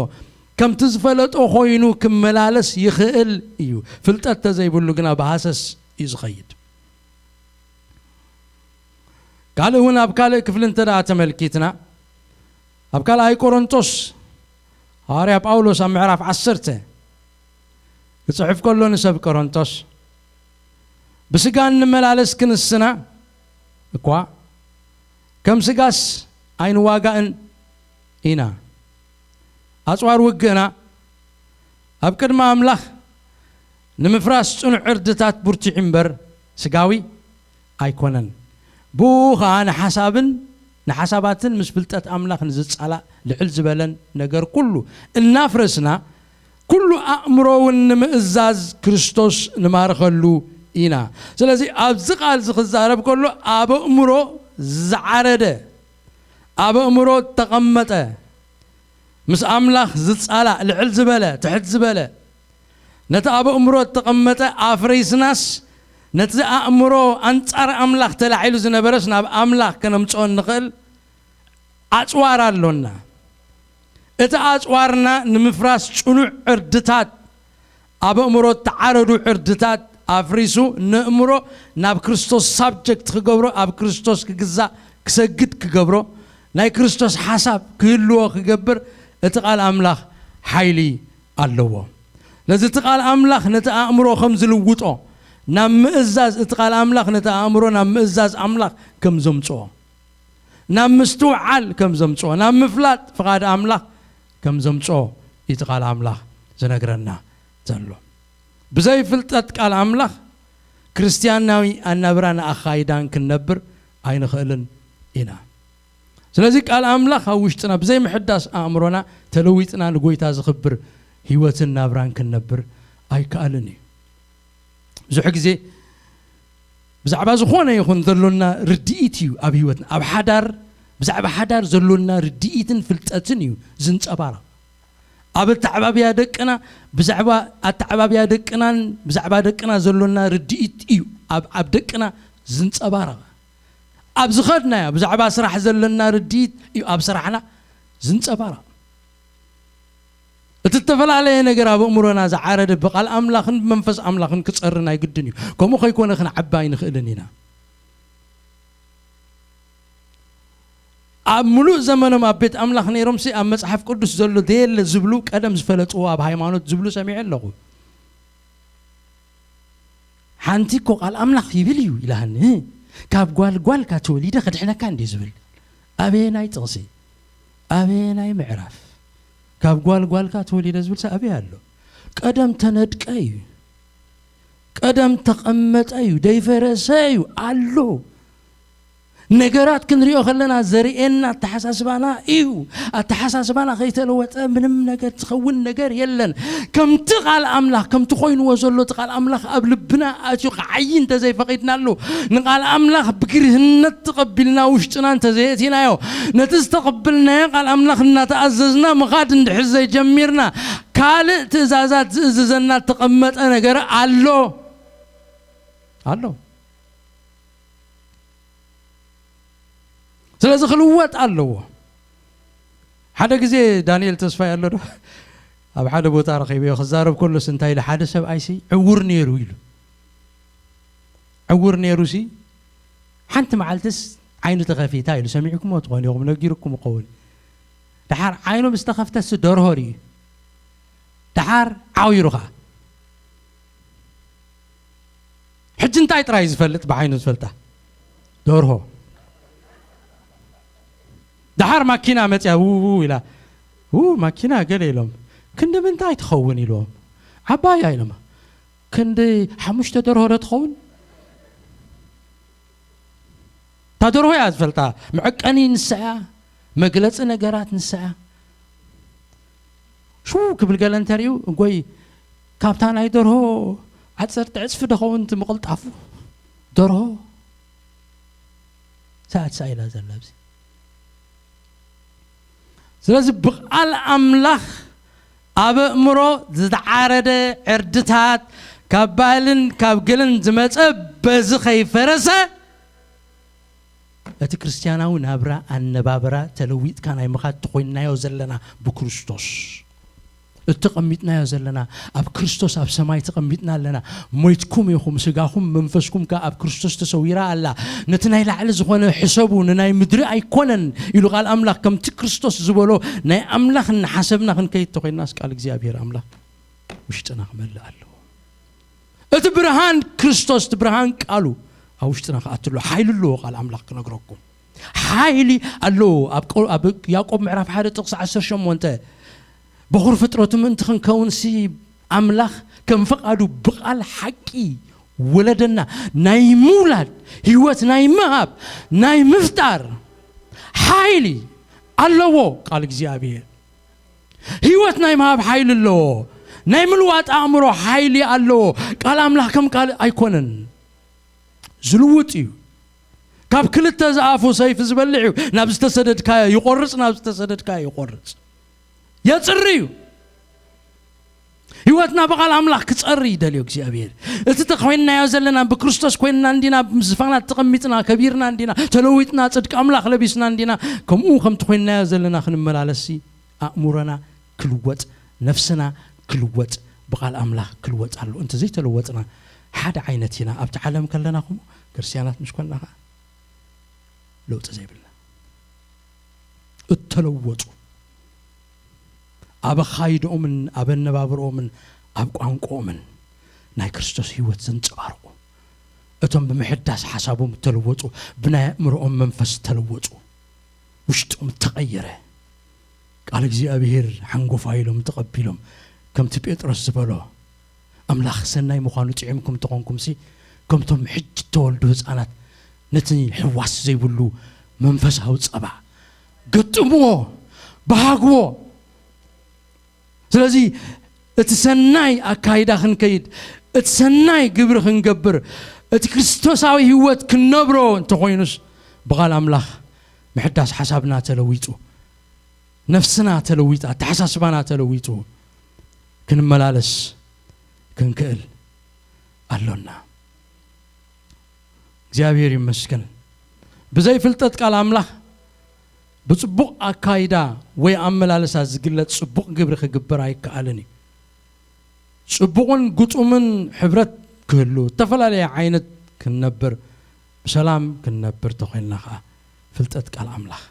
ከምቲ ዝፈለጦ ኮይኑ ክመላለስ ይኽእል እዩ። ፍልጠት ተዘይብሉ ግና ብሃሰስ እዩ ዝኸይድ። ካልእ እውን ኣብ ካልእ ክፍሊ እንተ ደኣ ተመልኪትና፣ ኣብ ካልኣይ ቆሮንቶስ ሃዋርያ ጳውሎስ ኣብ ምዕራፍ ዓሰርተ ክጽሕፍ ከሎ ንሰብ ቆሮንቶስ፣ ብስጋ እንመላለስ ክንስና እኳ ከም ስጋስ ኣይንዋጋእን ኢና። ኣጽዋር ውግእና ኣብ ቅድሚ ኣምላኽ ንምፍራስ ጽኑዕ ዕርድታት ብርቱዕ እምበር ስጋዊ ኣይኮነን። ብኡ ኸኣ ንሓሳብን ንሓሳባትን ምስ ፍልጠት ኣምላኽ ንዝጻላእ ልዕል ዝበለን ነገር ኩሉ እናፍረስና፣ ኩሉ ኣእምሮ እውን ንምእዛዝ ክርስቶስ ንማርኸሉ ኢና። ስለዚ ኣብዚ ቃል እዚ ክዛረብ ከሎ ኣብ ኣእምሮ ዝዓረደ፣ ኣብ ኣእምሮ እተቐመጠ፣ ምስ ኣምላኽ ዝጻላእ ልዕል ዝበለ፣ ትሕት ዝበለ፣ ነቲ ኣብ ኣእምሮ እተቐመጠ ኣፍሪስናስ፣ ነቲ ኣእምሮ ኣንጻር ኣምላኽ ተላዒሉ ዝነበረስ ናብ ኣምላኽ ከነምጽኦ እንኽእል ኣጽዋር ኣሎና። እቲ ኣጽዋርና ንምፍራስ ጽኑዕ ዕርድታት፣ ኣብ ኣእምሮ እተዓረዱ ዕርድታት ኣፍሪሱ፣ ነእምሮ ናብ ክርስቶስ ሳብጀክት ክገብሮ፣ ኣብ ክርስቶስ ክግዛእ ክሰግድ ክገብሮ፣ ናይ ክርስቶስ ሓሳብ ክህልዎ ክገብር እቲ ቃል ኣምላኽ ሓይሊ ኣለዎ። ነዚ እቲ ቃል ኣምላኽ ነቲ ኣእምሮ ከም ዝልውጦ፣ ናብ ምእዛዝ፣ እቲ ቃል ኣምላኽ ነቲ ኣእምሮ ናብ ምእዛዝ ኣምላኽ ከም ዘምጽኦ፣ ናብ ምስትውዓል ከም ዘምጽኦ፣ ናብ ምፍላጥ ፍቓድ ኣምላኽ ከም ዘምጽኦ እቲ ቃል ኣምላኽ ዝነግረና ዘሎ። ብዘይ ፍልጠት ቃል ኣምላኽ ክርስትያናዊ ኣናብራን ኣኻይዳን ክንነብር ኣይንኽእልን ኢና። ስለዚ ቃል ኣምላኽ ኣብ ውሽጥና ብዘይ ምሕዳስ ኣእምሮና ተለዊጥና ንጎይታ ዝኽብር ህይወትን ናብራን ክንነብር ኣይከኣልን እዩ። ብዙሕ ግዜ ብዛዕባ ዝኾነ ይኹን ዘሎና ርድኢት እዩ ኣብ ህይወትና፣ ኣብ ሓዳር፣ ብዛዕባ ሓዳር ዘሎና ርድኢትን ፍልጠትን እዩ ዝንጸባረቕ። ኣብ ኣተዓባብያ ደቅና፣ ብዛዕባ ኣተዓባብያ ደቅናን ብዛዕባ ደቅና ዘሎና ርድኢት እዩ ኣብ፣ ኣብ ደቅና ዝንጸባረቕ። ኣብ ዝኸድናዮ ብዛዕባ ስራሕ ዘለና ርድኢት እዩ ኣብ ስራሕና ዝንጸባረቕ። እቲ እተፈላለየ ነገር ኣብ ኣእምሮና ዝዓረደ ብቓል ኣምላኽን ብመንፈስ ኣምላኽን ክጸሪ ናይ ግድን እዩ። ከምኡ ከይኮነ ክንዓቢ ኣይንኽእልን ኢና። ኣብ ምሉእ ዘመኖም ኣብ ቤት ኣምላኽ ነይሮምሲ ኣብ መጽሓፍ ቅዱስ ዘሎ ዘየለ ዝብሉ ቀደም ዝፈለጥዎ ኣብ ሃይማኖት ዝብሉ ሰሚዐ ኣለኹ። ሓንቲ እኮ ቃል ኣምላኽ ይብል እዩ ኢላሃኒ። ካብ ጓል ጓልካ ተወሊደ ከድሕነካ እንዴ ዝብል። ኣበየናይ ጥቕሲ? ኣበየናይ ምዕራፍ? ካብ ጓል ጓልካ ተወሊደ ዝብል ሰብ ኣበይ ኣሎ? ቀደም ተነድቀ እዩ። ቀደም ተቐመጠ እዩ፣ ደይፈረሰ እዩ ኣሎ። ነገራት ክንሪኦ ከለና ዘርእየና ኣተሓሳስባና እዩ። ኣተሓሳስባና ከይተለወጠ ምንም ነገር ዝኸውን ነገር የለን። ከምቲ ቃል ኣምላኽ ከምቲ ኮይንዎ ዘሎ እቲ ቃል ኣምላኽ ኣብ ልብና ኣትዩ ክዓዪ እንተዘይፈቒድናሉ፣ ንቃል ኣምላኽ ብግርህነት ተቐቢልና ውሽጥና እንተዘየእቲናዮ፣ ነቲ ዝተቐበልናዮ ቃል ኣምላኽ እናተኣዘዝና ምኻድ እንድሕር ዘይጀሚርና፣ ካልእ ትእዛዛት ዝእዝዘና እተቐመጠ ነገር ኣሎ ኣሎ። ስለዚ ክልወጥ ኣለዎ። ሓደ ግዜ ዳንኤል ተስፋይ ኣሎ ዶ? ኣብ ሓደ ቦታ ረኺበዮ ክዛረብ ከሎስ እንታይ ኢሉ፣ ሓደ ሰብኣይሲ ዕውር ነይሩ ኢሉ። ዕውር ነይሩሲ ሓንቲ መዓልትስ ዓይኑ ተኸፊታ ኢሉ። ሰሚዕኩሞ ትኾኑ ኢኹም፣ ነጊርኩም ይኸውን። ደሓር ዓይኑ ምስ ተኸፍተሲ ደርሆ ርእዩ። ደሓር ዓዊሩ ኸዓ። ሕጂ እንታይ ጥራይ ዝፈልጥ ብዓይኑ ዝፈልጣ? ደርሆ። ደሓር ማኪና መፅያ፣ ው ኢላ። ው ማኪና ገለ ኢሎም። ክንዲ ምንታይ ትኸውን ኢልዎም። ዓባያ ኢሎም። ክንዲ ሓሙሽተ ደርሆ ዶ ትኸውን? እታ ደርሆ እያ ዝፈልጣ። መዐቀኒ ንሳ እያ፣ መግለፂ ነገራት ንሳ እያ። ሽው ክብል ገለ እንተርእዩ፣ እጎይ፣ ካብታ ናይ ደርሆ ዓፀርቲ ዕፅፊ ዶ ኸውን እቲ ምቕልጣፉ? ደርሆ ሰዓት ሳኢላ ዘላ ኣብዚ። ስለዚ ብቓል ኣምላኽ ኣብ ኣእምሮ ዝተዓረደ ዕርድታት ካብ ባህልን ካብ ገለን ዝመጸ በዚ ከይፈረሰ እቲ ክርስትያናዊ ናብራ ኣነባብራ ተለዊጥካ ናይ ምኻድ ተኾይንናዮ ዘለና ብክርስቶስ። እተቐሚጥናዮ ዘለና ኣብ ክርስቶስ ኣብ ሰማይ ተቐሚጥና ኣለና። ሞይትኩም ኢኹም፣ ስጋኹም መንፈስኩም ከኣ ኣብ ክርስቶስ ተሰዊራ ኣላ። ነቲ ናይ ላዕሊ ዝኾነ ሕሰቡ፣ ንናይ ምድሪ ኣይኮነን ኢሉ ቃል ኣምላኽ። ከምቲ ክርስቶስ ዝበሎ ናይ ኣምላኽ እናሓሰብና ክንከይድ ተኾይንናስ ቃል እግዚኣብሔር ኣምላኽ ውሽጥና ክመልእ ኣለዎ። እቲ ብርሃን ክርስቶስ፣ እቲ ብርሃን ቃሉ ኣብ ውሽጥና ክኣቱ ኣለዎ። ሓይሊ ኣለዎ ቃል ኣምላኽ ክነግረኩም። ሓይሊ ኣለዎ። ኣብ ቆ-፣ ኣብ ያዕቆብ ምዕራፍ ሓደ ጥቕሲ ዓሰርተ ሸሞንተ፣ በኹር ፍጥረቱ ምእንቲ ክንከውንሲ ኣምላኽ ከም ፍቓዱ ብቓል ሓቂ ወለደና። ናይ ምውላድ፣ ህይወት ናይ ምሃብ፣ ናይ ምፍጣር ሓይሊ ኣለዎ ቃል እግዚኣብሔር። ህይወት ናይ ምሃብ ሓይሊ ኣለዎ። ናይ ምልዋጥ ኣእምሮ ሓይሊ ኣለዎ። ቃል ኣምላኽ ከም ካልእ ኣይኮነን። ዝልውጥ እዩ። ካብ ክልተ ዝኣፉ ሰይፊ ዝበልዕ እዩ። ናብ ዝተሰደድካዮ ይቖርጽ፣ ናብ ዝተሰደድካዮ ይቖርጽ። የጽሪ እዩ። ህይወትና ብቓል ኣምላኽ ክጸሪ ይደልዮ እግዚኣብሔር። እቲ ተኾይንናዮ ዘለና ብክርስቶስ ኮይንና እንዲና፣ ምስ ዝፋናት ተቐሚጥና፣ ከቢርና እንዲና፣ ተለዊጥና፣ ጽድቂ ኣምላኽ ለቢስና እንዲና፣ ከምኡ ከምቲ ኮይንናዮ ዘለና ክንመላለስ ኣእምሮና ክልወጥ፣ ነፍስና ክልወጥ፣ ብቓል ኣምላኽ ክልወጥ ኣሎ። እንተ ዘይተለወጥና ሓደ ዓይነት ኢና። ኣብቲ ዓለም ከለና ኹም ክርስትያናት ምስ ኮንና ኸዓ ለውጢ ዘይብልና። እተለወጡ፣ ኣብ ኣኻይድኦምን ኣብ ኣነባብርኦምን ኣብ ቋንቋኦምን ናይ ክርስቶስ ህይወት ዘንጸባርቑ፣ እቶም ብምሕዳስ ሓሳቦም እተለወጡ፣ ብናይ ኣእምሮኦም መንፈስ እተለወጡ፣ ውሽጦም እተቐየረ፣ ቃል እግዚኣብሔር ሓንጎፋ ኢሎም ተቐቢሎም፣ ከምቲ ጴጥሮስ ዝበሎ፣ ኣምላኽ ሰናይ ምዃኑ ጥዒምኩም እንተኾንኩምሲ፣ ከምቶም ሕጂ እተወልዱ ህፃናት ነቲ ሕዋስ ዘይብሉ መንፈሳዊ ጸባ ገጥምዎ፣ በሃግዎ። ስለዚ እቲ ሰናይ ኣካይዳ ክንከይድ፣ እቲ ሰናይ ግብሪ ክንገብር፣ እቲ ክርስቶሳዊ ህይወት ክንነብሮ እንተኾይኑስ፣ ብቓል ኣምላኽ ምሕዳስ ሓሳብና ተለዊጡ፣ ነፍስና ተለዊጣ፣ ኣተሓሳስባና ተለዊጡ ክንመላለስ ክንክእል ኣሎና። እግዚኣብሔር ይመስገን። ብዘይ ፍልጠት ቃል ኣምላኽ ብጽቡቕ ኣካይዳ ወይ ኣመላልሳ ዝግለጽ ጽቡቕ ግብሪ ክግበር ኣይከኣልን እዩ። ጽቡቕን ግጡምን ሕብረት ክህሉ፣ ዝተፈላለየ ዓይነት ክንነብር፣ ብሰላም ክንነብር ተኾይንና ኸዓ ፍልጠት ቃል ኣምላኽ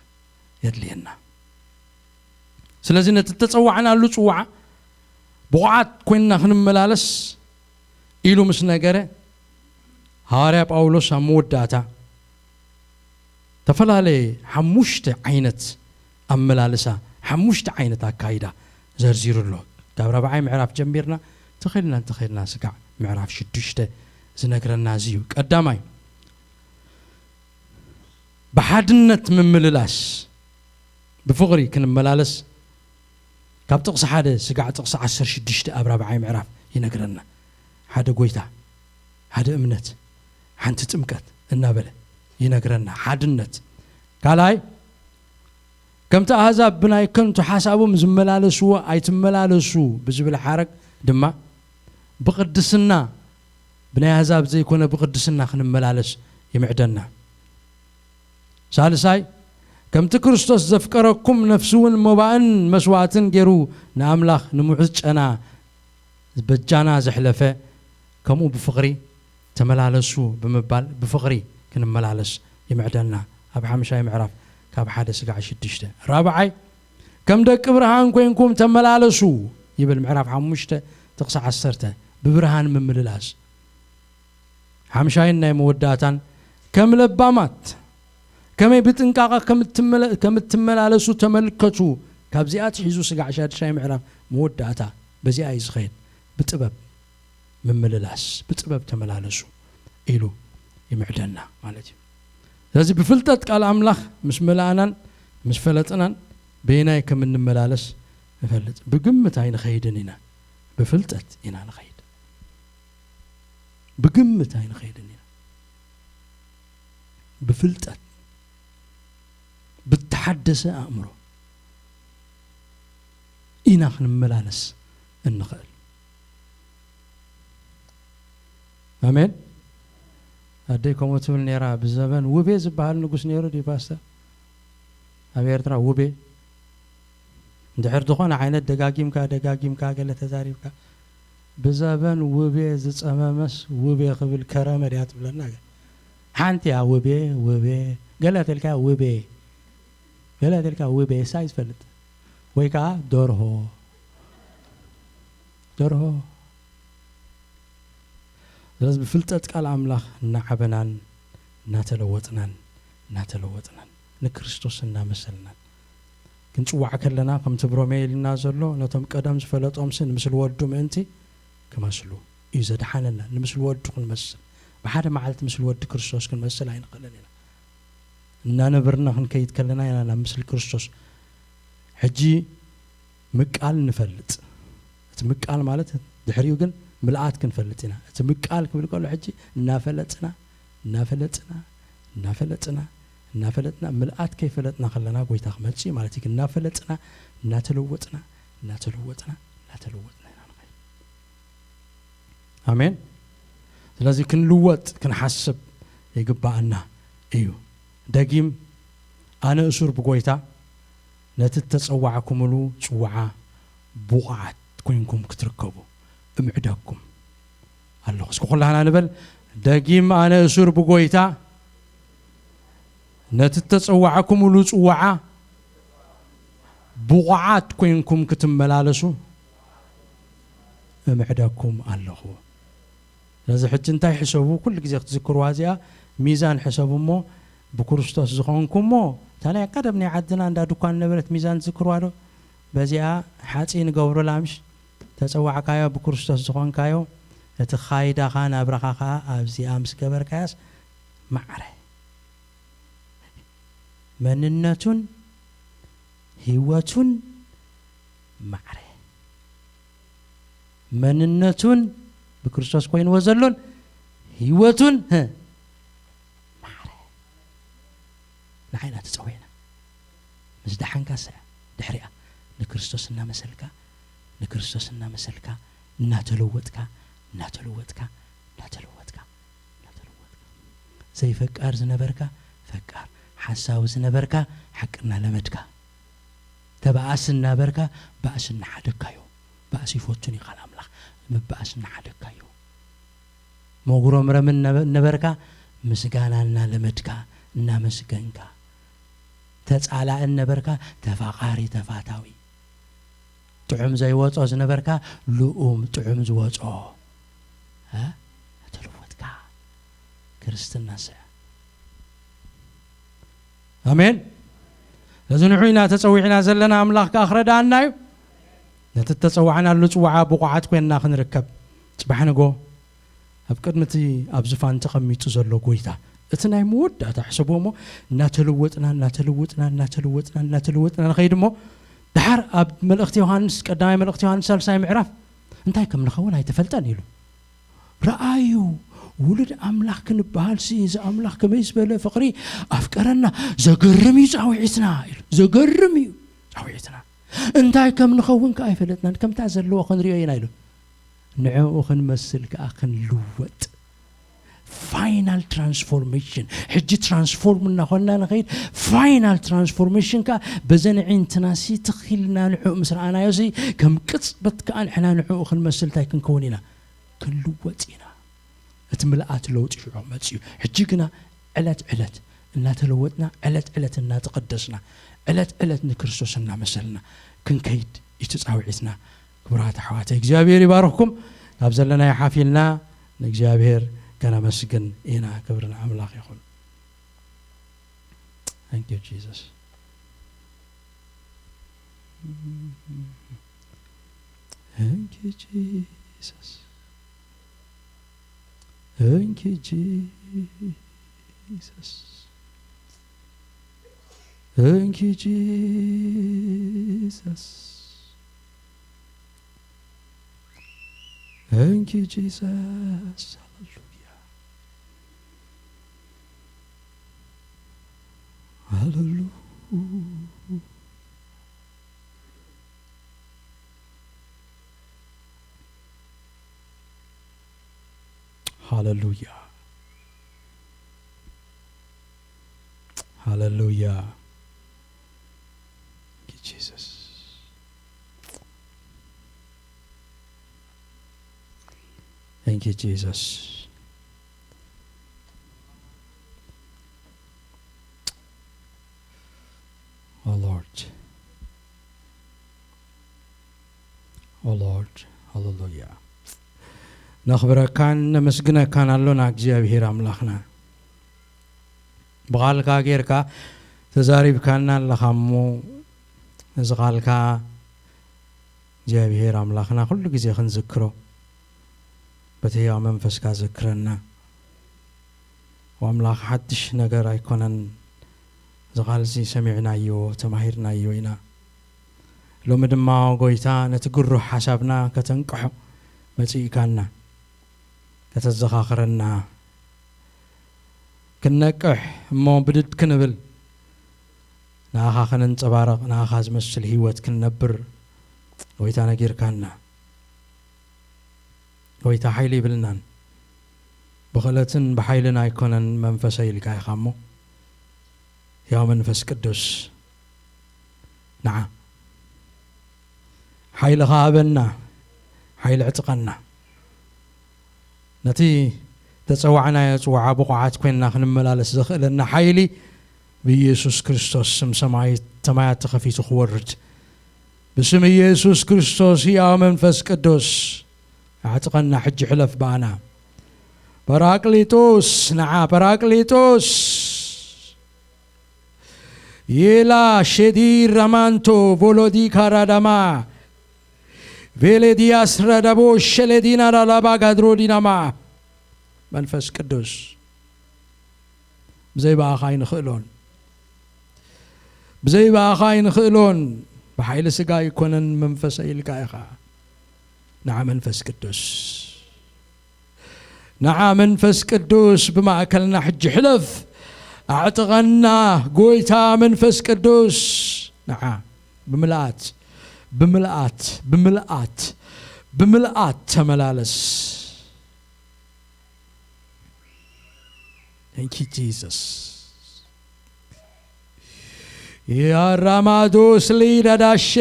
የድልየና። ስለዚ ነቲ እተጸዋዕናሉ ጽዋዓ ብቑዓት ኮይንና ክንመላለስ ኢሉ ምስ ነገረ፣ ሃዋርያ ጳውሎስ ኣብ መወዳእታ ዝተፈላለየ ሓሙሽተ ዓይነት ኣመላልሳ፣ ሓሙሽተ ዓይነት ኣካይዳ ዘርዚሩ ኣሎ። ካብ ራብዓይ ምዕራፍ ጀሚርና ተኸልና እንተኸልና ስጋዕ ምዕራፍ ሽዱሽተ ዝነግረና እዚ እዩ። ቀዳማይ፣ ብሓድነት ምምልላስ፣ ብፍቕሪ ክንመላለስ፣ ካብ ጥቕሲ ሓደ ስጋዕ ጥቕሲ ዓሰርተ ሽዱሽተ ኣብ ራብዓይ ምዕራፍ ይነግረና። ሓደ ጎይታ፣ ሓደ እምነት፣ ሓንቲ ጥምቀት እናበለ ይነግረና። ሓድነት። ካልኣይ፣ ከምቲ ኣህዛብ ብናይ ከንቱ ሓሳቦም ዝመላለስዎ ኣይትመላለሱ ብዝብል ሓረግ ድማ፣ ብቕድስና፣ ብናይ ኣህዛብ ዘይኮነ ብቕድስና ክንመላለስ ይምዕደና። ሳልሳይ፣ ከምቲ ክርስቶስ ዘፍቀረኩም፣ ነፍሲ እውን መባእን መስዋእትን ገይሩ ንኣምላኽ ንምዑዝ ጨና በጃና ዘሕለፈ፣ ከምኡ ብፍቕሪ ተመላለሱ ብምባል ብፍቕሪ ክንመላለስ ይምዕደና። ኣብ ሓምሻይ ምዕራፍ ካብ ሓደ ስጋዕ ሽዱሽተ። ራብዓይ፣ ከም ደቂ ብርሃን ኮይንኩም ተመላለሱ ይብል ምዕራፍ ሓሙሽተ ጥቕሲ ዓሰርተ። ብብርሃን ምምልላስ። ሓምሻይን ናይ መወዳእታን፣ ከም ለባማት ከመይ ብጥንቃቐ ከም እትመለ-፣ ከም እትመላለሱ ተመልከቱ። ካብዚኣ ኣትሒዙ ስጋዕ ሻድሻይ ምዕራፍ መወዳእታ በዚኣ እዩ ዝኸይድ። ብጥበብ ምምልላስ፣ ብጥበብ ተመላለሱ ኢሉ ይምዕደና ማለት እዩ። ስለዚ ብፍልጠት ቃል ኣምላኽ ምስ መላእናን ምስ ፈለጥናን በየናይ ከም እንመላለስ ንፈልጥ። ብግምት ኣይንኸይድን ኢና፣ ብፍልጠት ኢና ንኸይድ። ብግምት ኣይንኸይድን ኢና። ብፍልጠት፣ ብተሓደሰ ኣእምሮ ኢና ክንመላለስ እንኽእል። ኣሜን። ኣደይ ከምኡ ትብል ነይራ። ብዘበን ውቤ ዝበሃል ንጉስ ነይሩ ድዩ ፓስተር? ኣብ ኤርትራ ውቤ። እንድሕር ዝኾነ ዓይነት ደጋጊምካ፣ ደጋጊምካ፣ ገለ ተዛሪብካ፣ ብዘበን ውቤ ዝጸመመስ ውቤ ክብል ከረመ ድያ ትብለና? ሓንቲ እያ ውቤ፣ ውቤ፣ ገለ ተልካ ውቤ፣ ገለ ተልካ ውቤ፣ ሳይ ዝፈልጥ። ወይ ከዓ ደርሆ፣ ደርሆ። ስለዚ ብፍልጠት ቃል ኣምላኽ እናዓበናን እናተለወጥናን እናተለወጥናን ንክርስቶስ እናመሰልናን ክንጽዋዕ ከለና፣ ከምቲ ብሮሜ ኢልና ዘሎ፣ ነቶም ቀደም ዝፈለጦምሲ ንምስሊ ወዱ ምእንቲ ክመስሉ እዩ ዘድሓነና። ንምስሊ ወዱ ክንመስል፣ ብሓደ መዓልቲ ምስሊ ወዲ ክርስቶስ ክንመስል ኣይንኽእልን ኢና። እናነበርና ክንከይድ ከለና ኢና ናብ ምስሊ ክርስቶስ። ሕጂ ምቃል ንፈልጥ። እቲ ምቃል ማለት ድሕሪኡ ግን ምልኣት ክንፈልጥ ኢና። እቲ ምቃል ክብል ከሎ ሕጂ እናፈለጥና፣ እናፈለጥና፣ እናፈለጥና፣ እናፈለጥና፣ ምልኣት ከይፈለጥና ከለና ጎይታ ክመጽእ እዩ ማለት እዩ። ግን እናፈለጥና፣ እናተለወጥና፣ እናተለወጥና፣ እናተለወጥና ኢና ንኸይድ። ኣሜን። ስለዚ ክንልወጥ ክንሓስብ ይግባኣና እዩ። ደጊም፣ ኣነ እሱር ብጎይታ፣ ነቲ እተጸዋዕኩምሉ ጽዋዓ ብቑዓት ኮይንኩም ክትርከቡ እምዕደኩም ኣለኹ። እስኪ ኩላህና ንበል። ደጊም፣ ኣነ እሱር ብጎይታ፣ ነቲ እተጸዋዕኩምሉ ጽዋዓ ብቑዓት ኮይንኩም ክትመላለሱ እምዕደኩም ኣለኹ። ስለዚ ሕጂ እንታይ ሕሰቡ? ኩሉ ግዜ ክትዝክርዋ እዚኣ ሚዛን ሕሰቡ እሞ፣ ብክርስቶስ ዝኾንኩሞ፣ እታ ናይ ቀደም ናይ ዓድና እንዳ ድኳን ነበረት ሚዛን ትዝክርዋ ዶ? በዚኣ ሓፂን ገብሩላ ምሽ ተፀዋዕካዮ፣ ብክርስቶስ ዝኾንካዮ፣ እቲ ኻይዳኻ ናብራኻ ኸዓ ኣብዚኣ ምስ ገበርካያስ ማዕረ። መንነቱን ህይወቱን ማዕረ። መንነቱን ብክርስቶስ ኮይንዎ ዘሎን ህይወቱን፣ ህ፣ ማዕረ። ንዓይና ተጸዊዕና። ምስ ደሓንካ ሰ-፣ ድሕሪኣ ንክርስቶስ እናመሰልካ፣ ንክርስቶስ እናመሰልካ፣ እናተለወጥካ፣ እናተለወጥካ፣ እናተለወጥካ፣ እናተለወጥካ። ዘይፈቃር ዝነበርካ ፈቃር፣ ሓሳዊ ዝነበርካ ሓቂ እናለመድካ፣ ተባኣሲ እናበርካ ባእሲ እናሓደግካዮ። ባእሲ ይፈቱን እዩ ቃል ኣምላኽ፣ ምባእሲ እናሓደግካዮ። መጉረምረምን ነበ-፣ ነበርካ ምስጋና እናለመድካ፣ እናመስገንካ። ተጻላእን ነበርካ ተፋቓሪ ተፋታዊ። ጥዑም ዘይወጾ ዝነበርካ ልኡም ጥዑም ዝወጾ። እ? ተለወጥካ። ክርስትና ስዕ። ኣሜን። ነዚ ንዑ ኢና ተጸዊዕና ዘለና፣ ኣምላኽ ከኣ ክረድኣና እዩ። ነቲ እተጸዋዕናሉ ጽዋዓ ብቑዓት ኮይንና ክንርከብ፣ ጽባሕ ንጎ ኣብ ቅድሚ እቲ ኣብ ዝፋን ተቐሚጡ ዘሎ ጎይታ፣ እቲ ናይ መወዳእታ ሕሰብዎ እሞ፣ እናተለወጥና፣ እናተለወጥና፣ እናተለወጥና፣ እናተለወጥና ንኸይድ እሞ፣ ደሓር ኣብ መልእኽቲ ዮሃንስ፣ ቀዳማይ መልእኽቲ ዮሃንስ ሳልሳይ ምዕራፍ፣ እንታይ ከም ንኸውን ኣይተፈልጠን ኢሉ። ረኣዩ፣ ውሉድ ኣምላኽ ክንበሃል ሲ፣ እዚ ኣምላኽ ከመይ ዝበለ ፍቕሪ ኣፍቀረና፣ ዘገርም እዩ ጻውዒትና ኢሉ። ዘገርም እዩ ጻውዒትና። እንታይ ከም ንኸውን ከኣ ኣይፈለጥናን፣ ከምታ ዘለዎ ክንሪኦ ኢና ኢሉ። ንዕኡ ክንመስል ከኣ ክንልወጥ። ፋይናል ትራንስፎርሜሽን። ሕጂ ትራንስፎርም እናኾንና ንኸይድ። ፋይናል ትራንስፎርሜሽን ከኣ በዘን ኣዒንትና ሲ ትኽ ኢልና ንዕኡ ምስ ረኣናዮ ሲ፣ ከም ቅጽበት ከኣ ንሕና ንዕኡ ክንመስል እንታይ ክንከውን ኢና? ክንልወጥ ኢና። እቲ ምልኣት ለውጢ ሽዑ መጺኡ። ሕጂ ግና ዕለት ዕለት እናተለወጥና፣ ዕለት ዕለት እናተቐደስና፣ ዕለት ዕለት ንክርስቶስ እናመሰልና ክንከይድ እዩ ጻውዒትና። ክቡራት ኣሕዋተይ፣ እግዚኣብሔር ይባርኽኩም። ካብ ዘለናዮ ሓፊልና ንእግዚኣብሔር ከነመስግን ኢና። ክብሪ ንኣምላኽ ይኹን። Thank you, Jesus. Thank you, Jesus. Thank you, Jesus. Thank you, Jesus. Thank you, Jesus. Hallelujah. Hallelujah. Hallelujah. Hallelujah. Thank you, Jesus. Thank you, Jesus. Oh Lord. Oh Lord. Hallelujah. ነኽብረካን ነመስግነካን ኣሎና እግዚኣብሔር ኣምላኽና። ብቓልካ ጌርካ ተዛሪብካና ኣለኻ እሞ፣ እዚ ቓልካ እግዚኣብሔር ኣምላኽና ኩሉ ግዜ ክንዝክሮ፣ በቲ ህያው መንፈስካ ዘክረና። ወኣምላኽ ሓድሽ ነገር ኣይኮነን፣ እዚ ቓልዚ ሰሚዕናዮ፣ ተማሂርናዮ ኢና። ሎሚ ድማ ጎይታ ነቲ ግሩህ ሓሳብና ከተንቅሖ መጺእካና፣ ከተዘኻኽረና፣ ክንነቅሕ እሞ ብድድ ክንብል፣ ንኣኻ ክንንጸባረቕ፣ ንኣኻ ዝመስል ህይወት ክንነብር ጎይታ ነጊርካና። ጎይታ ሓይሊ ይብልናን፣ ብኽእለትን ብሓይልን ኣይኮነን መንፈሰይ ኢልካ ኢኻ እሞ፣ ያው መንፈስ ቅዱስ ንዓ ሓይልኻ ሃበና፣ ሓይሊ ዕጥቐና። ነቲ ተጸዋዕናዮ ጽዋዓ ብቑዓት ኮይንና ክንመላለስ ዘኽእለና ሓይሊ ብኢየሱስ ክርስቶስ ስም ሰማይ፣ ሰማያት ተኸፊቱ ክወርድ። ብስም ኢየሱስ ክርስቶስ ህያው መንፈስ ቅዱስ ኣዕጥቐና፣ ሕጂ ሕለፍ ብኣና። ጳራቅሊጦስ፣ ንዓ ጳራቅሊጦስ። የላ ሸዲ ራማንቶ ቮሎዲ ካራዳማ ቬሌዲያስ ረዳቦ ሸሌዲና ራላባ ጋድሮ ዲናማ። መንፈስ ቅዱስ፣ ብዘይ ብኣኻ ኣይንኽእሎን፣ ብዘይ ብኣኻ ኣይንኽእሎን። ብሓይሊ ስጋ ኣይኮነን መንፈሰ ኢልካ ኢኻ። ንዓ መንፈስ ቅዱስ፣ ንዓ መንፈስ ቅዱስ ብማእከልና ሕጂ ሕለፍ። ኣዕጥቐና ጎይታ መንፈስ ቅዱስ። ንዓ ብምልኣት፣ ብምልኣት፣ ብምልኣት፣ ብምልኣት ተመላለስ። Thank you, Jesus. ያራማዶስ ሊዳዳሼ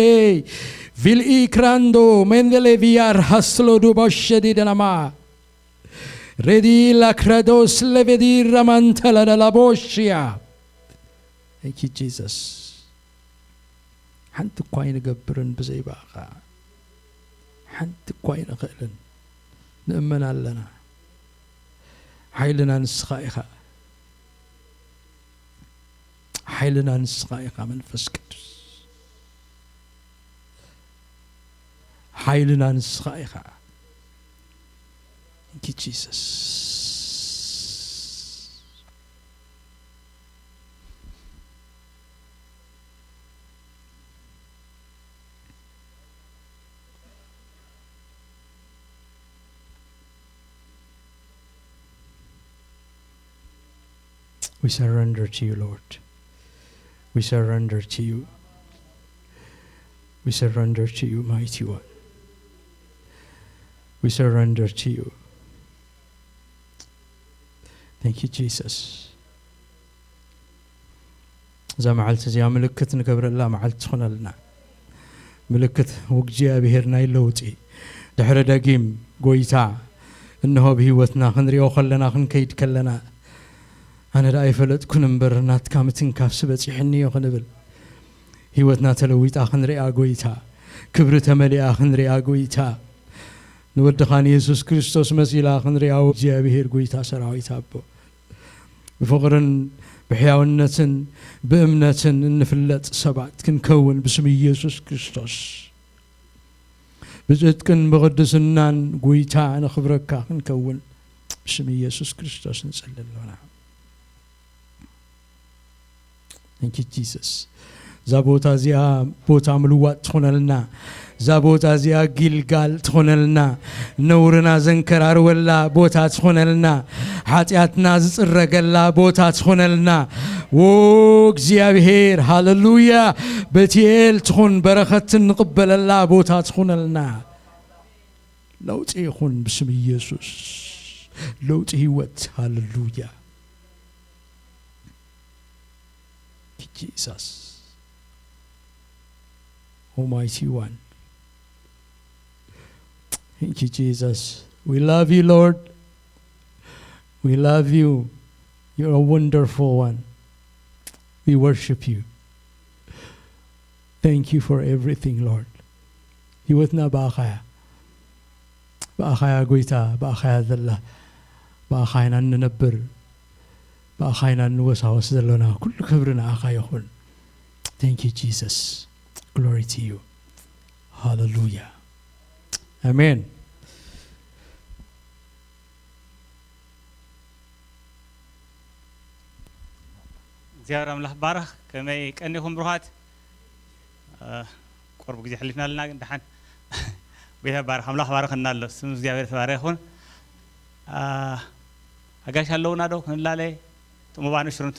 ቪልኢ ክራንዶ ሜንደሌ ቪያር ሃስሎ ዱባሸ ዲደናማ ሬዲ ላክራዶስ ለቬዲ ራማንተላ ዳላቦሽያ። Thank you, Jesus. ሓንቲ እኳ ኣይንገብርን ብዘይ ብኣኻ፣ ሓንቲ እኳ ኣይንኽእልን። ንእመን ኣለና። ሓይልና ንስኻ ኢኻ፣ ሓይልና ንስኻ ኢኻ መንፈስ ቅዱስ። ሓይልና ንስኻ ኢኻ። Thank you, Jesus. We surrender to you, Lord. We surrender to you. We surrender to you, mighty one. We surrender to you. Thank you, Jesus. እዛ መዓልቲ እዚኣ ምልክት ንገብረላ መዓልቲ ትኾነልና። ምልክት እግዚኣብሔር ናይ ለውጢ። ድሕሪ ደጊም ጎይታ እንሆ ብህይወትና ክንሪኦ ከለና፣ ክንከይድ ከለና፣ ኣነ ደኣ ኣይፈለጥኩን እምበር ናትካ ምትንካፍሲ በጺሕኒ እዮ ክንብል፣ ህይወትና ተለዊጣ ክንሪኣ ጎይታ፣ ክብሪ ተመሊኣ ክንሪኣ ጎይታ፣ ንወድኻ ንየሱስ ክርስቶስ መሲላ ክንሪኣ እግዚኣብሔር ጎይታ ሰራዊት ኣቦ፣ ብፍቕርን ብሕያውነትን ብእምነትን እንፍለጥ ሰባት ክንከውን ብስም ኢየሱስ ክርስቶስ፣ ብጽድቅን ብቕድስናን ጎይታ ንኽብረካ ክንከውን ብስም ኢየሱስ ክርስቶስ ንጸሊ ኣሎና። Thank you, Jesus. እዛ ቦታ እዚኣ ቦታ ምልዋጥ ትኾነልና። እዛ ቦታ እዚኣ ጊልጋል ትኾነልና። ነውርና ዘንከራርወላ ቦታ ትኾነልና። ሓጢኣትና ዝጽረገላ ቦታ ትኾነልና። ዎ እግዚኣብሔር፣ ሃለሉያ። ቤትኤል ትኹን፣ በረኸት እንቕበለላ ቦታ ትኾነልና። ለውጢ ይኹን ብስም ኢየሱስ። ለውጢ ህይወት። ሃለሉያ። Jesus. Almighty One. Thank you, Jesus. We love you, Lord. We love you. You're a wonderful one. We worship you. Thank you for everything, Lord. ህይወትና ብኣኻ እያ። ብኣኻ እያ ጎይታ፣ ብኣኻ እያ ዘላ። ብኣኻ ኢና እንነብር። ብኣኻ ኢና እንወሳወስ ዘሎና። ኩሉ ክብሪ ንኣኻ ይኹን። Thank you, Jesus. Glory to you. ሃለሉያ። ኣሜን። እግዚኣብሔር ኣምላኽ ባረኽ። ከመይ ቀኒኹም ብሩኻት? እ፣ ቁሩብ ግዜ ሕሊፍና ኣለና፣ ግን ደሓን። ጎይታ ይባረኽ፣ ኣምላኽ ባረኸና ኣሎ። ስም እግዚኣብሔር ተባረኽ ይኹን። እ፣ ኣጋይሽ ኣለውና ዶ ክንላለ? እቶም ኣባኑ ሽርንቱ